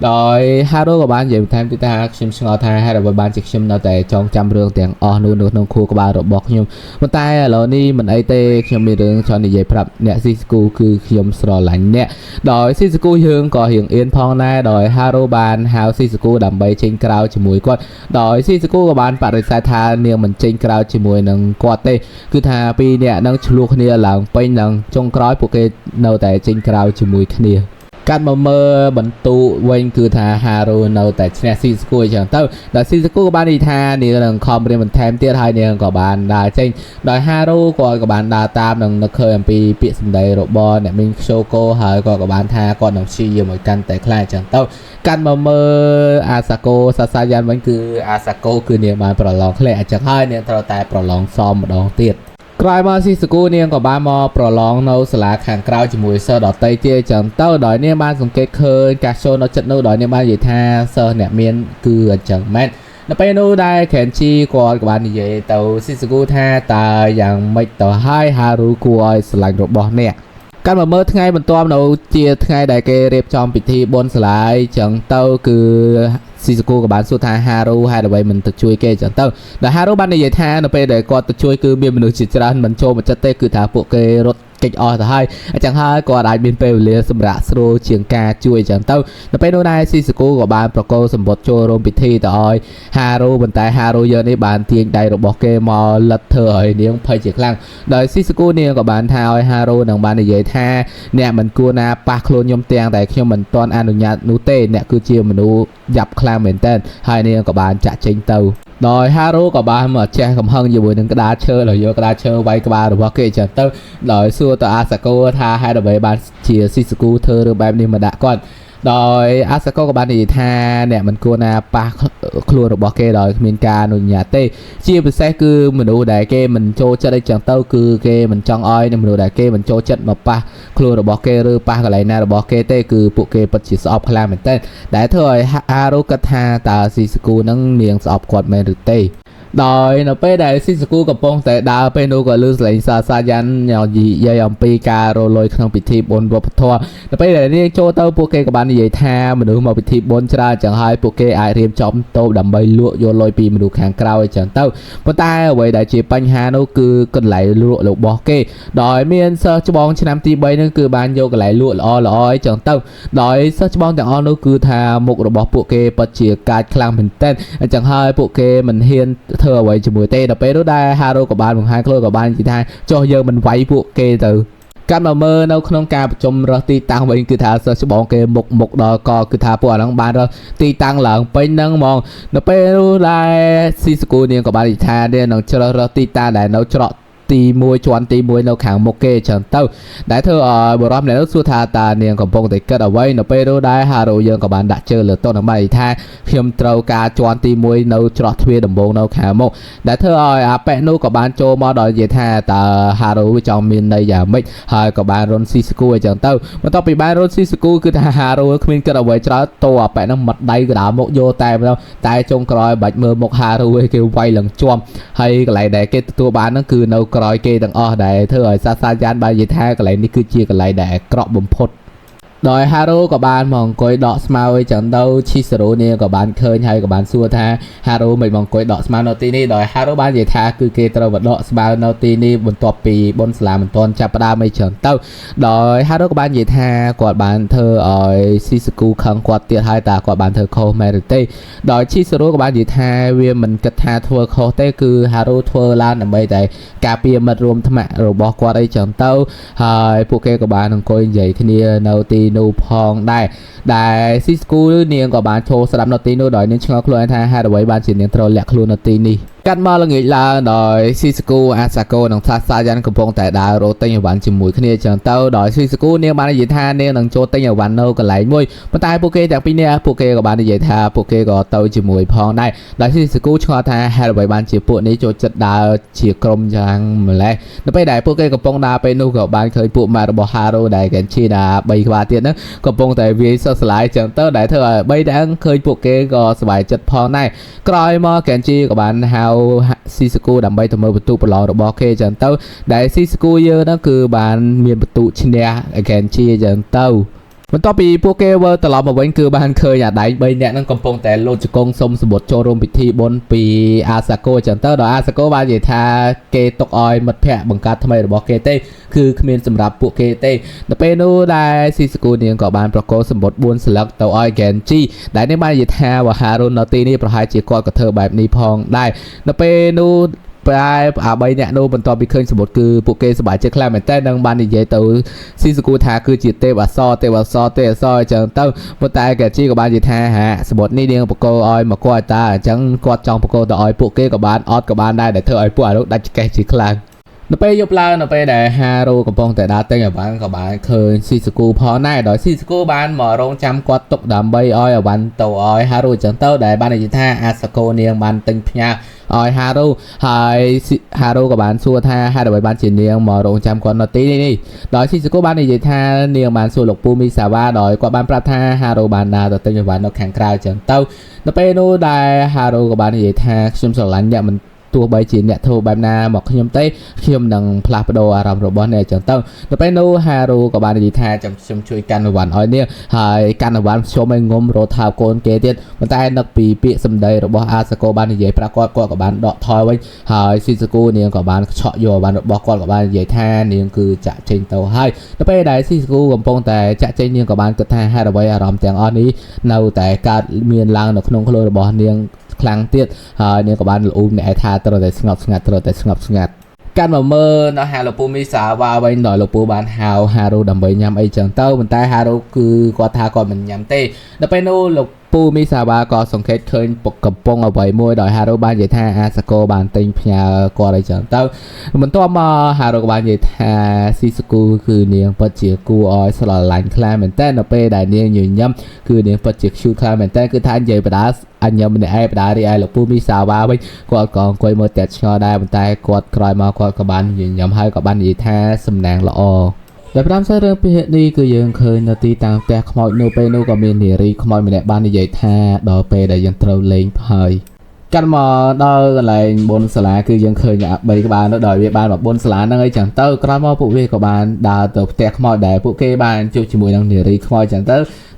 ដោយហារុក៏បាននិយាយបន្ថែមទៀតថាខ្ញុំឆ្ងល់ថាហេតុអ្វីបានជាខ្ញុំនៅតែចងចាំរឿងទាំងអស់នោះនៅក្នុងខួរក្បាលរបស់ខ្ញុំប៉ុន្តែឥឡូវនេះមិនអីទេខ្ញុំមានរឿងចង់និយាយប្រាប់អ្នកស៊ីស្គូគឺខ្ញុំស្រឡាញ់អ្នកដោយស៊ីស្គូយើងក៏រៀងអៀនផងដែរដោយហារុបានហៅស៊ីស្គូដើម្បីចេញក្រៅជាមួយគាត់ដោយស៊ីស្គូក៏បានបដិសេធថានាងមិនចេញក្រៅជាមួយនឹងគាត់ទេគឺថាពីរអ្នកនឹងឆ្លោះគ្នាឡើងពេញនឹងចុងក្រោយពួកគេនៅតែចេញក្រៅជាមួយគ្នាកាត់មកមើលបន្ទូវិញគឺថាហារូនៅតែឈ្នះស៊ីស្គូអញ្ចឹងទៅដល់ស៊ីស្គូក៏បាននិយាយថានាងនឹងខំរៀនបន្ថែមទៀតហើយនាងក៏បានដើរចេញដោយហារូគាត់ក៏បានដើរតាមនឹងនឹកឃើញអំពីពាក្យសម្ដីរបស់អ្នកមីងខ្ជូកូហើយគាត់ក៏បានថាគាត់នឹងព្យាយាមឲ្យកាន់តែខ្លាំងអញ្ចឹងទៅកាត់មកមើលអាសាកូសាសាយ៉ានវិញគឺអាសាកូគឺនាងបានប្រឡងធ្លាក់អញ្ចឹងហើយនាងត្រូវតែប្រឡងសមម្ដងទៀតក្រោយមកស៊ីសកូនាងក៏បានមកប្រឡងនៅសាលាខាងក្រៅជាមួយសិស្សដទៃទៀតចឹងទៅដោយនាងបានសង្កេតឃើញកាសូនៅចិត្តនោះដោយនាងបាននិយាយថាសិស្សអ្នកមានគឺអញ្ចឹងមែននៅពេលនោះដែរខេនជីគាត់ក៏បាននិយាយទៅស៊ីសកូថាតើយ៉ាងម៉េចទៅហើយហារូគួរឲ្យស្រឡាញ់របស់អ្នកកាន់មកមើលថ្ងៃបន្ទាប់នៅជាថ្ងៃដែលគេរៀបចំពិធីបុណ្យសាលាអញ្ចឹងទៅគឺស៊ីសកូក៏បានសួរថាហារូហេតុអ្វីមិនទៅជួយគេអញ្ចឹងទៅដែលហារូបាននិយាយថានៅពេលដែលគាត់ទៅជួយគឺមានមនុស្សជាច្រើនមិនចូលមកចិត្តទេគឺថាពួកគេរត់គេចអស់ទៅហើយអញ្ចឹងហើយគាត់អាចមានពេលវេលាសម្រាប់ស្រួលជាងការជួយអញ្ចឹងទៅនៅពេលនោះដែរស៊ីសកូក៏បានប្រកល់សម្បត្តិចូលរួមពិធីទៅឲ្យហារូប៉ុន្តែហារូយើងនេះបានទាញដៃរបស់គេមកលិតធ្វើឲ្យនាងភ័យជាខ្លាំងដោយស៊ីសកូនាងក៏បានថាឲ្យហារូនឹងបាននិយាយថាអ្នកមិនគួរណាប៉ះខ្លួនខ្ញុំទាំងតែខ្ញុំមិនទាន់អនុញ្ញាតនោះទេអ្នកគឺជាមនុស្សយ៉ាប់ខ្លាំងមែនទែនហើយនាងក៏បានចាក់ចេញទៅដោយហារូក៏បានមកចេះកំហឹងជាមួយនឹងក្តារឈើដោយយកក្តារឈើវាយក្បាលរបស់គេអញ្ចឹងទៅដោយសួរទៅអាសាកូថាហេតុអ្វីបានជាស៊ីសកូធ្វើរឿងបែបនេះមកដាក់គាត់ដោយអាសាកូក៏បាននិយាយថាអ្នកមិនគួរណាប៉ះខ្លួនរបស់គេដោយគ្មានការអនុញ្ញាតទេជាពិសេសគឺមនុស្សដែលគេមិនចូលចិត្តអីចឹងទៅគឺគេមិនចង់ឲ្យមនុស្សដែលគេមិនចូលចិត្តមកប៉ះខ្លួនរបស់គេឬប៉ះកន្លែងណារបស់គេទេគឺពួកគេពិតជាស្អប់ខ្លាំងមែនទែនដែលធ្វើឲ្យហារូគិតថាតើស៊ីសកូនឹងនាងស្អប់គាត់មែនឬទេដោយនៅពេលដែលស៊ីសកូកំពុងតែដើរពេលនោះក៏ឮសលេងសាសាយ៉ាន់និយាយអំពីការរលុយក្នុងពិធីបុណ្យវប្បធម៌នៅពេលដែលនាងចូលទៅពួកគេក៏បាននិយាយថាមនុស្សមកពិធីបុណ្យច្រើនចឹងហើយពួកគេអាចរៀបចំតូបដើម្បីលក់យកលុយពីមនុស្សខាងក្រៅអញ្ចឹងទៅប៉ុន្តែអ្វីដែលជាបញ្ហានោះគឺកន្លែងលក់របស់គេដោយមានសិស្សច្បងឆ្នាំទី3នឹងគឺបានយកកន្លែងលក់ល្អល្អអញ្ចឹងទៅដោយសិស្សច្បងទាំងអស់នោះគឺថាមុខរបស់ពួកគេពិតជាកាចខ្លាំងមែនទែនអញ្ចឹងហើយពួកគេមិនហ៊ានធ្វើអ្វីជាមួយទេដល់ពេលនោះដែរហារូក៏បានបង្ហាញខ្លួនក៏បាននិយាយថាចុះយើងមិនវាយពួកគេទៅកាត់មកមើលនៅក្នុងការប្រជុំរើសទីតាំងវិញគឺថាសិស្សច្បងគេមុខមុខដល់កគឺថាពួកអាហ្នឹងបានរើសទីតាំងឡើងពេញហ្នឹងហ្មងនៅពេលនោះដែរស៊ីសកូនាងក៏បាននិយាយថានាងនឹងជ្រើសរើសទីតាំងដែលនៅច្រកទី1ជាន់ទី1នៅខាងមុខគេចឹងទៅដែលធ្វើឲ្យបរិមម្នាក់នោះសួរថាតើនាងកំពុងតែគិតអ្វីនៅពេលនោះដែរហារូយើងក៏បានដាក់ជើងលើតុដើម្បីថាខ្ញុំត្រូវការជាន់ទី1នៅច្រកទ្វារដំបូងនៅខាងមុខដែលធ្វើឲ្យអាប៉ែនោះក៏បានចូលមកដោយនិយាយថាតើហារូចង់មានន័យយ៉ាងម៉េចហើយក៏បានរុនស៊ីស្គូអញ្ចឹងទៅបន្ទាប់ពីបានរុនស៊ីស្គូគឺថាហារូគ្មានគិតអ្វីច្រើនតោអាប៉ែនោះមកដៃកដាលមុខយកតែម្ដងតែចុងក្រោយបាច់មើលមុខហារូឯងគេវាយឡើងជាប់ហើយកន្លែងដែលគេទទួលបានហ្នឹងគឺនៅក្រោយគេទាំងអស់ដែលធ្វើឲ្យសាសាយ៉ានបាននិយាយថាកន្លែងនេះគឺជាកន្លែងដែលអាក្រក់បំផុតដោយហារូក៏បានមកអង្គុយដកស្មៅអីចឹងទៅឈីសេរូនេះក៏បានឃើញហើយក៏បានសួរថាហារូមិនមកអង្គុយដកស្មៅនៅទីនេះដោយហារូបាននិយាយថាគឺគេត្រូវមកដកស្មៅនៅទីនេះបន្ទាប់ពីបុណ្យសាលាមិនទាន់ចាប់ផ្ដើមអីចឹងទៅដោយហារូក៏បាននិយាយថាគាត់បានធ្វើឲ្យស៊ីសគូខឹងគាត់ទៀតហើយតើគាត់បានធ្វើខុសមែនឬទេដោយឈីសេរូក៏បាននិយាយថាវាមិនគិតថាធ្វើខុសទេគឺហារូធ្វើឡើងដើម្បីតែការពារមិត្តរួមថ្នាក់របស់គាត់អីចឹងទៅហើយពួកគេក៏បានអង្គុយនិយាយគ្នានៅទីនោះផងដែរដែលស៊ីស្គូនាងក៏បានចូលស្ដាប់នៅទីនោះដោយនាងឆ្ងល់ខ្លួនឯងថាហេតុអ្វីបានជានាងត្រូវលាក់ខ្លួននៅទីនេះ កាត់មកល្ងាចឡើងដោយស៊ីស្គូអាសាកូនិងសាសាយ៉ាន់កំពុងតែដើររកទិញអីវ៉ាន់ជាមួយគ្នាចឹងទៅដោយស៊ីស្គូនាងបាននិយាយថានាងនឹងចូលទិញអីវ៉ាន់នៅកន្លែងមួយប៉ុន្តែពួកគេទាំងពីរនាក់ពួកគេក៏បាននិយាយថាពួកគេក៏ទៅជាមួយផងដែរដោយស៊ីស្គូឆ្ងល់ថាហេតុអ្វីបានជាពួកនេះចូលចិត្តដើរជាក្រុមយ៉ាងម្លេះនៅពេលដែលពួកគេកំពុងដើរពេលនោះក៏បានឃើញពួកម៉ារបស់ហារូដែលកេនឈីណា3ក្បាលទៀតហ្នឹងកំពុងតែវាយសុះស្លាយចឹងទៅដែលធ្វើឲ្យ3នាក់ឃើញពួកគេក៏សប្បាយចិត្តផងដែរក្រោយមកកេនជីក៏បានហៅស៊ីស្គូដើម្បីទៅមើលបន្ទុកប្រឡងរបស់គេចឹងទៅដែលស៊ីស្គូយើងហ្នឹងគឺបានមានបន្ទុកឈ្នះកេនជីចឹងទៅបន្ទាប់ពីពួកគេវិលត្រឡប់មកវិញគឺបានឃើញអាដែង3នាក់ហ្នឹងកំពុងតែលោតជង្គង់សុំសម្បត្តិចូលរួមពិធីបុណ្យពីអាសាកូចឹងទៅដល់អាសាកូបាននិយាយថាគេទុកឲ្យមិត្តភ័ក្តិបង្កើតថ្មីរបស់គេទេគឺគ្មានសម្រាប់ពួកគេទេដល់ពេលនោះដែលស៊ីស្គូនាងក៏បានប្រកល់សម្បត្តិ4ស្លឹកទៅឲ្យ Genji ដែលនេះបាននិយាយថាវហារុននៅទីនេះប្រហែលជាគាត់ក៏ធ្វើបែបនេះផងដែរនៅពេលនោះប្រែអា3នាក់នោះបន្ទាប់ពីឃើញសម្បត្តិគឺពួកគេសប្បាយចិត្តខ្លាំងមែនតើនឹងបាននិយាយទៅស៊ីស្គូថាគឺជាទេពអក្សរទេពអក្សរទេពអក្សរអញ្ចឹងទៅប៉ុន្តែកែជីក៏បាននិយាយថាហាសម្បត្តិនេះនាងបកគោឲ្យមកគាត់តាអញ្ចឹងគាត់ចង់បកគោទៅឲ្យពួកគេក៏បានអត់ក៏បានដែរដែលធ្វើឲ្យពួកអានោះដាច់ចកេះជាខ្លាំងនៅពេលយប់ឡើងនៅពេលដែលហារូកំពុងតែដើរទិញអីវ៉ាន់ក៏បានឃើញស៊ីស្គូផងដែរដោយស៊ីស្គូបានមករងចាំគាត់ទុកដើម្បីឲ្យអីវ៉ាន់ទៅឲ្យហារូអញ្ចឹងទៅដែលបាននិយាយថាអាសាកូនាងបានទិញផ្ញើឲ្យហារូហើយហារូក៏បានសួរថាហេតុអ្វីបានជានាងមករងចាំគាត់នៅទីនេះនេះដោយស៊ីស្គូបាននិយាយថានាងបានសួរលោកពូមីសាវ៉ាដោយគាត់បានប្រាប់ថាហារូបានដើរទៅទិញអីវ៉ាន់នៅខាងក្រៅអញ្ចឹងទៅនៅពេលនោះដែលហារូក៏បាននិយាយថាខ្ញុំស្រឡាញ់អ្នកមិនទោះបីជាអ្នកធ្វើបែបណាមកខ្ញុំទេខ្ញុំនឹងផ្លាស់ប្ដូរអារម្មណ៍របស់អ្នកអញ្ចឹងទៅដល់ពេលនោះហារូក៏បាននិយាយថាចាំខ្ញុំជួយកាន់អីវ៉ាន់ឲ្យនាងហើយកាន់អីវ៉ាន់ខ្ញុំឲ្យងំរត់ថើបកូនគេទៀតប៉ុន្តែនឹកពីពាក្យសម្ដីរបស់អាសាកូបាននិយាយប្រាប់គាត់គាត់ក៏បានដកថយវិញហើយស៊ីសាកូនាងក៏បានឆក់យកអីវ៉ាន់របស់គាត់ក៏បាននិយាយថានាងគឺចាក់ចេញទៅហើយដល់ពេលដែលស៊ីសាកូកំពុងតែចាក់ចេញនាងក៏បានគិតថាហេតុអ្វីអារម្មណ៍ទាំងអស់នេះនៅតែកើតមានឡើងនៅក្នុងខ្លួនរបស់នាងខ្លាំងទៀតហើយនាងក៏បានលូមអ្នកឯថាត្រូវតែស្ងប់ស្ងាត់ត្រូវតែស្ងប់ស្ងាត់កាន់មកមើលនៅហាលោកពូមីសាវ៉ាវិញដល់លោកពូបានហៅហារូដើម្បីញ៉ាំអីចឹងទៅប៉ុន្តែហារូគឺគាត់ថាគាត់មិនញ៉ាំទេដល់ពេលនោះលោកពូមីសាវ៉ាក៏សង្កេតឃើញពុកកំប៉ុងអ្វីមួយដោយហារូបាននិយាយថាអាសាកូបានទិញផ្ញើគាត់អីចឹងទៅបន្ទាប់មកហារូក៏បាននិយាយថាស៊ីស្គូគឺនាងពិតជាគួរឲ្យស្រឡាញ់ខ្លាំងមែនតើនៅពេលដែលនាងញញឹមគឺនាងពិតជា cute ខ្លាំងមែនតើគឺថានិយាយបដាអញញឹមម្នាក់ឯងបដារីឯលោកពូមីសាវ៉ាវិញគាត់ក៏អង្គុយមើលតែឆ្ងល់ដែរប៉ុន្តែគាត់ក្រោយមកគាត់ក៏បានញញឹមហើយក៏បាននិយាយថាសំណាងល្អដែលប្រាំសារឿងពីនេះគឺយើងឃើញនៅទីតាំងផ្ទះខ្មោចនៅពេលនោះក៏មាននារីខ្មោចម្នាក់បាននិយាយថាដល់ពេលដែលយើងត្រូវលេងហើយកាន់មកដល់កន្លែងបុណ្យសាលាគឺយើងឃើញអា3ក្បាលនោះដោយវាបានមកបុណ្យសាលាហ្នឹងអីចឹងទៅក្រោយមកពួកវាក៏បានដើរទៅផ្ទះខ្មោចដែលពួកគេបានជួបជាមួយនឹងនារីខ្មោចចឹងទៅ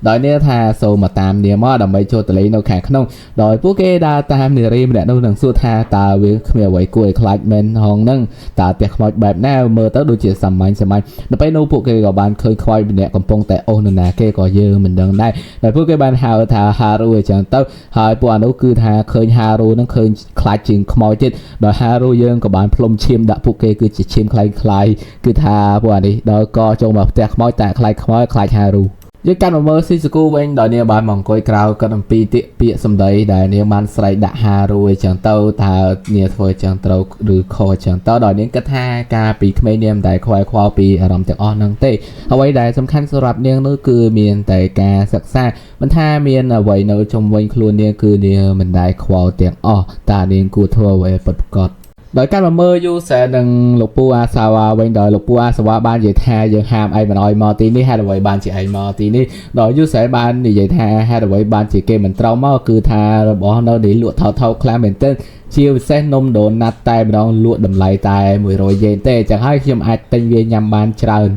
ដោយនាងថាសូមមកតាមនាងមកដើម្បីចូលទៅលេងនៅខាងក្នុងដោយពួកគេដើរតាមនារីម្នាក់នោះនឹងសួរថាតើវាគ្មានអ្វីគួរឲ្យខ្លាចមែនហងហ្នឹងតើផ្ទះខ្មោចបែបណាមើលទៅដូចជាសាមញ្ញសាមញ្ញដល់ពេលនោះពួកគេក៏បានឃើញខ្មោចម្នាក់កំពុងតែអូសនរណាគេក៏យើងមិនដឹងដែរដែលពួកគេបានហៅថាហារូអញ្ចឹងទៅហើយពួកអានោះគឺថាឃើញហារូនឹងឃើញខ្លាចជាងខ្មោចទៀតដោយហារូយើងក៏បានផ្លុំឈាមដាក់ពួកគេគឺជាឈាមคล้ายៗគឺថាពួកអានេះដល់ក៏ចូលមកផ្ទះខ្មោចតែខ្លាចខ្មោចខ្លាចហារូយើងកាន់មកមើលស៊ីស្គូវិញដោយនាងបានមកអង្គុយក្រៅគាត់អំពីពាក្យពាក្យសម្ដីដែលនាងបានស្រែកដាក់ហារូអញ្ចឹងទៅតើនាងធ្វើអញ្ចឹងត្រូវឬខុសអញ្ចឹងទៅដោយនាងគិតថាការពីក្មេងនាងមិនដែលខ្វាយខ្វល់ពីអារម្មណ៍ទាំងអស់ហ្នឹងទេអ្វីដែលសំខាន់សម្រាប់នាងនោះគឺមានតែការសិក្សាមិនថាមានអ្វីនៅជុំវិញខ្លួននាងគឺនាងមិនដែលខ្វល់ទាំងអស់តើនាងគួរធ្វើអ្វីឲ្យពិតប្រាកដដោយការមកមើលយូសែនិងលោកពូអាសាវ៉ាវិញដោយលោកពូអាសាវ៉ាបាននិយាយថាយើងហាមឯងមិនឲ្យមកទីនេះហេតុអ្វីបានជាឯងមកទីនេះដោយយូសែបាននិយាយថាហេតុអ្វីបានជាគេមិនត្រូវមកគឺថារបស់នៅនេះលក់ថោកថោកខ្លាំងមែនទែនជាពិសេសនំដូណាត់តែម្ដងលក់តម្លៃតែ100យេនទេចឹងហើយខ្ញុំអាចទិញវាញ៉ាំបានច្រើន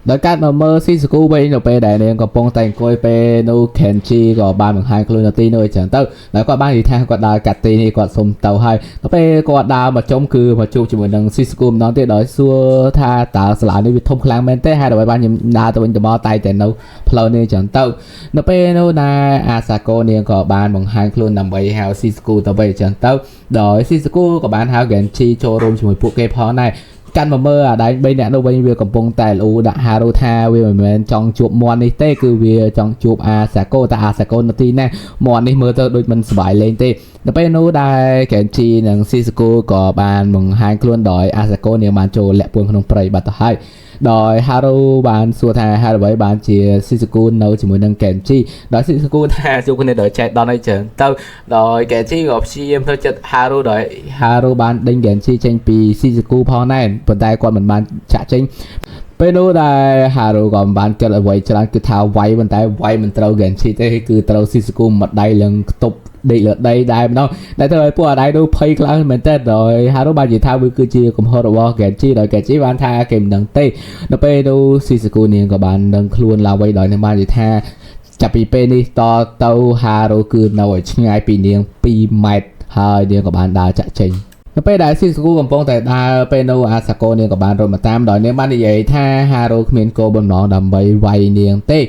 ដោយកាត់មកមើលស៊ីស្គូវិញនៅពេលដែលនាងកំពុងតែអង្គុយពេលនោះ Kenji ក៏បានបង្ហាញខ្លួននៅទីនោះអញ្ចឹងទៅហើយគាត់បាននិយាយថាគាត់ដើរកាត់ទីនេះគាត់សុំទៅហើយដល់ពេលគាត់ដើរមកជុំគឺមកជួបជាមួយនឹងស៊ីស្គូម្ដងទៀតដោយសួរថាតើសាលានេះវាធំខ្លាំងមែនទេហើយអ្វីបានខ្ញុំដើរទៅវិញទៅមកតែតែនៅផ្លូវនេះអញ្ចឹងទៅនៅពេលនោះដែលអាសាកូនាងក៏បានបង្ហាញខ្លួនដើម្បីហៅស៊ីស្គូទៅវិញអញ្ចឹងទៅដោយស៊ីស្គូក៏បានហៅ Genji ចូលរួមជាមួយពួកគេផងដែរ កាន់មកមើលអាដែង3នាក់នោះវិញវាកំពុងតែលូដាក់ហារូថាវាមិនមែនចង់ជួបមន់នេះទេគឺវាចង់ជួបអាសាកូតែអាសាកូនៅទីណាមន់នេះមើលទៅដូចមិនសប្បាយលេងទេដល់ពេលនោះដែលកេនជីនិងស៊ីសាគូក៏បានបង្ហាញខ្លួនដោយអាសាកូនាងបានចូលលាក់ពួនក្នុងព្រៃបាត់ទៅហើយដោយហារូបានសួរថាហេតុអ្វីបានជាស៊ីសាគូនៅជាមួយនឹងកេនជីដោយស៊ីសាគូថាជួបគ្នាដោយចែកដល់អីចឹងទៅដោយកេនជីក៏ព្យាយាមធ្វើចិត្តហារូដោយហារូបានដេញកេនជីចេញពីស៊ីសាគូផងដែរប៉ុន្តែគាត់មិនបានចាក់ចេញពេលនោះដែលហារូក៏មិនបានគិតអ្វីច្រើនគឺថាវាយប៉ុន្តែវាយមិនត្រូវកេនជីទេគឺត្រូវស៊ីសាគូមួយដៃឡើងខ្ទប់ដេកលើដីដែរម្ដងដែលធ្វើឲ្យពួកអាដៃនោះភ័យខ្លាំងមែនទែនដោយហារូបាននិយាយថាវាគឺជាកំហុសរបស់កេនជីដោយកេនជីបានថាគេមិនដឹងទេដល់ពេលនោះស៊ីសាគូនាងក៏បានដឹងខ្លួនឡើងវិញដោយនឹងបាននិយាយថាចាប់ពីពេលនេះតទៅហារូគឺនៅឲ្យឆ្ងាយពីនាង2ម៉ែត្រហើយនាងក៏បានដើរចាក់ចេញនៅពេលដែលស៊ីសាគូកំពុងតែដើរពេលនោះអាសាកូនាងក៏បានរត់មកតាមដោយនាងបាននិយាយថាហារូគ្មានគោលបំណងដើម្បីវាយនាងទេ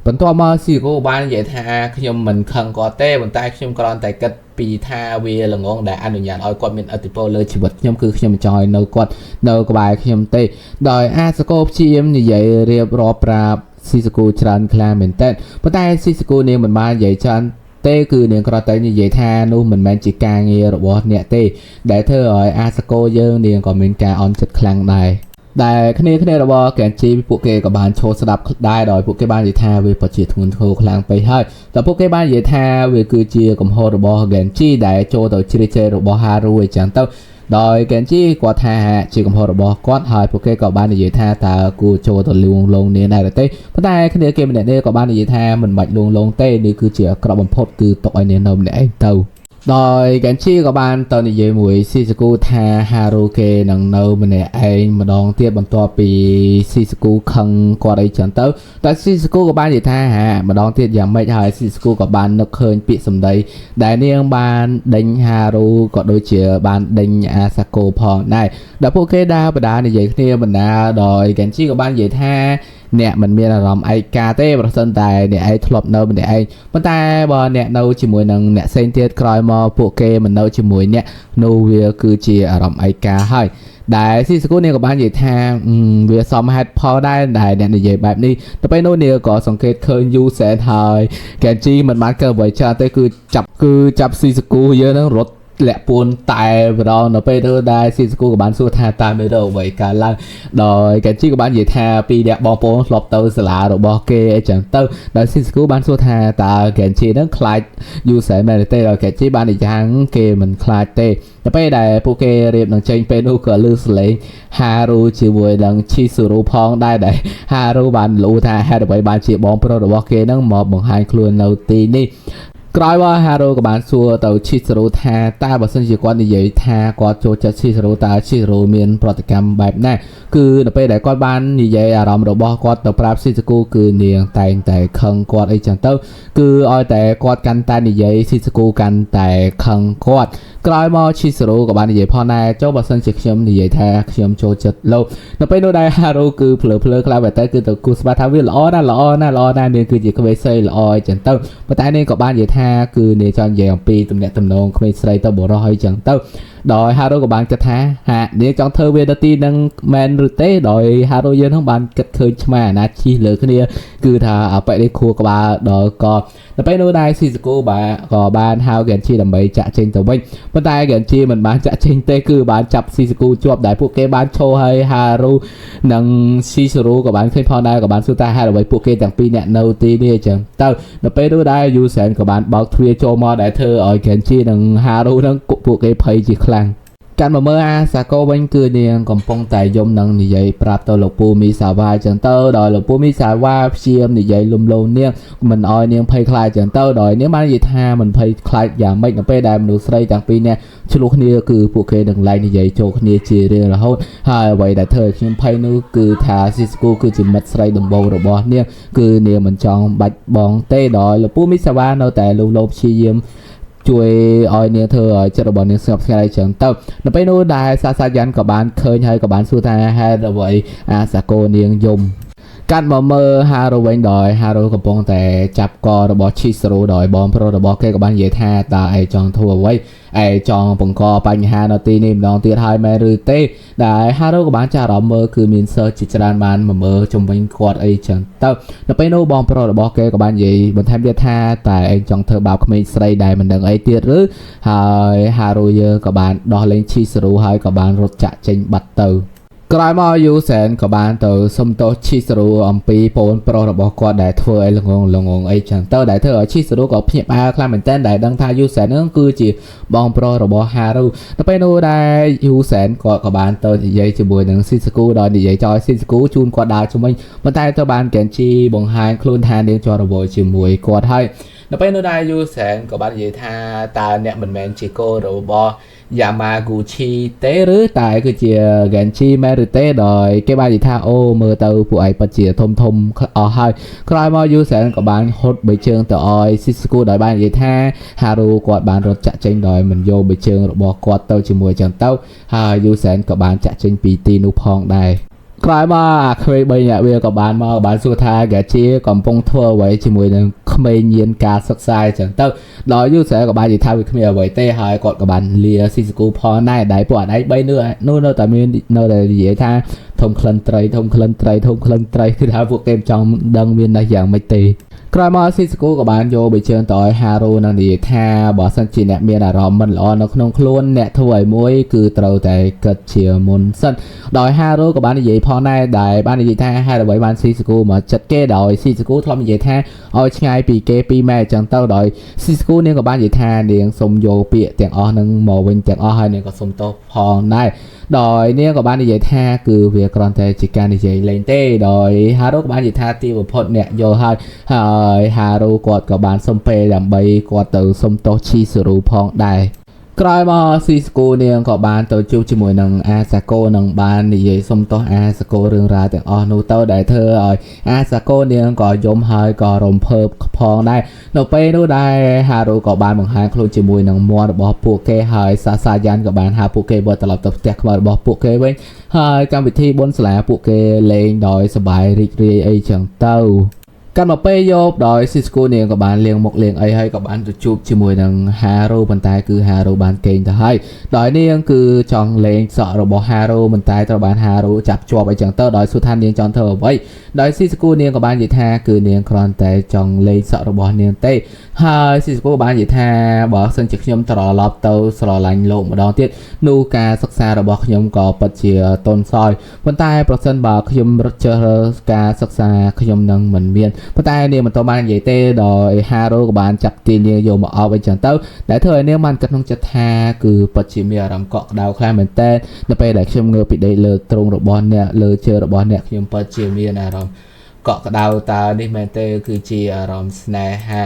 បន្ទាប់មកស៊ីកូបាននិយាយថាខ្ញុំមិនខឹងគាត់ទេប៉ុន្តែខ្ញុំគ្រាន់តែគិតពីថាវាល្ងងដែលអនុញ្ញាតឲ្យគាត់មានឥទ្ធិពលលើជីវិតខ្ញុំគឺខ្ញុំមិនចង់ឲ្យនៅគាត់នៅក្បែរខ្ញុំទេដោយអាសាកូព្យាយាមនិយាយរៀបរាប់ប្រាប់ស៊ីសាគូច្រើនខ្លាំងមែនតើប៉ុន្តែស៊ីសាគូនាងមិនបាននិយាយច្រើនទេគឺនាងគ្រាន់តែនិយាយថានោះមិនមែនជាការងាររបស់អ្នកទេដែលធ្វើឲ្យអាសាកូយើងនាងក៏មានការអន់ចិត្តខ្លាំងដែរដែលគ្នាគ្នារបស់កេនជីពួកគេក៏បានឈរស្ដាប់ដែរដោយពួកគេបាននិយាយថាវាពិតជាធ្ងន់ធ្ងរខ្លាំងពេកហើយតែពួកគេបាននិយាយថាវាគឺជាកំហុសរបស់កេនជីដែលចូលទៅជ្រៀតជ្រែករបស់ហារូអីចឹងទៅដោយកេនជីគាត់ថាជាកំហុសរបស់គាត់ហើយពួកគេក៏បាននិយាយថាតើគួរចូលទៅលួងលោមនាងដែរឬទេប៉ុន្តែគ្នាគេម្នាក់នេះក៏បាននិយាយថាមិនបាច់លួងលោមទេនេះគឺជាអាក្រក់បំផុតគឺទុកឲ្យនាងនៅម្នាក់ឯងទៅដោយកេនជីក៏បានទៅនិយាយមួយស៊ីសាគូថាហារូគេនឹងនៅម្នាក់ឯងម្ដងទៀតបន្ទាប់ពីស៊ីសាគូខឹងគាត់អីចឹងទៅតែស៊ីសាគូក៏បាននិយាយថាហាម្ដងទៀតយ៉ាងម៉េចហើយស៊ីសាគូក៏បាននឹកឃើញពាក្យសម្ដីដែលនាងបានដេញហារូក៏ដូចជាបានដេញអាសាកូផងដែរដល់ពួកគេដើរបដានិយាយគ្នាបណ្ដាដោយកេនជីក៏បាននិយាយថាអ្នកមិនមានអារម្មណ៍ឯកាទេប្រសិនតែអ្នកឯងធ្លាប់នៅម្នាក់ឯងប៉ុន្តែបើអ្នកនៅជាមួយនឹងអ្នកផ្សេងទៀតក្រោយមកពួកគេមិននៅជាមួយអ្នកនោះវាគឺជាអារម្មណ៍ឯកាហើយដែលស៊ីសកូនាងក៏បាននិយាយថាវាសមហេតុផលដែរដែលអ្នកនិយាយបែបនេះទៅពេលនោះនាងក៏សង្កេតឃើញយូសែនហើយកេនជីមិនបានកើអ្វីច្រើនទេគឺចាប់គឺចាប់ស៊ីសកូយើងនឹងរត់លាក់ពួនតែម្ដងនៅពេលនោះដែលស៊ីសកូក៏បានសួរថាតើមានរឿងអ្វីកើតឡើងដោយកេនជីក៏បាននិយាយថាពីរអ្នកបងប្អូនធ្លាប់ទៅសាលារបស់គេអីចឹងទៅដោយស៊ីសកូបានសួរថាតើកេនជីនឹងខ្លាចយូសែនមែនទេដោយកេនជីបាននិយាយថាគេមិនខ្លាចទេដល់ពេលដែលពួកគេរៀបនឹងចេញពេលនោះក៏ឮសលេងហារូជាមួយនឹងឈីស៊ូរូផងដែរដែលហារូបានលូថាហេតុអ្វីបានជាបងប្រុសរបស់គេនឹងមកបង្ហាញខ្លួននៅទីនេះក្រោយមកហារូក៏បានសួរទៅឈីស៊ូរូថាតើបើសិនជាគាត់និយាយថាគាត់ចូលចិត្តឈីស៊ូរូតើឈីស៊ូរូមានប្រតិកម្មបែបណាគឺនៅពេលដែលគាត់បាននិយាយអារម្មណ៍របស់គាត់ទៅប្រាប់ស៊ីសាគូគឺនាងតែងតែខឹងគាត់អីចឹងទៅគឺឲ្យតែគាត់កាន់តែនិយាយស៊ីសាគូកាន់តែខឹងគាត់ក្រោយមកឈីស៊ូរូក៏បាននិយាយផងដែរចូលបើសិនជាខ្ញុំនិយាយថាខ្ញុំចូលចិត្តលោកនៅពេលនោះដែរហារូគឺភ្លើភ្លើខ្លាំងបែបទៅគឺទៅគូស្បាថាវាល្អណាស់ល្អណាស់ល្អណាស់នាងគឺជាក្មេងស្រីល្អអីចឹងទៅប៉ុន្តែនាងក៏បាននិយាយថាគឺនាងចង់និយាយអំពីទំនាក់ទំនងក្មេងស្រីទៅបុរសអីចឹងទៅដោយហារូក៏បានគិតថាហានាងចង់ធ្វើវាទៅទីនឹងមែនឬទេដោយហារូយើងនឹងបានគិតឃើញឆ្មាអាណាជិះលើគ្នាគឺថាអបិនេះខួរក្បាលដល់កដល់ពេលនោះដែរស៊ីសាគូបាទក៏បានហៅកេនជីដើម្បីចាក់ចេញទៅវិញប៉ុន្តែកេនជីមិនបានចាក់ចេញទេគឺបានចាប់ស៊ីសាគូជាប់ដែលពួកគេបានឈរឲ្យហារូនិងស៊ីសារូក៏បានឃើញផងដែរក៏បានសួរថាហេតុអ្វីពួកគេទាំងពីរអ្នកនៅទីនេះអញ្ចឹងទៅដល់ពេលនោះដែរយូសែនក៏បានបើកទ្វារចូលមកដែលធ្វើឲ្យកេនជីនិងហារូនឹងពួកគេភ័យជាខ្លាំងកាន់មកមើលអាសាកូវិញគឺនាងកំពុងតែយំនឹងនិយាយប្រាប់ទៅលោកពូមីសាវ៉ាអញ្ចឹងទៅដោយលោកពូមីសាវ៉ាព្យាយាមនិយាយលំលោនាងមិនអោយនាងភ័យខ្លាចអញ្ចឹងទៅដោយនាងបាននិយាយថាមិនភ័យខ្លាចយ៉ាងម៉េចនៅពេលដែលមនុស្សស្រីទាំងពីរនាក់ឆ្លោះគ្នាគឺពួកគេនឹងឡើងនិយាយចូលគ្នាជារៀងរហូតហើយអ្វីដែលធ្វើឲ្យខ្ញុំភ័យនោះគឺថាស៊ីស្គូគឺជាមិត្តស្រីដំបូងរបស់នាងគឺនាងមិនចង់បាច់បងទេដោយលោកពូមីសាវ៉ានៅតែលំលោព្យាយាមជួយឲ្យនាងធ្វើឲ្យចិត្តរបស់នាងស្ងប់ស្ងាត់អីចឹងទៅនៅពេលនោះដែលសាសាយ៉ាន់ក៏បានឃើញហើយក៏បានសួរថាហេតុអ្វីអាសាកូនាងយំ កាត់មកមើលហារូវិញដោយហារូកំពុងតែចាប់ករបស់ឈីស្រូដោយបងប្រុសរបស់គេក៏បាននិយាយថាតើឯងចង់ធ្វើអ្វីឯងចង់បង្កបញ្ហានៅទីនេះម្ដងទៀតហើយមែនឬទេដែលហារូក៏បានចារអារម្មណ៍មើលគឺមានសិស្សជាច្រើនបានមកមើលជំវិញគាត់អីចឹងទៅដល់ពេលនោះបងប្រុសរបស់គេក៏បាននិយាយបន្ថែមទៀតថាតើឯងចង់ធ្វើបាបក្មេងស្រីដែលមិនដឹងអីទៀតឬហើយហារូយើងក៏បានដោះលែងឈីស្រូហើយក៏បានរត់ចាក់ចេញបាត់ទៅក្រោយមកយូសែនក៏បានទៅសុំទោសឈីស្រូអំពីប្អូនប្រុសរបស់គាត់ដែលធ្វើឲ្យល្ងងល្ងងអីចឹងទៅដែលធ្វើឲ្យឈីស្រូក៏ភ្ញាក់ផ្អើលខ្លាំងមែនទែនដែលដឹងថាយូសែនហ្នឹងគឺជាបងប្រុសរបស់ហារូដល់ពេលនោះដែរយូសែនគាត់ក៏បានទៅនិយាយជាមួយនឹងស៊ីស្គូដោយនិយាយចោលស៊ីស្គូជូនគាត់ដើរជុំវិញប៉ុន្តែទៅបានកែនជីបង្ហាញខ្លួនថានាងជាប់រវល់ជាមួយគាត់ហើយដល់ពេលនោះដែរយូសែនក៏បាននិយាយថាតើអ្នកមិនមែនជាកូនរបស់ យ៉ាម៉ាហ្គូឈីទេឬតែគឺជា Genji មែនឬទេដោយគេបាននិយាយថាអូមើលទៅពួកឯងពិតជាធំធំអស់ហើយក្រោយមកយូសែនក៏បានហត់បីជើងទៅឲ្យស៊ីស្គូដោយបាននិយាយថាហារូគាត់បានរត់ចាក់ចេញដោយមិនយកបីជើងរបស់គាត់ទៅជាមួយចឹងទៅហើយយូសែនក៏បានចាក់ចេញពីទីនោះផងដែរក្រោយមកអាក្មេង3នាក់វាក៏បានមកបានសួរថាហ្គាជាកំពុងធ្វើអ្វីជាមួយនឹងក្មេងញៀនការសិក្សាអញ្ចឹងទៅដោយយូសែក៏បាននិយាយថាវាគ្មានអ្វីទេហើយគាត់ក៏បានលាស៊ីសគូផងដែរដែលពួកអាឯង3នោះនោះនៅតែមាននៅតែនិយាយថាធំក្លិនត្រីធំក្លិនត្រីធំក្លិនត្រីគឺថាពួកគេមិនចង់ដឹងមាននេះយ៉ាងម៉េចទេក្រោយមកស៊ីស្គូក៏បានយកបិជើងទៅឲ្យហារូនឹងនិយាយថាបើសិនជាអ្នកមានអារម្មណ៍មិនល្អនៅក្នុងខ្លួនអ្នកធ្វើឲ្យមួយគឺត្រូវតែគិតជាមុនសិនដោយហារូក៏បាននិយាយផងដែរដែលបាននិយាយថាហេតុអ្វីបានស៊ីស្គូមកចិត្តគេដោយស៊ីស្គូធ្លាប់និយាយថាឲ្យឆ្ងាយពីគេ2ម៉ែត្រអញ្ចឹងទៅដោយស៊ីស្គូនាងក៏បាននិយាយថានាងសុំយកពាក្យទាំងអស់នឹងមកវិញទាំងអស់ហើយនាងក៏សុំទោសផងដែរដោយនាងក៏បាននិយាយថាគឺវាគ្រាន់តែជាការនិយាយលេងទេដោយហារូក៏បាននិយាយថាទីបំផុតអ្នកយល់ហើយហើយហារូគាត់ក៏បានសុំពេលដើម្បីគាត់ទៅសុំទោសឈីស៊ូរូផងដែរក្រោយមកស៊ីស្គូនាងក៏បានទៅជួបជាមួយនឹងអាសាកូនិងបាននិយាយសុំទោសអាសាកូរឿងរ៉ាវទាំងអស់នោះទៅដែលធ្វើឲ្យអាសាកូនាងក៏យំហើយក៏រំភើបផងដែរនៅពេលនោះដែរហារូក៏បានបង្ហាញខ្លួនជាមួយនឹងមាន់របស់ពួកគេហើយសាសាយ៉ានក៏បានហៅពួកគេវិលត្រឡប់ទៅផ្ទះខ្មៅរបស់ពួកគេវិញហើយកម្មវិធីបុណ្យសាលាពួកគេលេងដោយសប្បាយរីករាយអីចឹងទៅកាន់មកពេលយប់ដោយស៊ីស្គូនាងក៏បានលាងមុខលាងអីហើយក៏បានទៅជួបជាមួយនឹងហារូប៉ុន្តែគឺហារូបានគេងទៅហើយដោយនាងគឺចង់លេងសក់របស់ហារូប៉ុន្តែត្រូវបានហារូចាប់ជាប់អីចឹងទៅដោយសួរថានាងចង់ធ្វើអ្វីដោយស៊ីស្គូនាងក៏បាននិយាយថាគឺនាងគ្រាន់តែចង់លេងសក់របស់នាងទេហើយស៊ីស្គូបាននិយាយថាបើសិនជាខ្ញុំត្រឡប់ទៅស្រឡាញ់លោកម្ដងទៀតនោះការសិក្សារបស់ខ្ញុំក៏ពិតជាទន់សោយប៉ុន្តែប្រសិនបើខ្ញុំរត់ចេះការសិក្សាខ្ញុំនឹងមិនមានប៉ុន្តែនាងមិនតបាននិយាយទេដោយហារូក៏បានចាប់ទាញនាងយកមកអោបអីចឹងទៅដែលធ្វើឲ្យនាងបានគិតក្នុងចិត្តថាគឺពិតជាមានអារម្មណ៍កក់ក្ដៅខ្លាំងមែនតើនៅពេលដែលខ្ញុំងើបពីដេកលើទ្រូងរបស់អ្នកលើជើងរបស់អ្នកខ្ញុំពិតជាមានអារម្មណ៍កក់ក្ដៅតើនេះមែនទេគឺជាអារម្មណ៍ស្នេហា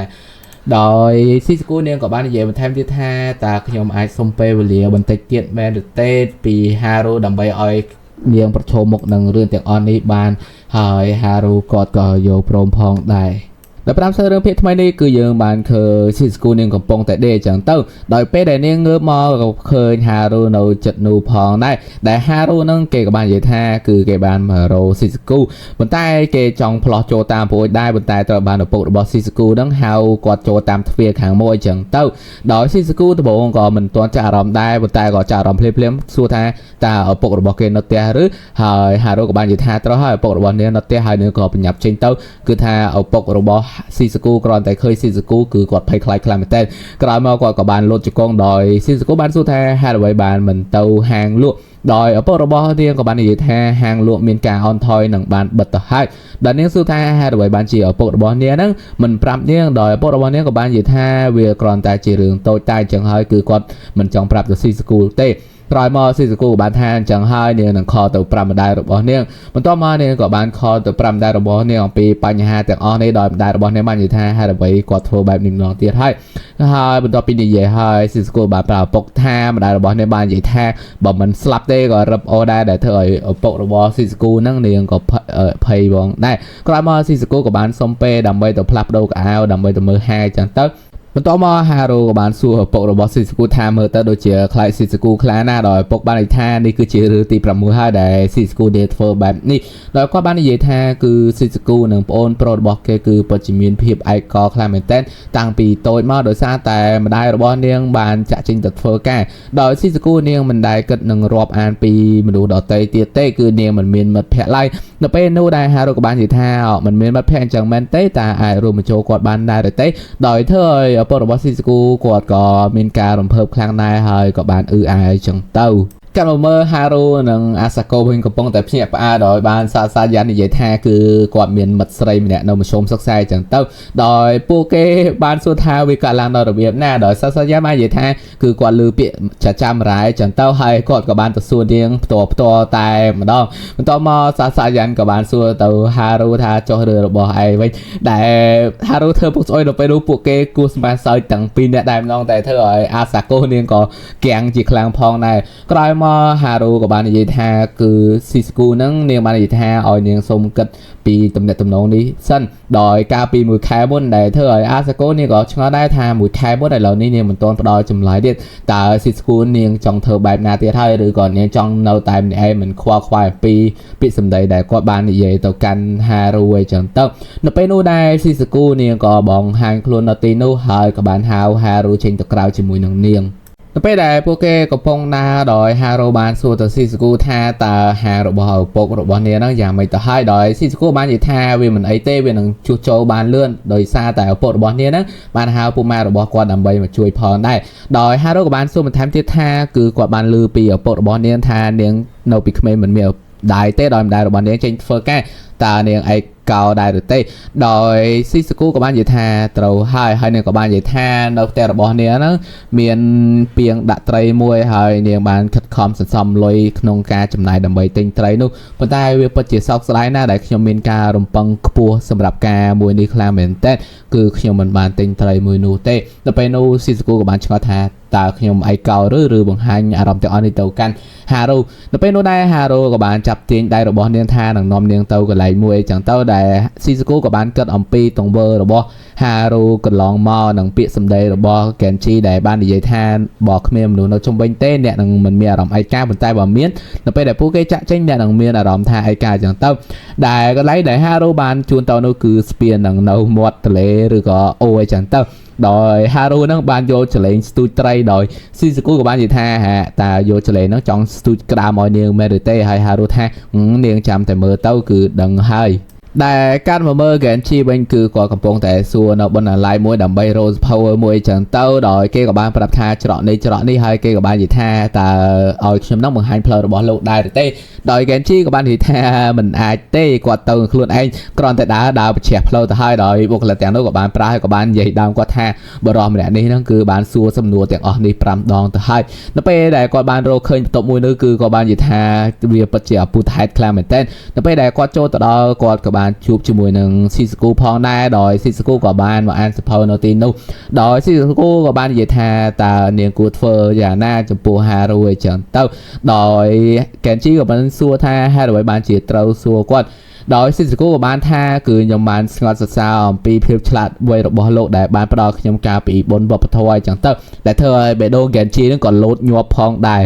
ដោយស៊ីស្គូនាងក៏បាននិយាយបន្ថែមទៀតថាតើខ្ញុំអាចសុំពេលវេលាបន្តិចទៀតមែនឬទេពីហារូដើម្បីឲ្យនាងប្រឈមមុខនឹងរឿងទាំងអស់នេះបានហើយហារូគាត់ក៏យល់ព្រមផងដែរដល់5សាច់រឿងភាគថ្មីនេះគឺយើងបានឃើញស៊ីស្គូនាងកំពុងតែដេកអញ្ចឹងទៅដោយពេលដែលនាងងើបមកក៏ឃើញហារូនៅចិត្តនោះផងដែរដែលហារូហ្នឹងគេក៏បាននិយាយថាគឺគេបានមករកស៊ីស្គូប៉ុន្តែគេចង់ផ្លោះចូលតាមព្រួយដែរប៉ុន្តែត្រូវបានឪពុករបស់ស៊ីស្គូហ្នឹងហៅគាត់ចូលតាមទ្វារខាងមួយអញ្ចឹងទៅដោយស៊ីស្គូដំបូងក៏មិនទាន់ចាក់អារម្មណ៍ដែរប៉ុន្តែក៏ចាក់អារម្មណ៍ភ្លាមៗសួរថាតើឪពុករបស់គេនៅផ្ទះឬហើយហារូក៏បាននិយាយថាត្រូវហើយឪពុករបស់នាងនៅផ្ទះហើយនាងក៏ប្រញាប់ចេញទៅគឺថាឪពុករបស់ស៊ីស្គូគ្រាន់តែឃើញស៊ីស្គូគឺគាត់ភ័យខ្លាចខ្លាំងមែនទែនក្រោយមកគាត់ក៏បានលោតជង្គង់ដោយស៊ីស្គូបានសួរថាហេតុអ្វីបានមិនទៅហាងលក់ដោយឪពុករបស់នាងក៏បាននិយាយថាហាងលក់មានការអន់ថយនិងបានបិទទៅហើយដល់នាងសួរថាហេតុអ្វីបានជាឪពុករបស់នាងហ្នឹងមិនប្រាប់នាងដោយឪពុករបស់នាងក៏បាននិយាយថាវាគ្រាន់តែជារឿងតូចតាចចឹងហើយគឺគាត់មិនចង់ប្រាប់ទៅស៊ីស្គូទេក្រោយមកស៊ីសកូបានថាអញ្ចឹងហើយនាងនឹងខលទៅប្រាប់ម្ដាយរបស់នាងបន្ទាប់មកនាងក៏បានខលទៅប្រាប់ម្ដាយរបស់នាងអំពីបញ្ហាទាំងអស់នេះដោយម្ដាយរបស់នាងបាននិយាយថាហេតុអ្វីគាត់ធ្វើបែបនេះម្ដងទៀតហើយហើយបន្ទាប់ពីនិយាយហើយស៊ីសកូបានប្រាប់ឪពុកថាម្ដាយរបស់នាងបាននិយាយថាបើមិនស្លាប់ទេក៏រឹបអូដែរដែលធ្វើឲ្យឪពុករបស់ស៊ីសកូហ្នឹងនាងក៏ភ័យផងដែរក្រោយមកស៊ីសកូក៏បានសុំពេលដើម្បីទៅផ្លាស់ប្ដូរកៅអៅដើម្បីទៅមើលហាងអញ្ចឹងទៅ បន្ទាប់មកហារូក៏បានសួរឪពុករបស់ស៊ីសគូថាមើលទៅដូចជាខ្លាចស៊ីសគូខ្លាំងណាស់ដោយឪពុកបាននិយាយថានេះគឺជារឿងទី6ហើយដែលស៊ីសគូនេះធ្វើបែបនេះដោយគាត់បាននិយាយថាគឺស៊ីសគូនិងប្អូនប្រុសរបស់គេគឺពិតជាមានភាពឯកោខ្លាំងមែនទែនតាំងពីតូចមកដោយសារតែម្ដាយរបស់នាងបានចាក់ចេញទៅធ្វើការដោយស៊ីសគូនាងមិនដែលគិតនឹងរាប់អានពីមនុស្សដទៃទៀតទេគឺនាងមិនមានមិត្តភក្តិឡើយនៅពេលនោះដែលហារូក៏បាននិយាយថាមិនមានមិត្តភក្តិអញ្ចឹងមែនទេតើអាចរួមបញ្ចូលគាត់បានដែរឬទេដោយធ្វើឲ្យឪពុករបស់ស៊ីសគូគាត់ក៏មានការរំភើបខ្លាំងដែរហើយក៏បានអឺអាយចឹងទៅកាត់មកមើលហារូនិងអាសាកូវិញកំពុងតែភ្ញាក់ផ្អើលដោយបានសាសាយ៉ាននិយាយថាគឺគាត់មានមិត្តស្រីម្នាក់នៅមធ្យមសិក្សាអញ្ចឹងទៅដោយពួកគេបានសួរថាវាកើតឡើងដល់របៀបណាដោយសាសាយ៉ានបាននិយាយថាគឺគាត់ឮពាក្យចាចាំរ៉ែអញ្ចឹងទៅហើយគាត់ក៏បានទៅសួរនាងផ្ទាល់ផ្ទាល់តែម្ដងបន្ទាប់មកសាសាយ៉ានក៏បានសួរទៅហារូថាចុះរឿងរបស់ឯងវិញដែលហារូធ្វើពុកស្អុយដល់ពេលនោះពួកគេគួរស្មាសើចទាំងពីរនាក់ដែរម្ដងតែធ្វើឲ្យអាសាកូនាងក៏គាំងជាខ្លាំងផងដែរក្រោយមកហារូក៏បាននិយាយថាគឺស៊ីស្គូហ្នឹងនាងបាននិយាយថាឲ្យនាងសុំគិតពីទំនាក់ទំនងនេះសិនដោយកាលពីមួយខែមុនដែលធ្វើឲ្យអាសាកូនាងក៏ឆ្ងល់ដែរថាមួយខែមុនឥឡូវនេះនាងមិនទាន់ផ្ដល់ចម្លើយទៀតតើស៊ីស្គូនាងចង់ធ្វើបែបណាទៀតហើយឬក៏នាងចង់នៅតែម្នាក់ឯងមិនខ្វល់ខ្វាយអំពីពាក្យសម្ដីដែលគាត់បាននិយាយទៅកាន់ហារូអីចឹងទៅនៅពេលនោះដែរស៊ីស្គូនាងក៏បង្ហាញខ្លួននៅទីនោះហើយក៏បានហៅហារូចេញទៅក្រៅជាមួយនឹងនាងនៅពេលដែលពួកគេកំពុងដើរដោយហារូបានសួរទៅស៊ីស្គូថាតើហារបស់ឪពុករបស់នាងហ្នឹងយ៉ាងម៉េចទៅហើយដោយស៊ីស្គូបាននិយាយថាវាមិនអីទេវានឹងជួសជុលបានលឿនដោយសារតែឪពុករបស់នាងហ្នឹងបានហៅពុកម៉ែរបស់គាត់ដើម្បីមកជួយផងដែរដោយហារូក៏បានសួរបន្ថែមទៀតថាគឺគាត់បានឮពីឪពុករបស់នាងថានាងនៅពីក្មេងមិនមានដែរទេដោយម្ដាយរបស់នាងចេញធ្វើការតើនាងឯកោដែរឬទេដោយស៊ីសគូក៏បាននិយាយថាត្រូវហើយហើយនាងក៏បាននិយាយថានៅផ្ទះរបស់នាងហ្នឹងមានពាងដាក់ត្រីមួយហើយនាងបានខិតខំសន្សំលុយក្នុងការចំណាយដើម្បីទិញត្រីនោះប៉ុន្តែវាពិតជាសោកស្ដាយណាស់ដែលខ្ញុំមានការរំពឹងខ្ពស់សម្រាប់ការមួយនេះខ្លាំងមែនទែនគឺខ្ញុំមិនបានទិញត្រីមួយនោះទេដល់ពេលនោះស៊ីសគូក៏បានឆ្ងល់ថាតើខ្ញុំឯកោឬឬបង្ហាញអារម្មណ៍ទាំងអស់នេះទៅកាន់ហារូនៅពេលនោះដែរហារូក៏បានចាប់ទាញដៃរបស់នាងថានឹងនាំនាងទៅកន្លែងមួយអីចឹងទៅដែលស៊ីសគូក៏បានគិតអំពីទង្វើរបស់ហារូកន្លងមកនិងពាក្យសម្ដីរបស់កេនជីដែលបាននិយាយថាបើគ្មានមនុស្សនៅជុំវិញទេអ្នកនឹងមិនមានអារម្មណ៍ឯកាប៉ុន្តែបើមាននៅពេលដែលពួកគេចាក់ចេញអ្នកនឹងមានអារម្មណ៍ថាឯកាចឹងទៅដែលកន្លែងដែលហារូបានជួនទៅនោះគឺស្ពាននឹងនៅមាត់ទន្លេឬក៏អូអីចឹងទៅដោយហារូនឹងបានយកចលែងស្ទូចត្រីដោយស៊ីសគូក៏បាននិយាយថាហាតើយកចលែងហ្នឹងចង់ស្ទូចក្តាមឲ្យនាងមែនឬទេហើយហារូថានាងចាំតែមើលទៅគឺដឹងហើយដែលកាត់មកមើល Genji វិញគឺគាត់កំពុងតែសួរនៅបណ្ណាល័យមួយដើម្បី Rose Power មួយចឹងទៅដោយគេក៏បានប្រាប់ថាច្រកនេះច្រកនេះហើយគេក៏បាននិយាយថាតើឲ្យខ្ញុំនឹងបង្ហាញផ្លូវរបស់លោកដែរឬទេដោយ Genji ក៏បាននិយាយថាមិនអាចទេគាត់ទៅខ្លួនឯងគ្រាន់តែដើរដើរប្រឆេះផ្លូវទៅហើយដោយបុគ្គលិកទាំងនោះក៏បានប្រើហើយក៏បាននិយាយដើមគាត់ថាបរិសម្នាក់នេះហ្នឹងគឺបានសួរសំណួរទាំងអស់នេះ5ដងទៅហើយនៅពេលដែលគាត់បានរកឃើញបន្ទប់មួយនោះគឺគាត់បាននិយាយថាវាពិតជាអពុទ្ធហេតុខ្លាំងមែនទែននៅពេលដែលគាត់ចូលទៅដល់គាត់ក៏បានជួបជាមួយនឹងស៊ីសគូផងដែរដោយស៊ីសគូក៏បានមកអានសភៅនៅទីនោះដោយស៊ីសគូក៏បាននិយាយថាតើនាងគួរធ្វើយ៉ាងណាចំពោះហារូអីចឹងទៅដោយកេនជីក៏បានសួរថាហេតុអ្វីបានជាត្រូវសួរគាត់ដោយស៊ីសគូក៏បានថាគឺខ្ញុំបានស្ងត់សរសើរអំពីភាពឆ្លាតវៃរបស់លោកដែលបានផ្ដល់ខ្ញុំការពីបុណ្យវប្បធម៌អីចឹងទៅដែលធ្វើឲ្យបេដូហ្គេនជីនឹងក៏លោតញាប់ផងដែរ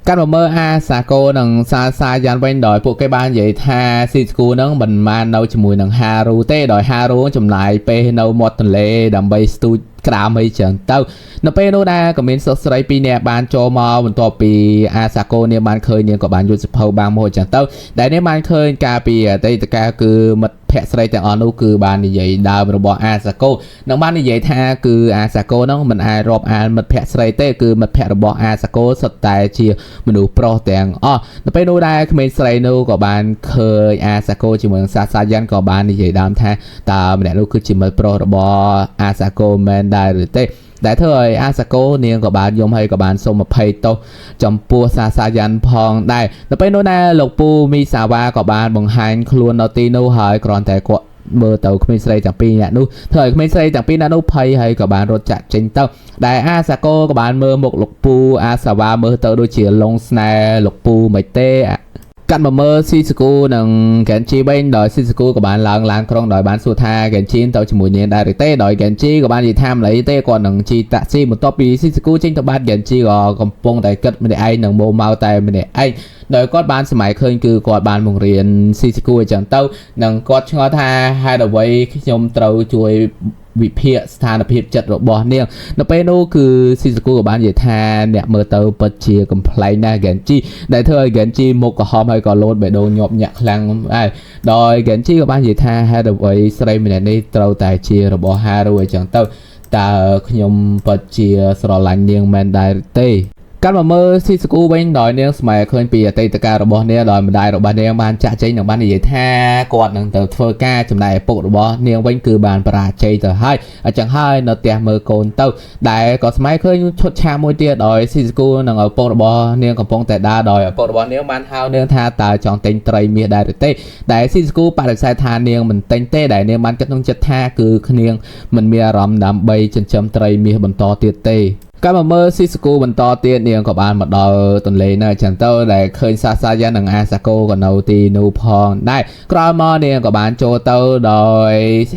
កាត់មកមើលអាសាកូនិងសាសាយ៉ានវិញដោយពួកគេបាននិយាយថាស៊ីស្គូនឹងមិនបាននៅជាមួយនឹងហារូទេដោយហារូចំណាយពេលនៅមាត់ទន្លេដើម្បីស្ទូចក្តាមអីចឹងទៅនៅពេលនោះដែរក៏មានសិស្សស្រីពីរនាក់បានចូលមកបន្ទាប់ពីអាសាកូនាងបានឃើញនាងក៏បានយល់សភៅបាងមកចឹងទៅដែលនាងបានឃើញកាលពីអតីតកាលគឺមិត្តភក្តិស្រីទាំងអស់នោះគឺបាននិយាយដើមរបស់អាសាកូនិងបាននិយាយថាគឺអាសាកូនោះមិនអាចរាប់អានមិត្តភក្តិស្រីទេគឺមិត្តភក្តិរបស់អាសាកូសុទ្ធតែជាមនុស្សប្រុសទាំងអស់នៅពេលនោះដែរក្មេងស្រីនោះក៏បានឃើញអាសាកូជាមួយនឹងសាសាយ៉ាន់ក៏បាននិយាយដើមថាតើម្នាក់នោះគឺជាមិត្តប្រុសរបស់អាសាកូមែនដែរឬទេដែលធ្វើឲ្យអាសាកូនាងក៏បានយំហើយក៏បានសូមអភ័យទោសចំពោះសាសាយ៉ាន់ផងដែរនៅពេលនោះដែរលោកពូមីសាវ៉ាក៏បានបង្ហាញខ្លួននៅទីនោះហើយគ្រាន់តែគាត់មើលទៅក្មេងស្រីទាំងពីរនាក់នោះធ្វើឲ្យក្មេងស្រីទាំងពីរនាក់នោះភ័យហើយក៏បានរត់ចាក់ចេញទៅដែលអាសាកូក៏បានមើលមុខលោកពូអាសាវ៉ាមើលទៅដូចជាលងស្នេហ៍លោកពូមិនទេ កាត់មកមើលស៊ីសគូនិង Genji វិញដោយស៊ីសគូក៏បានឡើងឡានក្រុងដោយបានសួរថា Genji ទៅជាមួយនាងដែរឬទេដោយ Genji ក៏បាននិយាយថាម្ល៉េះទេគាត់នឹងជិះតាក់ស៊ីបន្ទាប់ពីស៊ីសគូចេញទៅបាត់ Genji ក៏កំពុងតែគិតម្នាក់ឯងនឹងម៉ូមកតែម្នាក់ឯងដោយគាត់បានសម័យឃើញគឺគាត់បានបង្រៀនស៊ីសគូអញ្ចឹងទៅនិងគាត់ឆ្ងល់ថាហេតុអ្វីខ្ញុំត្រូវជួយវិភាគស្ថានភាពចិត្តរបស់នាងនៅពេលនោះគឺស៊ីសគូក៏បាននិយាយថាអ្នកមើលទៅពិតជាកំប្លែងណាស់ Genji ដែលធ្វើឲ្យ Genji មុខក្រហមហើយក៏លោតបេះដូងញាប់ញាក់ខ្លាំងដែរដោយ Genji ក៏បាននិយាយថាហេតុអ្វីស្រីម្នាក់នេះត្រូវតែជារបស់ Haru អញ្ចឹងទៅតើខ្ញុំពិតជាស្រឡាញ់នាងមែនដែរទេកាត់មកមើលស៊ីសគូវិញដោយនាងស្មែឃើញពីអតីតកាលរបស់នាងដោយម្ដាយរបស់នាងបានចាក់ចែងនិងបាននិយាយថាគាត់នឹងទៅធ្វើការចំណែកឪពុករបស់នាងវិញគឺបានបរាជ័យទៅហើយអញ្ចឹងហើយនៅផ្ទះមើលកូនទៅដែលក៏ស្មែឃើញឈុតឆាកមួយទៀតដោយស៊ីសគូនិងឪពុករបស់នាងកំពុងតែដើរដោយឪពុករបស់នាងបានហៅនាងថាតើចង់ទិញត្រីមាសដែរឬទេដែលស៊ីសគូបដិសេធថានាងមិនទិញទេដែលនាងបានគិតក្នុងចិត្តថាគឺនាងមិនមានអារម្មណ៍ដើម្បីចិញ្ចឹមត្រីមាសបន្តទៀតទេកាលមកមើលស៊ីសគូបន្តទៀតនាងក៏បានមកដល់ទន្លេនៅចឹងទៅដែលឃើញសាសាយ៉ានិងអាសាកូក៏នៅទីនោះផងដែរក្រោយមកនាងក៏បានចូលទៅដោយ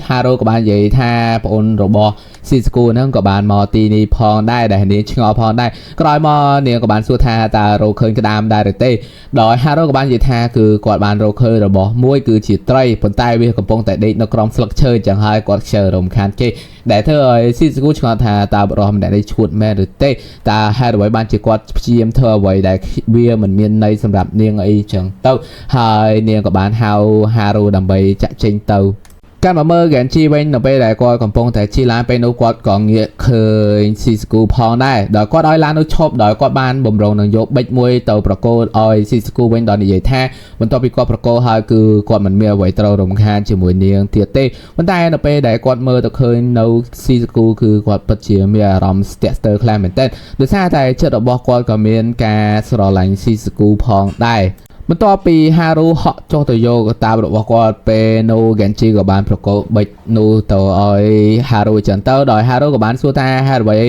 ហារូក៏បាននិយាយថាប្អូនរបស់ស៊ីសគូហ្នឹងក៏បានមកទីនេះផងដែរដែលនាងឆ្ងល់ផងដែរក្រោយមកនាងក៏បានសួរថាតើរកឃើញក្តាមដែរឬទេដោយហារូក៏បាននិយាយថាគឺគាត់បានរកឃើញរបស់មួយគឺជាត្រីប៉ុន្តែវាកំពុងតែដេកនៅក្រោមស្លឹកឈើចឹងហើយគាត់ខ្ជិលរំខានគេដែលធ្វើឲ្យស៊ីសគូឆ្ងល់ថាតើបរិសម្នាក់នេះឈួតមែនឬទេតើហេតុអ្វីបានជាគាត់ព្យាយាមធ្វើអ្វីដែលវាមិនមានន័យសម្រាប់នាងអីចឹងទៅហើយនាងក៏បានហៅហារូដើម្បីចាក់ចេញទៅកាត់មកមើល Genji វិញនៅពេលដែលគាត់កំពុងតែជិះឡានពេលនោះគាត់ក៏ងាកឃើញ Shizuku ផងដែរដោយគាត់ឲ្យឡាននោះឈប់ដោយគាត់បានបំរុងនឹងយកប៊ិចមួយទៅប្រគល់ឲ្យ Shizuku វិញដោយនិយាយថាបន្ទាប់ពីគាត់ប្រគល់ហើយគឺគាត់មិនមានអ្វីត្រូវរំខានជាមួយនាងទៀតទេប៉ុន្តែនៅពេលដែលគាត់មើលទៅឃើញនៅ Shizuku គឺគាត់ពិតជាមានអារម្មណ៍ស្ទាក់ស្ទើរខ្លាំងមែនទែនដោយសារតែចិត្តរបស់គាត់ក៏មានការស្រឡាញ់ Shizuku ផងដែរបន្ទាប់ពីហារូហក់ចុះទៅយកកតាបរបស់គាត់ពេលនោះ Genji ក៏បានប្រកល់បិចនោះទៅឲ្យហារូចឹងទៅដោយហារូក៏បានសួរថាហេតុអ្វី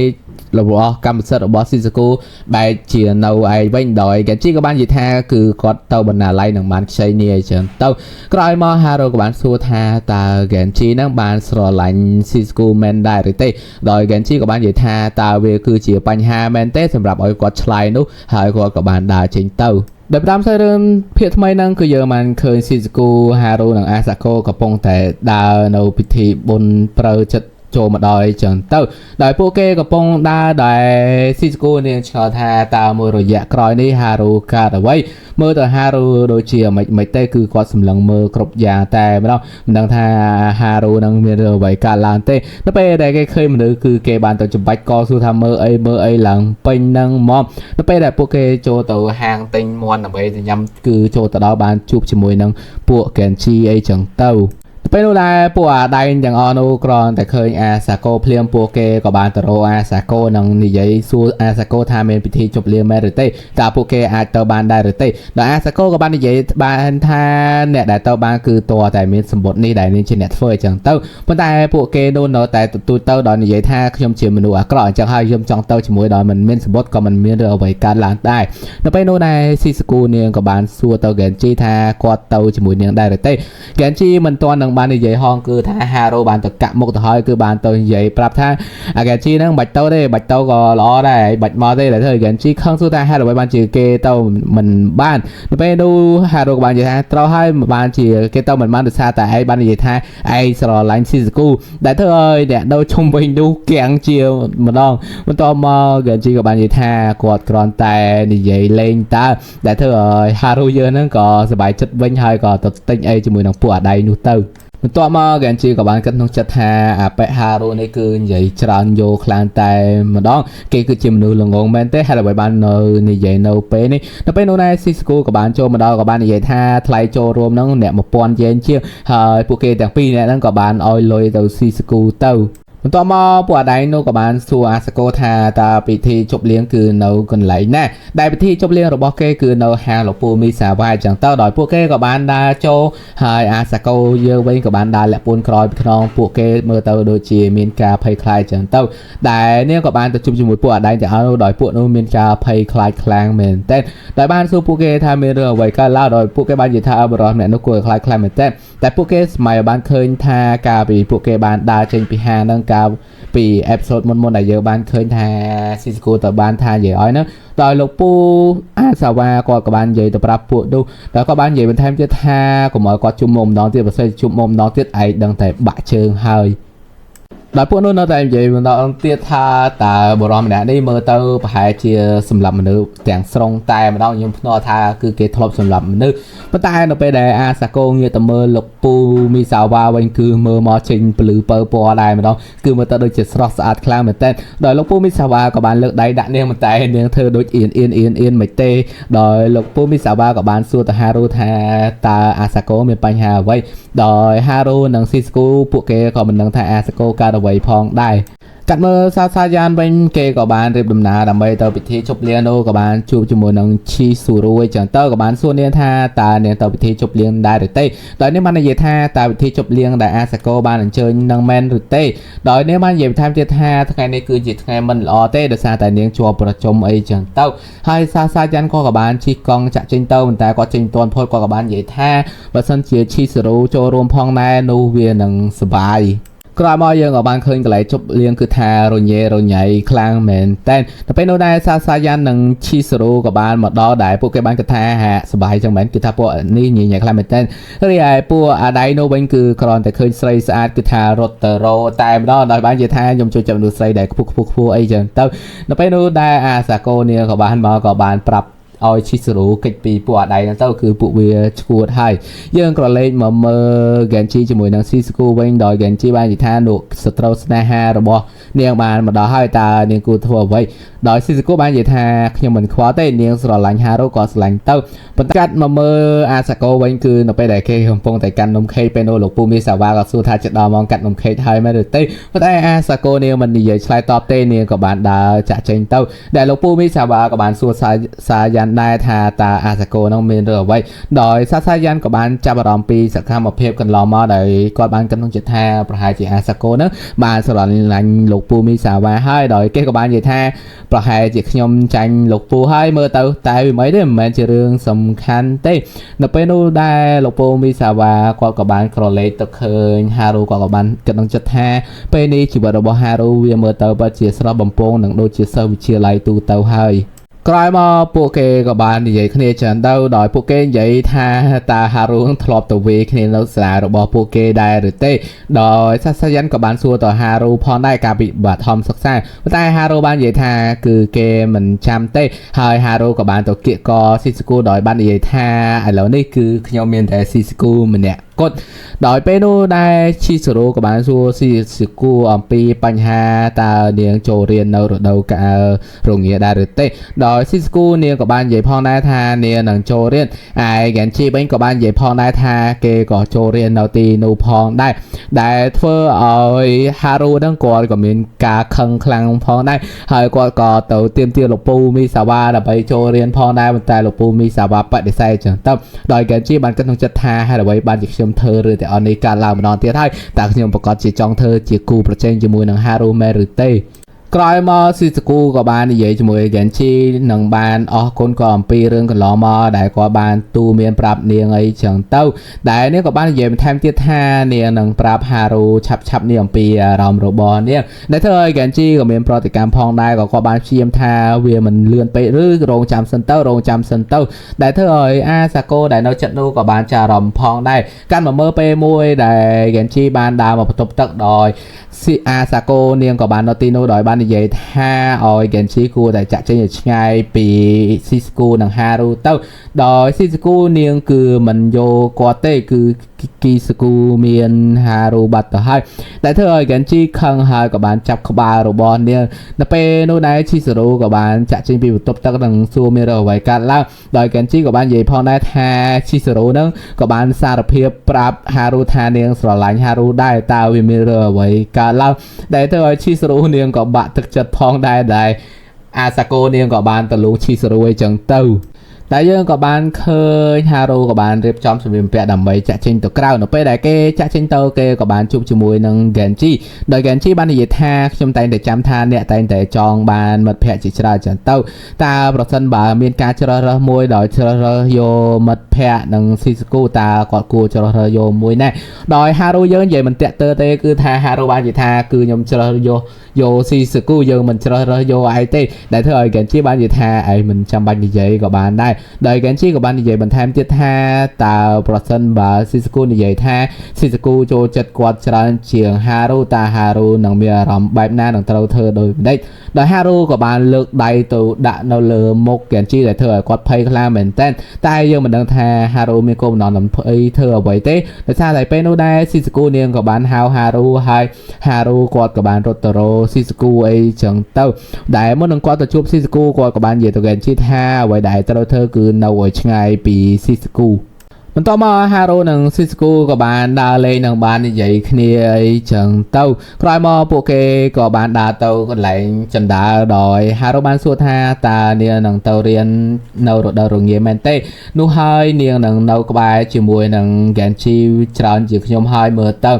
របស់កម្មសិទ្ធិរបស់ Shizuku បែរជានៅឯងវិញដោយ Genji ក៏បាននិយាយថាគឺគាត់ទៅបណ្ណាល័យនឹងបានខ្ចីនាយចឹងទៅក្រោយមកហារូក៏បានសួរថាតើ Genji នឹងបានស្រឡាញ់ Shizuku មែនដែរឬទេដោយ Genji ក៏បាននិយាយថាតើវាគឺជាបញ្ហាមែនទេសម្រាប់ឲ្យគាត់ឆ្លើយនោះហើយគាត់ក៏បានដើរចេញទៅដែលតាមសាច់រឿងភាគថ្មីហ្នឹងគឺយើងបានឃើញស៊ីសគូហារូនិងអាសាកូកំពុងតែដើរនៅពិធីបុណ្យត្រូវចិត្តចូលមកដល់អីចឹងទៅដោយពួកគេកំពុងដើរដែលស៊ីសគូនាងឆ្ងល់ថាតើមួយរយៈក្រោយនេះហារូកើតអ្វីមើលទៅហារូដូចជាមិនមិនទេគឺគាត់សម្លឹងមើលគ្រប់យ៉ាងតែម្ដងមិនដឹងថាហារូនឹងមានរឿងអ្វីកើតឡើងទេនៅពេលដែលគេឃើញមនុស្សគឺគេបានទៅច្បាច់កសួរថាមើលអីមើលអីឡើងពេញនឹងមកនៅពេលដែលពួកគេចូលទៅហាងទិញមាន់ដើម្បីទៅញ៉ាំគឺចូលទៅដល់បានជួបជាមួយនឹងពួក Genji អីចឹងទៅពេលនោះដែរពួកអាដែងទាំងអស់នោះគ្រាន់តែឃើញអាសាកូភ្លាមពួកគេក៏បានទៅរកអាសាកូនិងនិយាយសួរអាសាកូថាមានពិធីជប់លៀងមែនឬទេតើពួកគេអាចទៅបានដែរឬទេដោយអាសាកូក៏បាននិយាយបានថាអ្នកដែលទៅបានគឺតើតែមានសម្បត្តិនេះដែលនេះជាអ្នកធ្វើអញ្ចឹងទៅប៉ុន្តែពួកគេនោះនៅតែទទូចទៅដោយនិយាយថាខ្ញុំជាមនុស្សអាក្រក់អញ្ចឹងហើយខ្ញុំចង់ទៅជាមួយដោយមិនមានសម្បត្តិក៏មិនមានរឿងអ្វីកើតឡើងដែរនៅពេលនោះដែរស៊ីសគូនាងក៏បានសួរទៅ Genji ថាគាត់ទៅជាមួយនាងដែរឬទេ Genji មិនទាន់នឹងបាននិយាយហងគឺថាហារូបានទៅកាក់មុខទៅហើយគឺបានទៅនិយាយប្រាប់ថាអា Genji ហ្នឹងមិនបាច់ទៅទេបាច់ទៅក៏ល្អដែរបាច់មកទេដែលធ្វើ Genji ខឹងសួរថាហេតុអ្វីបានជាគេទៅមិនបាននៅពេលនោះហារូក៏បាននិយាយថាត្រូវហើយបានជាគេទៅមិនបានដោយសារតែឯងបាននិយាយថាឯងស្រឡាញ់ស៊ីសគូដែលធ្វើឲ្យអ្នកនៅជុំវិញនោះគាំងជាម្ដងបន្ទាប់មក Genji ក៏បាននិយាយថាគាត់គ្រាន់តែនិយាយលេងតើដែលធ្វើឲ្យហារូយើងហ្នឹងក៏សប្បាយចិត្តវិញហើយក៏ទៅទិញអីជាមួយនឹងពួកអាដៃនោះទៅបន្ទាប់មក Genji ក៏បានគិតក្នុងចិត្តថាអាប៉េហារូនេះគឺនិយាយច្រើនយោខ្លាំងតែម្ដងគេគឺជាមនុស្សល្ងងមែនទេហើយអ្វីបាននៅនិយាយនៅពេលនេះនៅពេលនោះដែរ Shizuku ក៏បានចូលមកដល់ក៏បាននិយាយថាថ្លៃចូលរួមហ្នឹងអ្នក1000យេនជាងហើយពួកគេទាំងពីរអ្នកហ្នឹងក៏បានឲ្យលុយទៅ Shizuku ទៅ បន្ទាប់មកពួកអាដៃនោះក៏បានសួរអាសាកូថាតើពិធីជប់លៀងគឺនៅកន្លែងណាដែលពិធីជប់លៀងរបស់គេគឺនៅហាងលោកពូមីសាវ៉ាអញ្ចឹងទៅដោយពួកគេក៏បានដើរចូលហើយអាសាកូយើងវិញក៏បានដើរលាក់ពួនក្រោយពីខ្នងពួកគេមើលទៅដូចជាមានការភ័យខ្លាចអញ្ចឹងទៅដែលនាងក៏បានទៅជួបជាមួយពួកអាដៃទាំងអស់នោះដោយពួកនោះមានការភ័យខ្លាចខ្លាំងមែនទែនដោយបានសួរពួកគេថាមានរឿងអ្វីកើតឡើងដោយពួកគេបាននិយាយថាបរិសម្នាក់នោះគួរឲ្យខ្លាចខ្លាំងមែនទែនតែពួកគេស្មៃបានឃើញថាកាលពីពួកគេបានដើរចេញពីហាងហ្នឹងកាលពី episode មុនៗដែលយើងបានឃើញថាស៊ីស្គូទៅបានថានិយាយឲ្យហ្នឹងដោយលោកពូអាសាវ៉ាគាត់ក៏បាននិយាយទៅប្រាប់ពួកនោះតែគាត់បាននិយាយបន្ថែមទៀតថាកុំឲ្យគាត់ជួបមុំម្ដងទៀតបើសិនជាជួបមុំម្ដងទៀតឯងដឹងតែបាក់ជើងហើយដោយពួកនោះនៅតែនិយាយម្ដងទៀតថាតើបុរសម្នាក់នេះមើលទៅប្រហែលជាសម្រាប់មនុស្សទាំងស្រុងតែម្ដងខ្ញុំភ្នាល់ថាគឺគេធ្លាប់សម្រាប់មនុស្សប៉ុន្តែនៅពេលដែលអាសាកូងាកទៅមើលលោកពូមីសាវ៉ាវិញគឺមើលមកចេញពលឺពើពណ៌ដែរម្ដងគឺមើលទៅដូចជាស្រស់ស្អាតខ្លាំងមែនទែនដោយលោកពូមីសាវ៉ាក៏បានលើកដៃដាក់នាងប៉ុន្តែនាងធ្វើដូចអៀនអៀនអៀនអៀនមិនទេដោយលោកពូមីសាវ៉ាក៏បានសួរទៅហារូថាតើអាសាកូមានបញ្ហាអ្វីដោយហារូនិងស៊ីស្គូពួកគេក៏មិនដឹងថាអាសាកូកើតអ្វីផងដែរកាត់មើលសាសាយ៉ានវិញគេក៏បានរៀបដំណើរដើម្បីទៅពិធីជប់លៀងនោះក៏បានជួបជាមួយនឹងឈីស៊ូរុយចឹងទៅក៏បានសួរនាងថាតើនាងទៅពិធីជប់លៀងដែរឬទេដោយនាងបាននិយាយថាតើពិធីជប់លៀងដែលអាសាកូបានអញ្ជើញនឹងមែនឬទេដោយនាងបាននិយាយបន្ថែមទៀតថាថ្ងៃនេះគឺជាថ្ងៃមិនល្អទេដោយសារតែនាងជាប់ប្រជុំអីចឹងទៅហើយសាសាយ៉ានក៏បានជិះកង់ចាក់ចេញទៅប៉ុន្តែគាត់ចេញទាន់ផុតគាត់ក៏បាននិយាយថាបើសិនជាឈីស៊ូរុចូលរួមផងដែរនោះវានឹងសប្បាយក្រោយមកយើងក៏បានឃើញកន្លែងជប់លៀងគឺថារញ៉េរញ៉ៃខ្លាំងមែនតែនតែពេលនោះដែរសាសាយ៉ាននិងឈីសូរូក៏បានមកដល់ដែរពួកគេបានគិតថាហាក់សប្បាយចឹងមែនគឺថាពួកនេះញញ៉ៃខ្លាំងមែនតែនរីឯពួកអាដៃនោះវិញគឺគ្រាន់តែឃើញស្រីស្អាតគឺថារត់ទៅរោតែម្ដងដោយបាននិយាយថាខ្ញុំជួយចាប់មនុស្សស្រីដែលខ្ពស់ខ្ពស់ខ្ពស់អីចឹងទៅនៅពេលនោះដែរអាសាកូនាក៏បានមកក៏បានប្រាប់ឲ្យឈីសូរូកិច្ចពីពួកអាដៃហ្នឹងទៅគឺពួកវាឈួតហើយយើងក៏លេខមកមើល Genji ជាមួយនឹង Shizuku វិញដោយ Genji បាននិយាយថានោះសត្រូវស្នេហារបស់នាងបានមកដល់ហើយតើនាងគួរធ្វើអ្វីដោយ Shizuku បាននិយាយថាខ្ញុំមិនខ្វល់ទេនាងស្រឡាញ់ Haru ក៏ស្រឡាញ់ទៅប៉ុន្តែកាត់មកមើលអាសាកូវិញគឺនៅពេលដែលគេកំពុងតែកាន់នំខេកពេលនោះលោកពូមីសាវ៉ាក៏សួរថាចិត្តដល់ម៉ោងកាត់នំខេកហើយមែនឬទេប៉ុន្តែអាសាកូនាងមិននិយាយឆ្លើយតបទេនាងក៏បានដើរចាក់ចេញទៅដែលលោកពូមីសាវ៉ាក៏បានសួរសាសាយ៉ាន់ដែរថាតើអាសាកូនោះមានរឿងអ្វីដោយសាសាយ៉ាន់ក៏បានចាប់អារម្មណ៍ពីសកម្មភាពកន្លងមកដោយគាត់បានគិតក្នុងចិត្តថាប្រហែលជាអាសាកូនោះបានស្រឡាញ់លោកពូមីសាវ៉ាហើយដោយគេក៏បាននិយាយថាប្រហែលជាខ្ញុំចាញ់លោកពូហើយមើលទៅតែវាមិនទេមិនមែនជារឿងសំខាន់ទេនៅពេលនោះដែរលោកពូមីសាវ៉ាគាត់ក៏បានក្រឡេកទៅឃើញហារូគាត់ក៏បានគិតក្នុងចិត្តថាពេលនេះជីវិតរបស់ហារូវាមើលទៅពិតជាស្រស់បំពងនិងដូចជាសិស្សវិទ្យាល័យទូទៅហើយក្រោយមកពួកគេក៏បាននិយាយគ្នាច្រើនទៅដោយពួកគេនិយាយថាតើហារូធ្លាប់ទៅវេគ្នានៅសាលារបស់ពួកគេដែរឬទេដោយសាសយ៉ាន់ក៏បានសួរទៅហារូផងដែរកាលពីបឋមសិក្សាប៉ុន្តែហារូបាននិយាយថាគឺគេមិនចាំទេហើយហារូក៏បានទៅគៀកកស៊ីស្គូដោយបាននិយាយថាឥឡូវនេះគឺខ្ញុំមានតែស៊ីស្គូម្នាក់គត់ដោយពេលនោះដែរឈីសូរ៉ូក៏បានសួរស៊ីស្គូអំពីបញ្ហាតើនាងចូលរៀននៅរដូវកាលរងាដែរឬទេដោយស៊ីស្គូនាងក៏បាននិយាយផងដែរថានាងនឹងចូលរៀនឯ Genji វិញក៏បាននិយាយផងដែរថាគេក៏ចូលរៀននៅទីនោះផងដែរដែលធ្វើឲ្យ Haru ហ្នឹងគាត់ក៏មានការខឹងខ្លាំងផងដែរហើយគាត់ក៏ទៅទាមទារលោកពូមីសាវ៉ាដើម្បីចូលរៀនផងដែរប៉ុន្តែលោកពូមីសាវ៉ាបដិសេធចឹងទៅដោយ Genji បានគិតក្នុងចិត្តថាហេតុអ្វីបានជាខ្ញុំធ្វើរឿងទាំងអស់នេះកើតឡើងម្ដងទៀតហើយតើខ្ញុំប្រកាសជាចង់ធ្វើជាគូប្រជែងជាមួយនឹង Haru មែនឬទេក្រោយមកស៊ីសគូក៏បាននិយាយជាមួយ Genji និងបានអស់គុណក៏អំពីរឿងកន្លងមកដែលគាត់បានទូមានប្រាប់នាងអីចឹងទៅដែលនាងក៏បាននិយាយបន្ថែមទៀតថានាងនឹងប្រាប់ Haru ឆាប់ឆាប់នេះអំពីអារម្មណ៍របស់នាងដែលធ្វើឲ្យ Genji ក៏មានប្រតិកម្មផងដែរក៏គាត់បានព្យាយាមថាវាមិនលឿនពេកឬរងចាំសិនទៅរងចាំសិនទៅដែលធ្វើឲ្យអាសាកូដែលនៅចិត្តនោះក៏បានចាអារម្មណ៍ផងដែរកាន់មកមើលពេលមួយដែល Genji បានដើរមកបន្ទប់ទឹកដោយស៊ីអាសាកូនាងក៏បាននៅទីនោះដោយបាននិយាយថាឲ្យ Genji គួរតែចាក់ចេញឲ្យឆ្ងាយពី Shizuku និង Haru ទៅដោយ Shizuku នាងគឺមិនយកគាត់ទេគឺ គីសគូមានហារូបាត់ទៅហើយដែលធ្វើឲ្យ Genji ខឹងហើយក៏បានចាប់ក្បាលរបស់នាងនៅពេលនោះដែរឈីសូរូក៏បានចាក់ចេញពីបន្ទប់ទឹកនិងសួរមានរឿងអ្វីកើតឡើងដោយ Genji ក៏បាននិយាយផងដែរថាឈីសូរូនឹងក៏បានសារភាពប្រាប់ហារូថានាងស្រឡាញ់ហារូដែរតើវាមានរឿងអ្វីកើតឡើងដែលធ្វើឲ្យឈីសូរូនាងក៏បាក់ទឹកចិត្តផងដែរដែលអាសាកូនាងក៏បានទៅលូឈីសូរូអីចឹងទៅតែយើងក៏បានឃើញហារូក៏បានរៀបចំសម្ភារបំពាក់ដើម្បីចាក់ចេញទៅក្រៅនៅពេលដែលគេចាក់ចេញទៅគេក៏បានជួបជាមួយនឹង Genji ដោយ Genji បាននិយាយថាខ្ញុំតែងតែចាំថាអ្នកតែងតែចងបានមិត្តភ័ក្តិជាច្រើនចឹងទៅតើប្រសិនបើមានការជ្រើសរើសមួយដោយជ្រើសរើសយកមិត្តភ័ក្តិនិងស៊ីស្គូតើគាត់គួរជ្រើសរើសយកមួយណាដោយហារូយើងនិយាយមិនតាក់ទើទេគឺថាហារូបាននិយាយថាគឺខ្ញុំជ្រើសយកយកស៊ីស្គូយើងមិនជ្រើសរើសយកឯងទេដែលធ្វើឲ្យ Genji បាននិយាយថាឯងមិនចាំបាច់និយាយក៏បានដែរដោយ Genji ក៏បាននិយាយបន្ថែមទៀតថាតើប្រសិនបើស៊ីស្គូនិយាយថាស៊ីស្គូចូលចិត្តគាត់ច្រើនជាងហារូតើហារូនឹងមានអារម្មណ៍បែបណានឹងត្រូវធ្វើដូចម្ដេចដោយហារូក៏បានលើកដៃទៅដាក់នៅលើមុខ Genji ដែលធ្វើឲ្យគាត់ភ័យខ្លាចមែនតើតែយើងមិនដឹងថាហារូមានគោលបំណងដើម្បីធ្វើអ្វីទេដោយសារតែពេលនោះដែរស៊ីស្គូនាងក៏បានហៅហារូហើយហារូគាត់ក៏បានរត់ទៅរកស៊ីស្គូអីចឹងទៅដែលមុននឹងគាត់ទៅជួបស៊ីស្គូគាត់ក៏បាននិយាយទៅ Genji ថាអ្វីដែលត្រូវធ្វើគឺនៅឲ្យឆ្ងាយពីស៊ីស្គូបន្ទាប់មកហារូនិងស៊ីស្គូក៏បានដើរលេងនិងបាននិយាយគ្នាអីចឹងទៅក្រោយមកពួកគេក៏បានដើរទៅកន្លែងចណ្ដើរដោយហារូបានសួរថាតើនាងនឹងទៅរៀននៅរដូវរងាមែនទេនោះហើយនាងនឹងនៅក្បែរជាមួយនឹង Genji ច្រើនជាងខ្ញុំហើយមើលទៅ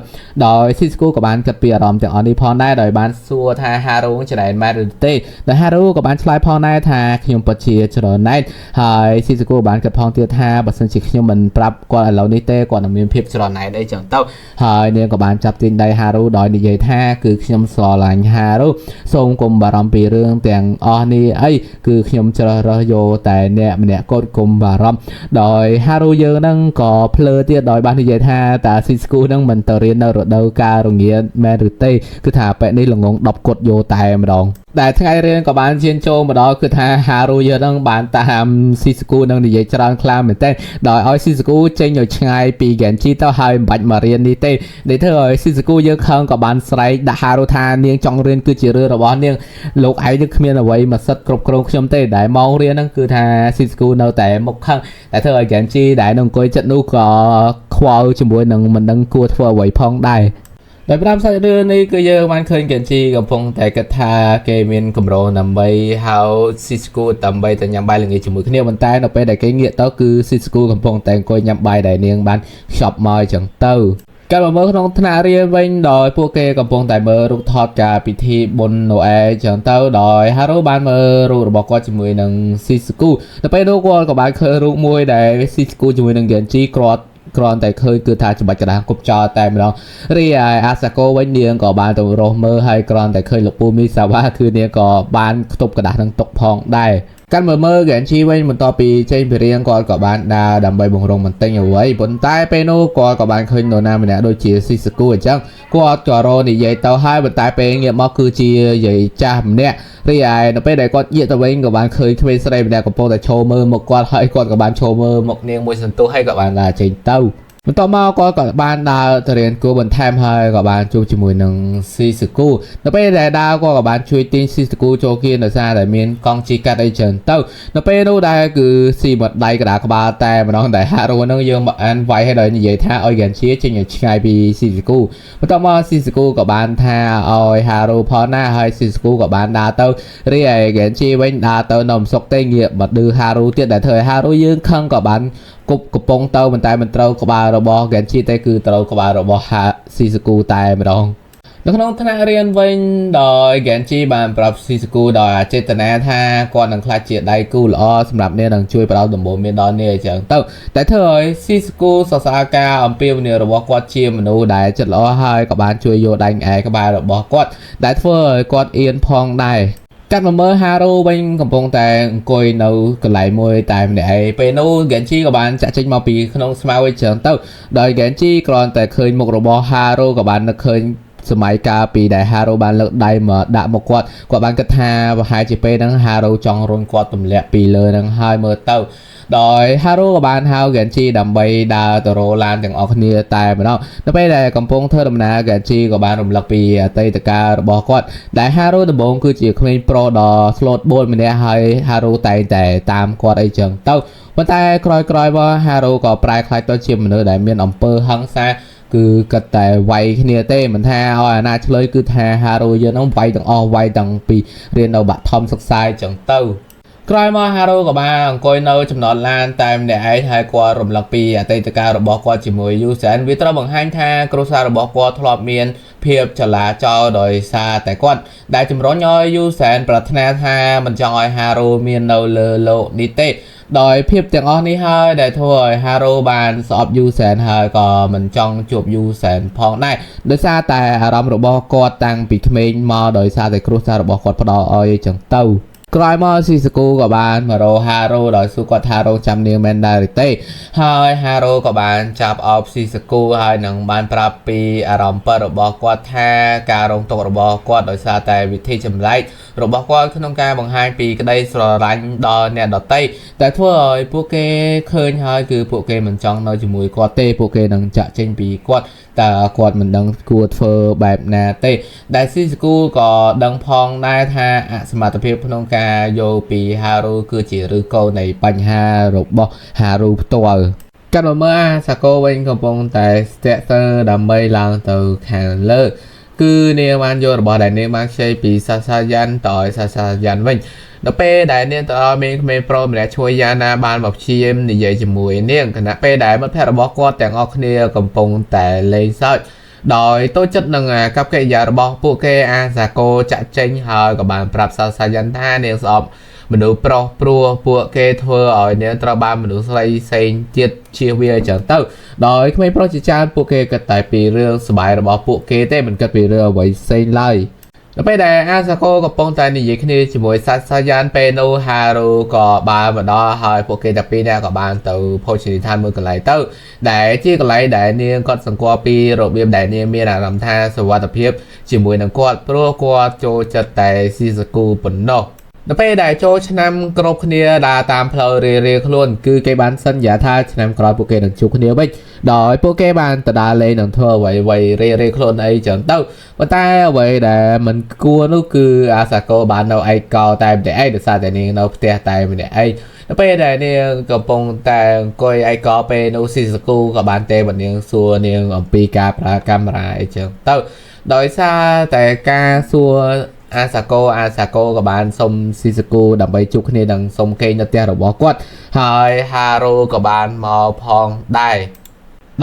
ដោយស៊ីស្គូក៏បានគិតពីអារម្មណ៍ទាំងអស់នេះផងដែរដោយបានសួរថាហារូច្រែនមែនឬទេដោយហារូក៏បានឆ្លើយផងដែរថាខ្ញុំពិតជាច្រណែនហើយស៊ីស្គូបានគិតផងទៀតថាបើសិនជាខ្ញុំមិនប្រាប់គាត់ឥឡូវនេះទេគាត់នឹងមានភាពច្រណែនអីចឹងទៅហើយនាងក៏បានចាប់ទាញដៃហារូដោយនិយាយថាគឺខ្ញុំស្រឡាញ់ហារូសូមកុំបារម្ភពីរឿងទាំងអស់នេះអីគឺខ្ញុំជ្រើសរើសយកតែអ្នកម្នាក់គាត់កុំបារម្ភដោយហារូយើងហ្នឹងក៏ភ្លើទៀតដោយបាននិយាយថាតាស៊ីស្គូហ្នឹងមិនទៅរៀននៅរដូវកាលរងាមែនឬទេគឺថាបែបនេះល្ងង10គត់យកតែម្ដងដែលថ្ងៃរៀនក៏បានជៀនចូលមកដល់គឺថាហារូយើងហ្នឹងបានតាមស៊ីស្គូនឹងនិយាយច្រើនខ្លាំងមែនទែនដោយឲ្យស៊ីស្គូចេញឲ្យឆ្ងាយពី Genji ទៅហើយមិនបាច់មករៀននេះទេដែលធ្វើឲ្យស៊ីស្គូយើងខឹងក៏បានស្រែកដាក់ហារូថានាងចង់រៀនគឺជារឿងរបស់នាងលោកឯងនឹងគ្មានអ្វីមកសិតគ្រប់គ្រងខ្ញុំទេដែលម៉ោងរៀនហ្នឹងគឺថាស៊ីស្គូនៅតែមុខខឹងតែធ្វើឲ្យ Genji ដែលនៅអង្គុយចិត្តនោះក៏ខ្វល់ជាមួយនឹងមិនដឹងគួរធ្វើអ្វីផងដែរដោយប្រាំសាច់រឿងនេះគឺយើងបានឃើញ Genji កំពុងតែគិតថាគេមានកម្រងដើម្បីហៅ Shizuku ដើម្បីទៅញ៉ាំបាយល្ងាចជាមួយគ្នាប៉ុន្តែនៅពេលដែលគេងាកទៅគឺ Shizuku កំពុងតែអង្គុយញ៉ាំបាយដែលនាងបានខ្ចប់មកអញ្ចឹងទៅកាលមកមើលក្នុងថ្នាក់រៀនវិញដោយពួកគេកំពុងតែមើលរូបថតការពិធីបុណ្យណូអែចឹងទៅដោយហារូបានមើលរូបរបស់គាត់ជាមួយនឹង Shizuku នៅពេលនោះគាត់ក៏បានឃើញរូបមួយដែល Shizuku ជាមួយនឹង Genji គ្រាន់គ្រាន់តែឃើញគឺថាច្បាច់ក្តារគប់ចោលតែម្ដងរីឯអាសាកូវិញនាងក៏បានទៅរស់មើលហើយគ្រាន់តែឃើញលោកពូមីសាវ៉ាគឺនាងក៏បានខ្ទប់ក្តារនឹងទុកផងដែរកាន់មើលមើល Genji វិញបន្ទាប់ពីចេញពីរៀងគាត់ក៏បានដើរដើម្បីបង្រង់បន្ទិញអ្វីប៉ុន្តែពេលនោះគាត់ក៏បានឃើញនរណាម្នាក់ដូចជាស៊ីសគូអញ្ចឹងគាត់ក៏រនិយាយទៅហើយប៉ុន្តែពេលងាកមកគឺជាយាយចាស់ម្នាក់រីឯនៅពេលដែលគាត់ងាកទៅវិញក៏បានឃើញក្មេងស្រីម្នាក់កំពុងតែឈរមើលមុខគាត់ហើយគាត់ក៏បានឈរមើលមុខនាងមួយសន្ទុះហើយក៏បានដើរចេញទៅបន្ទាប់មកគាត់ក៏បានដើរទៅរៀនគួរបន្ថែមហើយក៏បានជួបជាមួយនឹងស៊ីសគូនៅពេលដែលដើរគាត់ក៏បានជួយទាញស៊ីសគូចូលគៀនដោយសារតែមានកង់ជីកាត់អីចឹងទៅនៅពេលនោះដែរគឺស៊ីមកដៃកដាក្បាលតែម្ដងតែហាក់រួនឹងយើងមកអានវាយឲ្យដោយនិយាយថាឲ្យ Genji ចេញឲ្យឆ្ងាយពីស៊ីសគូបន្ទាប់មកស៊ីសគូក៏បានថាឲ្យហារូផងណាហើយស៊ីសគូក៏បានដើរទៅរីឯ Genji វិញដើរទៅនៅមិនសុកទេងាកមកឌឺហារូទៀតដែលធ្វើឲ្យហារូយើងខឹងក៏បានគប់កំប៉ុងទៅប៉ុន្តែមិនត្រូវក្បាលរបស់ Genji ទេគឺត្រូវក្បាលរបស់ហាស៊ីសគូតែម្ដងនៅក្នុងថ្នាក់រៀនវិញដោយ Genji បានប្រាប់ស៊ីសគូដោយអចេតនាថាគាត់នឹងក្លាយជាដៃគូល្អសម្រាប់នាងនឹងជួយផ្ដល់ដំបូន្មានដល់នាងអញ្ចឹងទៅតែធ្វើឲ្យស៊ីសគូសរសើរការអំពាវនាវរបស់គាត់ជាមនុស្សដែលចិត្តល្អហើយក៏បានជួយយកដៃឯក្បាលរបស់គាត់ដែលធ្វើឲ្យគាត់អៀនផងដែរកាត់មកមើលហារូវិញកំពុងតែអង្គុយនៅកន្លែងមួយតែម្នាក់ឯងពេលនោះ Genji ក៏បានចាក់ចេញមកពីក្នុងស្មៅឯចឹងទៅដោយ Genji គ្រាន់តែឃើញមុខរបស់ហារូក៏បាននឹកឃើញសម័យកាលពីដែលហារូបានលើកដៃមកដាក់មកគាត់គាត់បានគិតថាប្រហែលជាពេលហ្នឹងហារូចង់រុញគាត់ទម្លាក់ពីលើហ្នឹងហើយមើលទៅ ដោយ Haru ក៏បានហៅ Genji ដើម្បីដើរទៅរកឡានទាំងអស់គ្នាតែម្ដងនៅពេលដែលកំពុងធ្វើដំណើរ Genji ក៏បានរំលឹកពីអតីតកាលរបស់គាត់ដែល Haru ដំបូងគឺជាក្មេងប្រុសដ៏ស្លូតបូតម្នាក់ហើយ Haru តែងតែតាមគាត់អីចឹងទៅប៉ុន្តែក្រោយៗមក Haru ក៏ប្រែក្លាយទៅជាមនុស្សដែលមានអំពើហិង្សាគឺគិតតែវាយគ្នាទេមិនថាឲ្យអាណាឆ្លើយគឺថា Haru យើងហ្នឹងវាយទាំងអស់វាយតាំងពីរៀននៅបឋមសិក្សាអញ្ចឹងទៅក្រោយមកហារូក៏បានអង្គុយនៅចំណតឡានតែម្នាក់ឯងហើយគាត់រំលឹកពីអតីតកាលរបស់គាត់ជាមួយយូសែនវាត្រូវបង្ហាញថាគ្រួសាររបស់គាត់ធ្លាប់មានភាពចលាចលដោយសារតែគាត់ដែលជំរុញឲ្យយូសែនប្រាថ្នាថាមិនចង់ឲ្យហារូមាននៅលើលោកនេះទេដោយភាពទាំងអស់នេះហើយដែលធ្វើឲ្យហារូបានស្អប់យូសែនហើយក៏មិនចង់ជួបយូសែនផងដែរដោយសារតែអារម្មណ៍របស់គាត់តាំងពីក្មេងមកដោយសារតែគ្រួសាររបស់គាត់ផ្ដល់ឲ្យអញ្ចឹងទៅក្រោយមកស៊ីសាគូក៏បានមករកហារ៉ូដោយសួរគាត់ថារងចាំនាងមែនដែរឬទេហើយហារ៉ូក៏បានចាប់អោបស៊ីសាគូហើយនឹងបានប្រាប់ពីអារម្មណ៍ពិតរបស់គាត់ថាការរងទុក្ខរបស់គាត់ដោយសារតែវិធីចម្លែករបស់គាត់ក្នុងការបង្ហាញពីក្តីស្រឡាញ់ដល់អ្នកដទៃតែធ្វើឲ្យពួកគេឃើញហើយគឺពួកគេមិនចង់នៅជាមួយគាត់ទេពួកគេនឹងចាក់ចេញពីគាត់តើគាត់មិនដឹងគួរធ្វើបែបណាទេដែលស៊ីសាគូក៏ដឹងផងដែរថាអសមត្ថភាពក្នុងការយកពីហារូគឺជាឫសគល់នៃបញ្ហារបស់ហារូផ្ទាល់កាត់មកមើលអាសាកូវិញកំពុងតែស្ទាក់ស្ទើរដើម្បីឡើងទៅខាងលើគឺនាងបានយករបស់ដែលនាងបានខ្ចីពីសាសាយ៉ាន់ទៅឲ្យសាសាយ៉ាន់វិញដល់ពេលដែលនាងទៅដល់មានក្មេងប្រុសម្នាក់ឈ្មោះយ៉ាណាបានមកព្យាយាមនិយាយជាមួយនាងខណៈពេលដែលមិត្តភក្តិរបស់គាត់ទាំងអស់គ្នាកំពុងតែលេងសើចដោយតូចចិត្តនឹងអាកប្បកិរិយារបស់ពួកគេអាសាកូចាក់ចេញហើយក៏បានប្រាប់សាសាយ៉ាន់ថានាងស្អប់មនុស្សប្រុសព្រោះពួកគេធ្វើឲ្យនាងត្រូវបានមនុស្សស្រីផ្សេងទៀតជៀសវាអញ្ចឹងទៅដោយក្មេងប្រុសជាច្រើនពួកគេគិតតែពីរឿងសប្បាយរបស់ពួកគេទេមិនគិតពីរឿងអ្វីផ្សេងឡើយដល់ពេលដែលអាសាកូកំពុងតែនិយាយគ្នាជាមួយសាសាយ៉ានពេលនោះហារូក៏បានមកដល់ហើយពួកគេទាំងពីរនាក់ក៏បានទៅភោជនីយដ្ឋានមួយកន្លែងទៅដែលជាកន្លែងដែលនាងគាត់សង្កល់ពីរបៀបដែលនាងមានអារម្មណ៍ថាសុវត្ថិភាពជាមួយនឹងគាត់ព្រោះគាត់ចូលចិត្តតែស៊ីសាគូប៉ុណ្ណោះដល់ពេលដែលចូលឆ្នាំគ្រប់គ្នាដើរតាមផ្លូវរៀងៗខ្លួនគឺគេបានសន្យាថាឆ្នាំក្រោយពួកគេនឹងជួបគ្នាវិញដោយពួកគេបានទៅដើរលេងនិងធ្វើអ្វីៗរៀងៗខ្លួនអីចឹងទៅប៉ុន្តែអ្វីដែលមិនគួរនោះគឺអាសាកូបាននៅឯកោតែម្នាក់ឯងដោយសារតែនាងនៅផ្ទះតែម្នាក់ឯងដល់ពេលដែលនាងកំពុងតែអង្គុយឯកោពេលនោះស៊ីសាគូក៏បានទេបណ្នាងសួរនាងអំពីការប្រើកាមេរ៉ាអីចឹងទៅដោយសារតែការសួរអាសាកូអាសាកូក៏បានសុំស៊ីសាគូដើម្បីជួបគ្នានិងសុំគេងនៅផ្ទះរបស់គាត់ហើយហារូក៏បានមកផងដែរ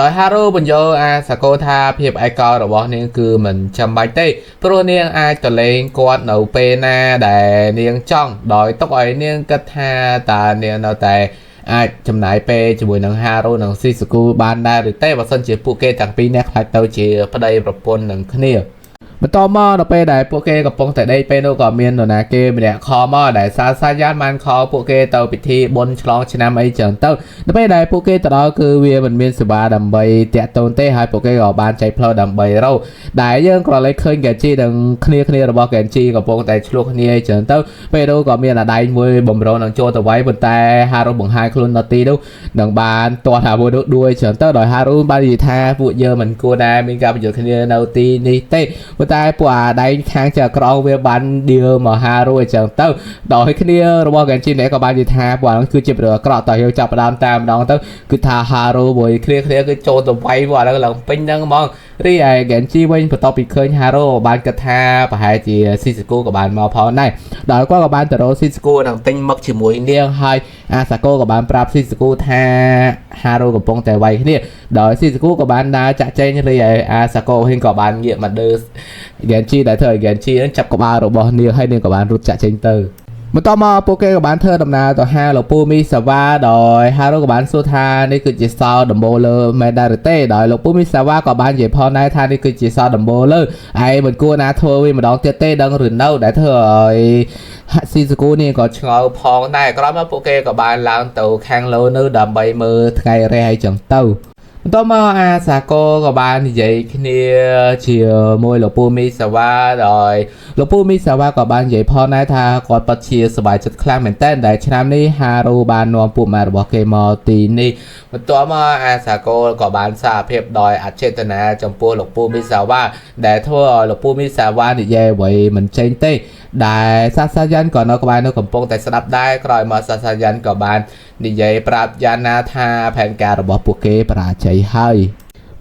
ដោយហារូបញ្យល់អាសាកូថាភាពឯកោរបស់នាងគឺមិនចាំបាច់ទេព្រោះនាងអាចទៅលេងគាត់នៅពេលណាដែលនាងចង់ដោយទុកឲ្យនាងគិតថាតើនាងនៅតែអាចចំណាយពេលជាមួយនឹងហារូនិងស៊ីសាគូបានដែរឬទេបើសិនជាពួកគេទាំងពីរនាក់ខ្លាចទៅជាប្តីប្រពន្ធនឹងគ្នាបន្តមកដល់ពេលដែលពួកគេកំពុងតែដេកពេលនោះក៏មាននរណាគេម្នាក់ខលមកដែលសាសាយ៉ានបានខលពួកគេទៅពិធីបុណ្យឆ្លងឆ្នាំអីចឹងទៅដល់ពេលដែលពួកគេទៅដល់គឺវាមិនមានសេវាដើម្បីតាក់ទងទេហើយពួកគេក៏បានចែកផ្លូវដើម្បីរកដែលយើងក៏លេចឃើញកែជីនិងគ្នាគ្នារបស់កែជីកំពុងតែឆ្លោះគ្នាអីចឹងទៅពេលនោះក៏មានអាដែងមួយបំរុងនឹងចូលទៅវាយប៉ុន្តែហារុបង្ហាញខ្លួនដល់ទីនោះនឹងបានទាត់អាមួយនោះដួយចឹងទៅដោយហារុបាននិយាយថាពួកយើងមិនគួរណាមានការបញ្យល់គ្នានៅទីនេះទេប៉ុន្តែពួកអាដែងខាងចៅក្រងវាបានឌៀលមកហារុអញ្ចឹងទៅដោយគ្នារបស់កែជីនេះក៏បាននិយាយថាពួកហ្នឹងគឺជារឿងអាក្រក់តើយើងចាប់ផ្ដើមតាមម្ដងទៅគឺថាហារុមួយគ្នាគ្នាគឺចូលទៅវាយពួកអាហ្នឹងឡើងពេញហ្នឹងហ្មងរីឯកែជីវិញបន្ទាប់ពីឃើញហារុបានគិតថាប្រហែលជាស៊ីសាគូក៏បានមកផងដែរដោយគាត់ក៏បានទៅរកស៊ីសាគូនិងទិញមឹកជាមួយនាងហើយអាសាកូក៏បានប្រាប់ស៊ីសាគូថាហារុកំពុងតែវាយគ្នាដោយស៊ីសាគូក៏បានដើរចាក់ចែងរីឯអាសាកូវិញក៏បានងាកមកលើហ្គេនជីដែលធ្វើឲ្យហ្គេនជីហ្នឹងចាប់ក្បាលរបស់នាងហើយនាងក៏បានរត់ចាក់ចេញទៅបន្តមកពួកគេក៏បានធ្វើដំណើរទៅហាលោកពូមីសាវ៉ាដោយហារុក៏បានសួរថានេះគឺជាសោដំបូលលើមែនដែរឬទេដោយលោកពូមីសាវ៉ាក៏បាននិយាយផងដែរថានេះគឺជាសោដំបូលលើឯងមិនគួរណាធ្វើវាម្ដងទៀតទេដឹងឬនៅដែលធ្វើឲ្យស៊ីសាគូនេះក៏ឆ្ងល់ផងដែរក្រោយមកពួកគេក៏បានឡើងទៅខាងលើនៅដើម្បីមើលថ្ងៃរះអីចឹងទៅ បន្ទាប់មកអាសាកូក៏បាននិយាយគ្នាជាមួយលោកពូមីសាវ៉ាដោយលោកពូមីសាវ៉ាក៏បាននិយាយផងដែរថាគាត់ពិតជាសប្បាយចិត្តខ្លាំងមែនទែនដែលឆ្នាំនេះហារូបាននាំពួកម៉ាករបស់គេមកទីនេះបន្ទាប់មកអាសាកូក៏បានសារភាពដោយអចេតនាចំពោះលោកពូមីសាវ៉ាដែលធ្វើឲ្យលោកពូមីសាវ៉ានិយាយអ្វីមិនចេញទេដែលសាសាយ៉ាន់ក៏នៅក្បែរនោះកំពុងតែស្ដាប់ដែរក្រោយមកសាសាយ៉ាន់ក៏បាននិយាយប្រាប់យ៉ាណាថាផែនការរបស់ពួកគេបរាជ័យហើយ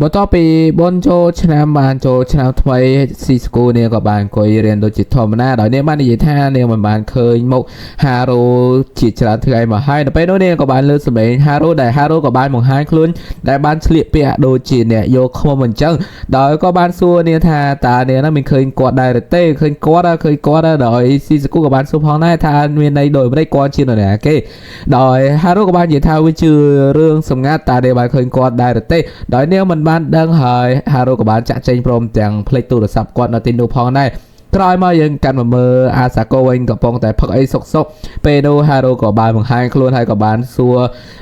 បន្ទាប់ពីបុណ្យចូលឆ្នាំបានចូលឆ្នាំថ្មីស៊ីស្គូនាងក៏បានអង្គុយរៀនដូចជាធម្មតាដោយនាងបាននិយាយថានាងមិនបានឃើញមុខហារូជាច្រើនថ្ងៃមកហើយដល់ពេលនោះនាងក៏បានលើកសម្លេងហារូដែលហារូក៏បានបង្ហាញខ្លួនដែលបានស្លៀកពាក់ដូចជាអ្នកយកឃ្មុំអញ្ចឹងដោយក៏បានសួរនាងថាតើនាងហ្នឹងមានឃើញគាត់ដែរឬទេឃើញគាត់ឃើញគាត់ដោយស៊ីស្គូក៏បានសួរផងដែរថាមានន័យដូចម្ដេចគាត់ជានរណាគេដោយហារូក៏បាននិយាយថាវាជារឿងសម្ងាត់តើនាងបានឃើញគាត់ដែរឬទេដោយនាងមិនបានដឹងហើយហារូក៏បានចាក់ចែងព្រមទាំងផ្លេចទូរស័ព្ទគាត់នៅទីនោះផងដែរក្រោយមកយើងកាន់មកមើលអាសាកូវិញកំពុងតែផឹកអីសុកសុកពេលនោះហារូក៏បានបង្ហាញខ្លួនហើយក៏បានសួរ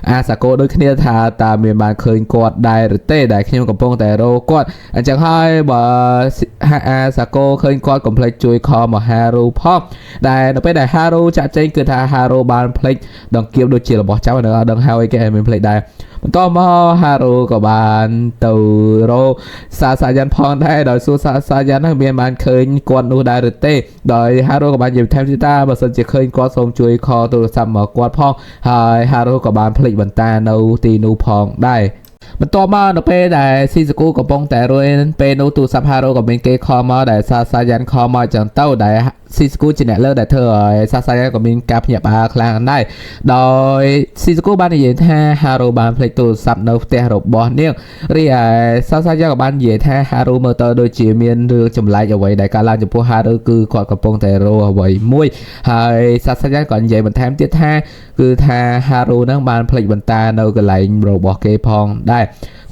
អាសាកូដូចគ្នាថាតើមានបានឃើញគាត់ដែរឬទេដែលខ្ញុំកំពុងតែរកគាត់អញ្ចឹងហើយបើអាសាកូឃើញគាត់កុំភ្លេចជួយ call មកហារូផងដែលនៅពេលដែលហារូចាក់ចែងគឺថាហារូបានផ្លេចដង្កៀបដូចជារបស់ចាំនៅអត់ដឹងហើយគេឲ្យមានផ្លេចដែរបន្ទាប់មកហារូក៏បានទៅរកសាសាយ៉ាន់ផងដែរដោយសួរសាសាយ៉ាន់ហ្នឹងមានបានឃើញគាត់នោះដែរឬទេដោយហារូក៏បាននិយាយថែមទៀតថាបើសិនជាឃើញគាត់សូមជួយ call ទូរស័ព្ទមកគាត់ផងហើយហារូក៏បានភ្លេចបន្តានៅទីនោះផងដែរបន្ទាប់មកនៅពេលដែលស៊ីសាគូកំពុងតែរួយពេលនោះទូរស័ព្ទហារូក៏មានគេ call មកដែលសាសាយ៉ាន់ call មកចឹងទៅដែលស៊ីសាគូជាអ្នកលើកដែលធ្វើឲ្យសាសាយ៉ាន់ក៏មានការភ្ញាក់ផ្អើលខ្លាំងដែរដោយស៊ីសាគូបាននិយាយថាហារូបានភ្លេចទូរស័ព្ទនៅផ្ទះរបស់នាងរីឯសាសាយ៉ាន់ក៏បាននិយាយថាហារូមើលទៅដូចជាមានរឿងចម្លែកអ្វីដែលកើតឡើងចំពោះហារូគឺគាត់កំពុងតែរកអ្វីមួយហើយសាសាយ៉ាន់ក៏និយាយបន្ថែមទៀតថាគឺថាហារូនឹងបានភ្លេចបន្តានៅកន្លែងរបស់គេផងដែរ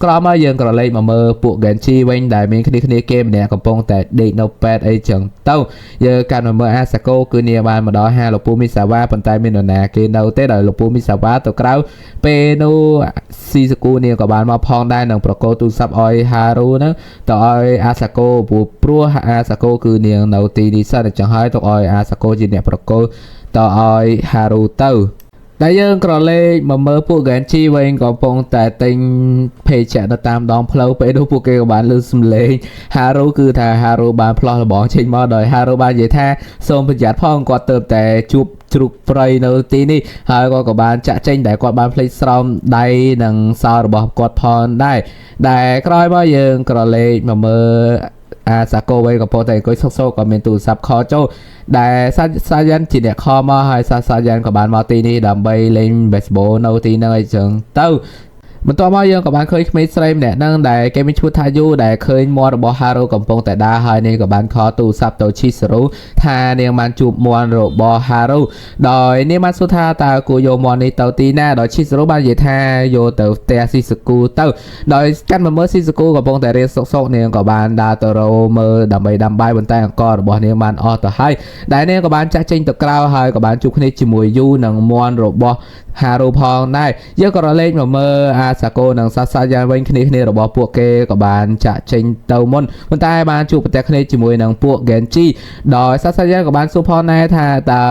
ក្រោយមកយើងក៏លេខមកមើលពួក Genji វិញដែលមានគ្នាគ្នាគេម្នាក់កំពុងតែដេកនៅពេទ្យអីចឹងទៅយើងកាន់មកមើលអាសាកូគឺនាងបានមកដល់ហាលោកពូមីសាវ៉ាប៉ុន្តែមាននរណាគេនៅទេដោយលោកពូមីសាវ៉ាទៅក្រៅពេលនោះស៊ីសាគូនាងក៏បានមកផងដែរនឹងប្រកល់ទូរស័ព្ទឲ្យហារូហ្នឹងទៅឲ្យអាសាកូព្រោះអាសាកូគឺនាងនៅទីនេះសិនអញ្ចឹងហើយទៅឲ្យអាសាកូជាអ្នកប្រកល់ទៅឲ្យហារូទៅដែលយើងក្រឡេកមកមើលពួក Genji វិញកំពុងតែទិញភេសជ្ជៈនៅតាមដងផ្លូវពេលនោះពួកគេក៏បានឮសំឡេង Haru គឺថា Haru បានផ្លោះលបងចេញមកដោយ Haru បាននិយាយថាសូមប្រយ័ត្នផងគាត់ទៅតែជួបជ្រូកព្រៃនៅទីនេះហើយគាត់ក៏បានចាក់ចេញដែលគាត់បានភ្លេចស្រោមដៃនិងសោរបស់គាត់ផងដែរដែលក្រោយមកយើងក្រឡេកមកមើលអាសាកូវិញកំពុងតែអង្គុយសុកសុកក៏មានទូរស័ព្ទ call ចូលដែលសាសាយ៉ាន់ជាអ្នក call មកហើយសាសាយ៉ាន់ក៏បានមកទីនេះដើម្បីលេង baseball នៅទីហ្នឹងអីចឹងទៅបន្ទាប់មកយើងក៏បានឃើញក្មេងស្រីម្នាក់ហ្នឹងដែលគេមានឈ្មោះថាយូដែលឃើញមាត់របស់ហារូកំពុងតែដើរហើយនាងក៏បាន call ទូរស័ព្ទទៅឈីសេរូថានាងបានជួបមាន់របស់ហារូដោយនាងបានសួរថាតើគួរយកមាន់នេះទៅទីណាដោយឈីសេរូបាននិយាយថាយកទៅផ្ទះស៊ីសគូទៅដោយកាន់មកមើលស៊ីសគូកំពុងតែរៀនសុកសុកនាងក៏បានដើរទៅរកមើលដើម្បីដាំបាយប៉ុន្តែអង្កររបស់នាងបានអស់ទៅហើយដែលនាងក៏បានចាក់ចេញទៅក្រៅហើយក៏បានជួបគ្នាជាមួយយូនិងមាន់របស់ហារូផងដែរយើងក៏រលែកមកមើលអាសាកូនិងសាសាយ៉ាងវិញគ្នាគ្នារបស់ពួកគេក៏បានចាក់ចេញទៅមុនប៉ុន្តែបានជួបប្រទះគ្នាជាមួយនឹងពួក Genji ដោយសាសាយ៉ាងក៏បានសួរផងដែរថាតើ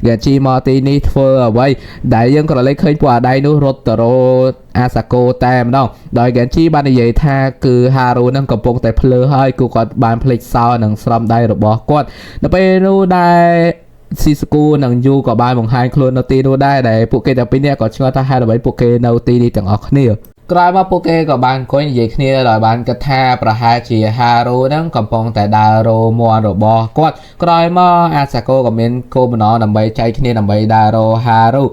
Genji មកទីនេះធ្វើអ្វីដែលយើងក៏រលែកឃើញពួកអាដៃនោះរត់ទៅរកអាសាកូតែម្ដងដោយ Genji បាននិយាយថាគឺហារូនឹងកំពុងតែភ្លើហើយគូគាត់បានភ្លេចសោនិងស្រោមដៃរបស់គាត់នៅពេលនោះដែរស៊ីស្គូនិងយូក៏បានបង្ហាញខ្លួននៅទីនោះដែរដែលពួកគេទាំងពីរនាក់ក៏ឆ្ងល់ថាហេតុអ្វីពួកគេនៅទីនេះទាំងអស់គ្នាក្រោយមកពួកគេក៏បានអង្គុយនិយាយគ្នាដោយបានគិតថាប្រហែលជាហារូហ្នឹងកំពុងតែដើររមាន់របស់គាត់ក្រោយមកអាសាកូក៏មានគោលបំណងដើម្បីចែកគ្នាដើម្បីដើររហារូ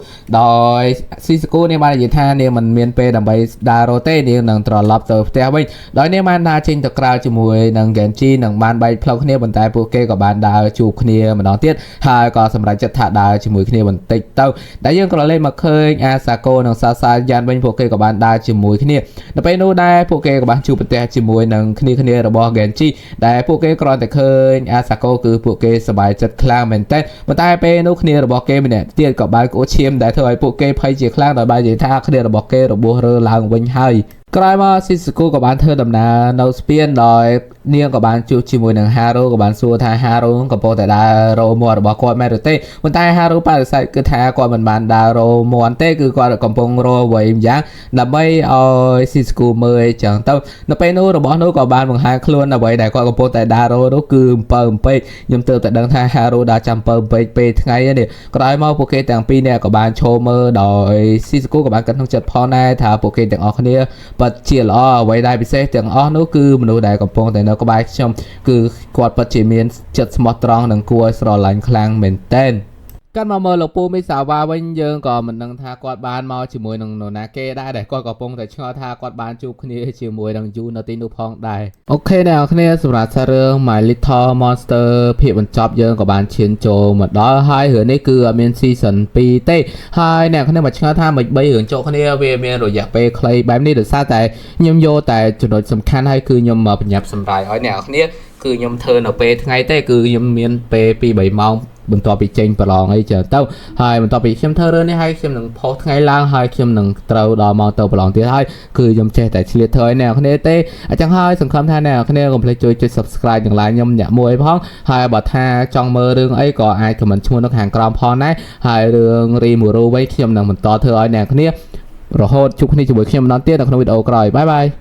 ដោយស៊ីស្គូនេះបាននិយាយថានាងមិនមានពេលដើម្បីដើររទេនាងនឹងត្រឡប់ទៅផ្ទះវិញដោយនាងបានដើរចេញទៅក្រៅជាមួយនឹង Genji និងបានបែកផ្លូវគ្នាប៉ុន្តែពួកគេក៏បានដើរជួបគ្នាម្ដងទៀតហើយក៏សម្រេចចិត្តថាដើរជាមួយគ្នាបន្តិចទៅដែលយើងក៏លេខមកឃើញអាសាកូនិងសាសាយ៉ានវិញពួកគេក៏បានដើរជាមួយគ្នានៅពេលនោះដែរពួកគេក៏បានជួបប្រទះជាមួយនឹងគ្នាគ្នារបស់ Genji ដែលពួកគេគ្រាន់តែឃើញអាសាកូគឺពួកគេសប្បាយចិត្តខ្លាំងមែនទែនប៉ុន្តែពេលនោះគ្នារបស់គេម្នាក់ទៀតក៏បានក្អួតឈាមដែលធ្វើឲ្យពួកគេភ័យជាខ្លាំងដោយបាននិយាយថាគ្នារបស់គេរបួសរើឡើងវិញហើយ។ ក្រោយមកស៊ីស៊ូគូក៏បានធ្វើដំណើរនៅស្ពានដោយនាងក៏បានជួបជាមួយនឹងហារូក៏បានសួរថាហារូកំពុងតែដើររោមាន់របស់គាត់មែនឬទេប៉ុន្តែហារូបដិសេធគឺថាគាត់មិនបានដើររោមាន់ទេគឺគាត់កំពុងរកអ្វីម្យ៉ាងដើម្បីឲ្យស៊ីស៊ូគូមើលអីចឹងទៅនៅពេលនោះរបស់នោះក៏បានបង្ហាញខ្លួនអ្វីដែលគាត់កំពុងតែដើររោនោះគឺអំពៅអំពេកខ្ញុំទើបតែដឹងថាហារូដើរចាំអំពៅអំពេកពេលថ្ងៃនេះក្រោយមកពួកគេទាំងពីរនាក់ក៏បានឈរមើលដោយស៊ីស៊ូគូក៏បានគិតក្នុងចិត្តផងដែរថាពួកគេទាំងអស់គ្នា ពិតជាល្អអ្វីដែលពិសេសទាំងអស់នោះគឺមនុស្សដែលកំពុងតែនៅក្បែរខ្ញុំគឺគាត់ពិតជាមានចិត្តស្មោះត្រង់និងគួរឲ្យស្រឡាញ់ខ្លាំងមែនទែនកាត់មកមើលលោកពូមីសាវ៉ាវិញយើងក៏មិនដឹងថាគាត់បានមកជាមួយនឹងនរណាគេដែរដែលគាត់កំពុងតែឆ្ងល់ថាគាត់បានជួបគ្នាជាមួយនឹងយូនៅទីនោះផងដែរ OK អ្នកនរគ្នាសម្រាប់សាររឿង My Little Monster ភាគបញ្ចប់យើងក៏បានឈានចូលមកដល់ហើយរឿងនេះគឺអត់មាន season 2ទេហើយអ្នកនរគ្នាមកឆ្ងល់ថាមិន3រឿងចូលគ្នាវាមានរយៈពេលខ្លីបែបនេះដោយសារតែខ្ញុំយកតែចំណុចសំខាន់ហើយគឺខ្ញុំមកបញ្ញាប់សម្រាយឲ្យអ្នកនរគ្នាគឺខ្ញុំធ្វើនៅពេលថ្ងៃទេគឺខ្ញុំមានពេល2 3ម៉ោងបន្ទាប់ពីចេញប្រឡងអីចឹងទៅហើយបន្ទាប់ពីខ្ញុំធ្វើរឿងនេះហើយខ្ញុំនឹងផុសថ្ងៃឡើងហើយខ្ញុំនឹងត្រូវដល់ម៉ោងទៅប្រឡងទៀតហើយគឺខ្ញុំចេះតែឆ្លៀតធ្វើឲ្យអ្នកនរគ្នាទេអញ្ចឹងហើយសង្ឃឹមថាអ្នកនរគ្នាកុំភ្លេចជួយចុច Subscribe និង Like ខ្ញុំអ្នកមួយផងហើយបើថាចង់មើលរឿងអីក៏អាច comment ឈ្មោះនៅខាងក្រោមផងដែរហើយរឿង Rimuru វិញខ្ញុំនឹងបន្តធ្វើឲ្យអ្នកនរគ្នារហូតជួបគ្នាជាមួយខ្ញុំម្ដងទៀតនៅក្នុងវីដេអូក្រោយ bye bye.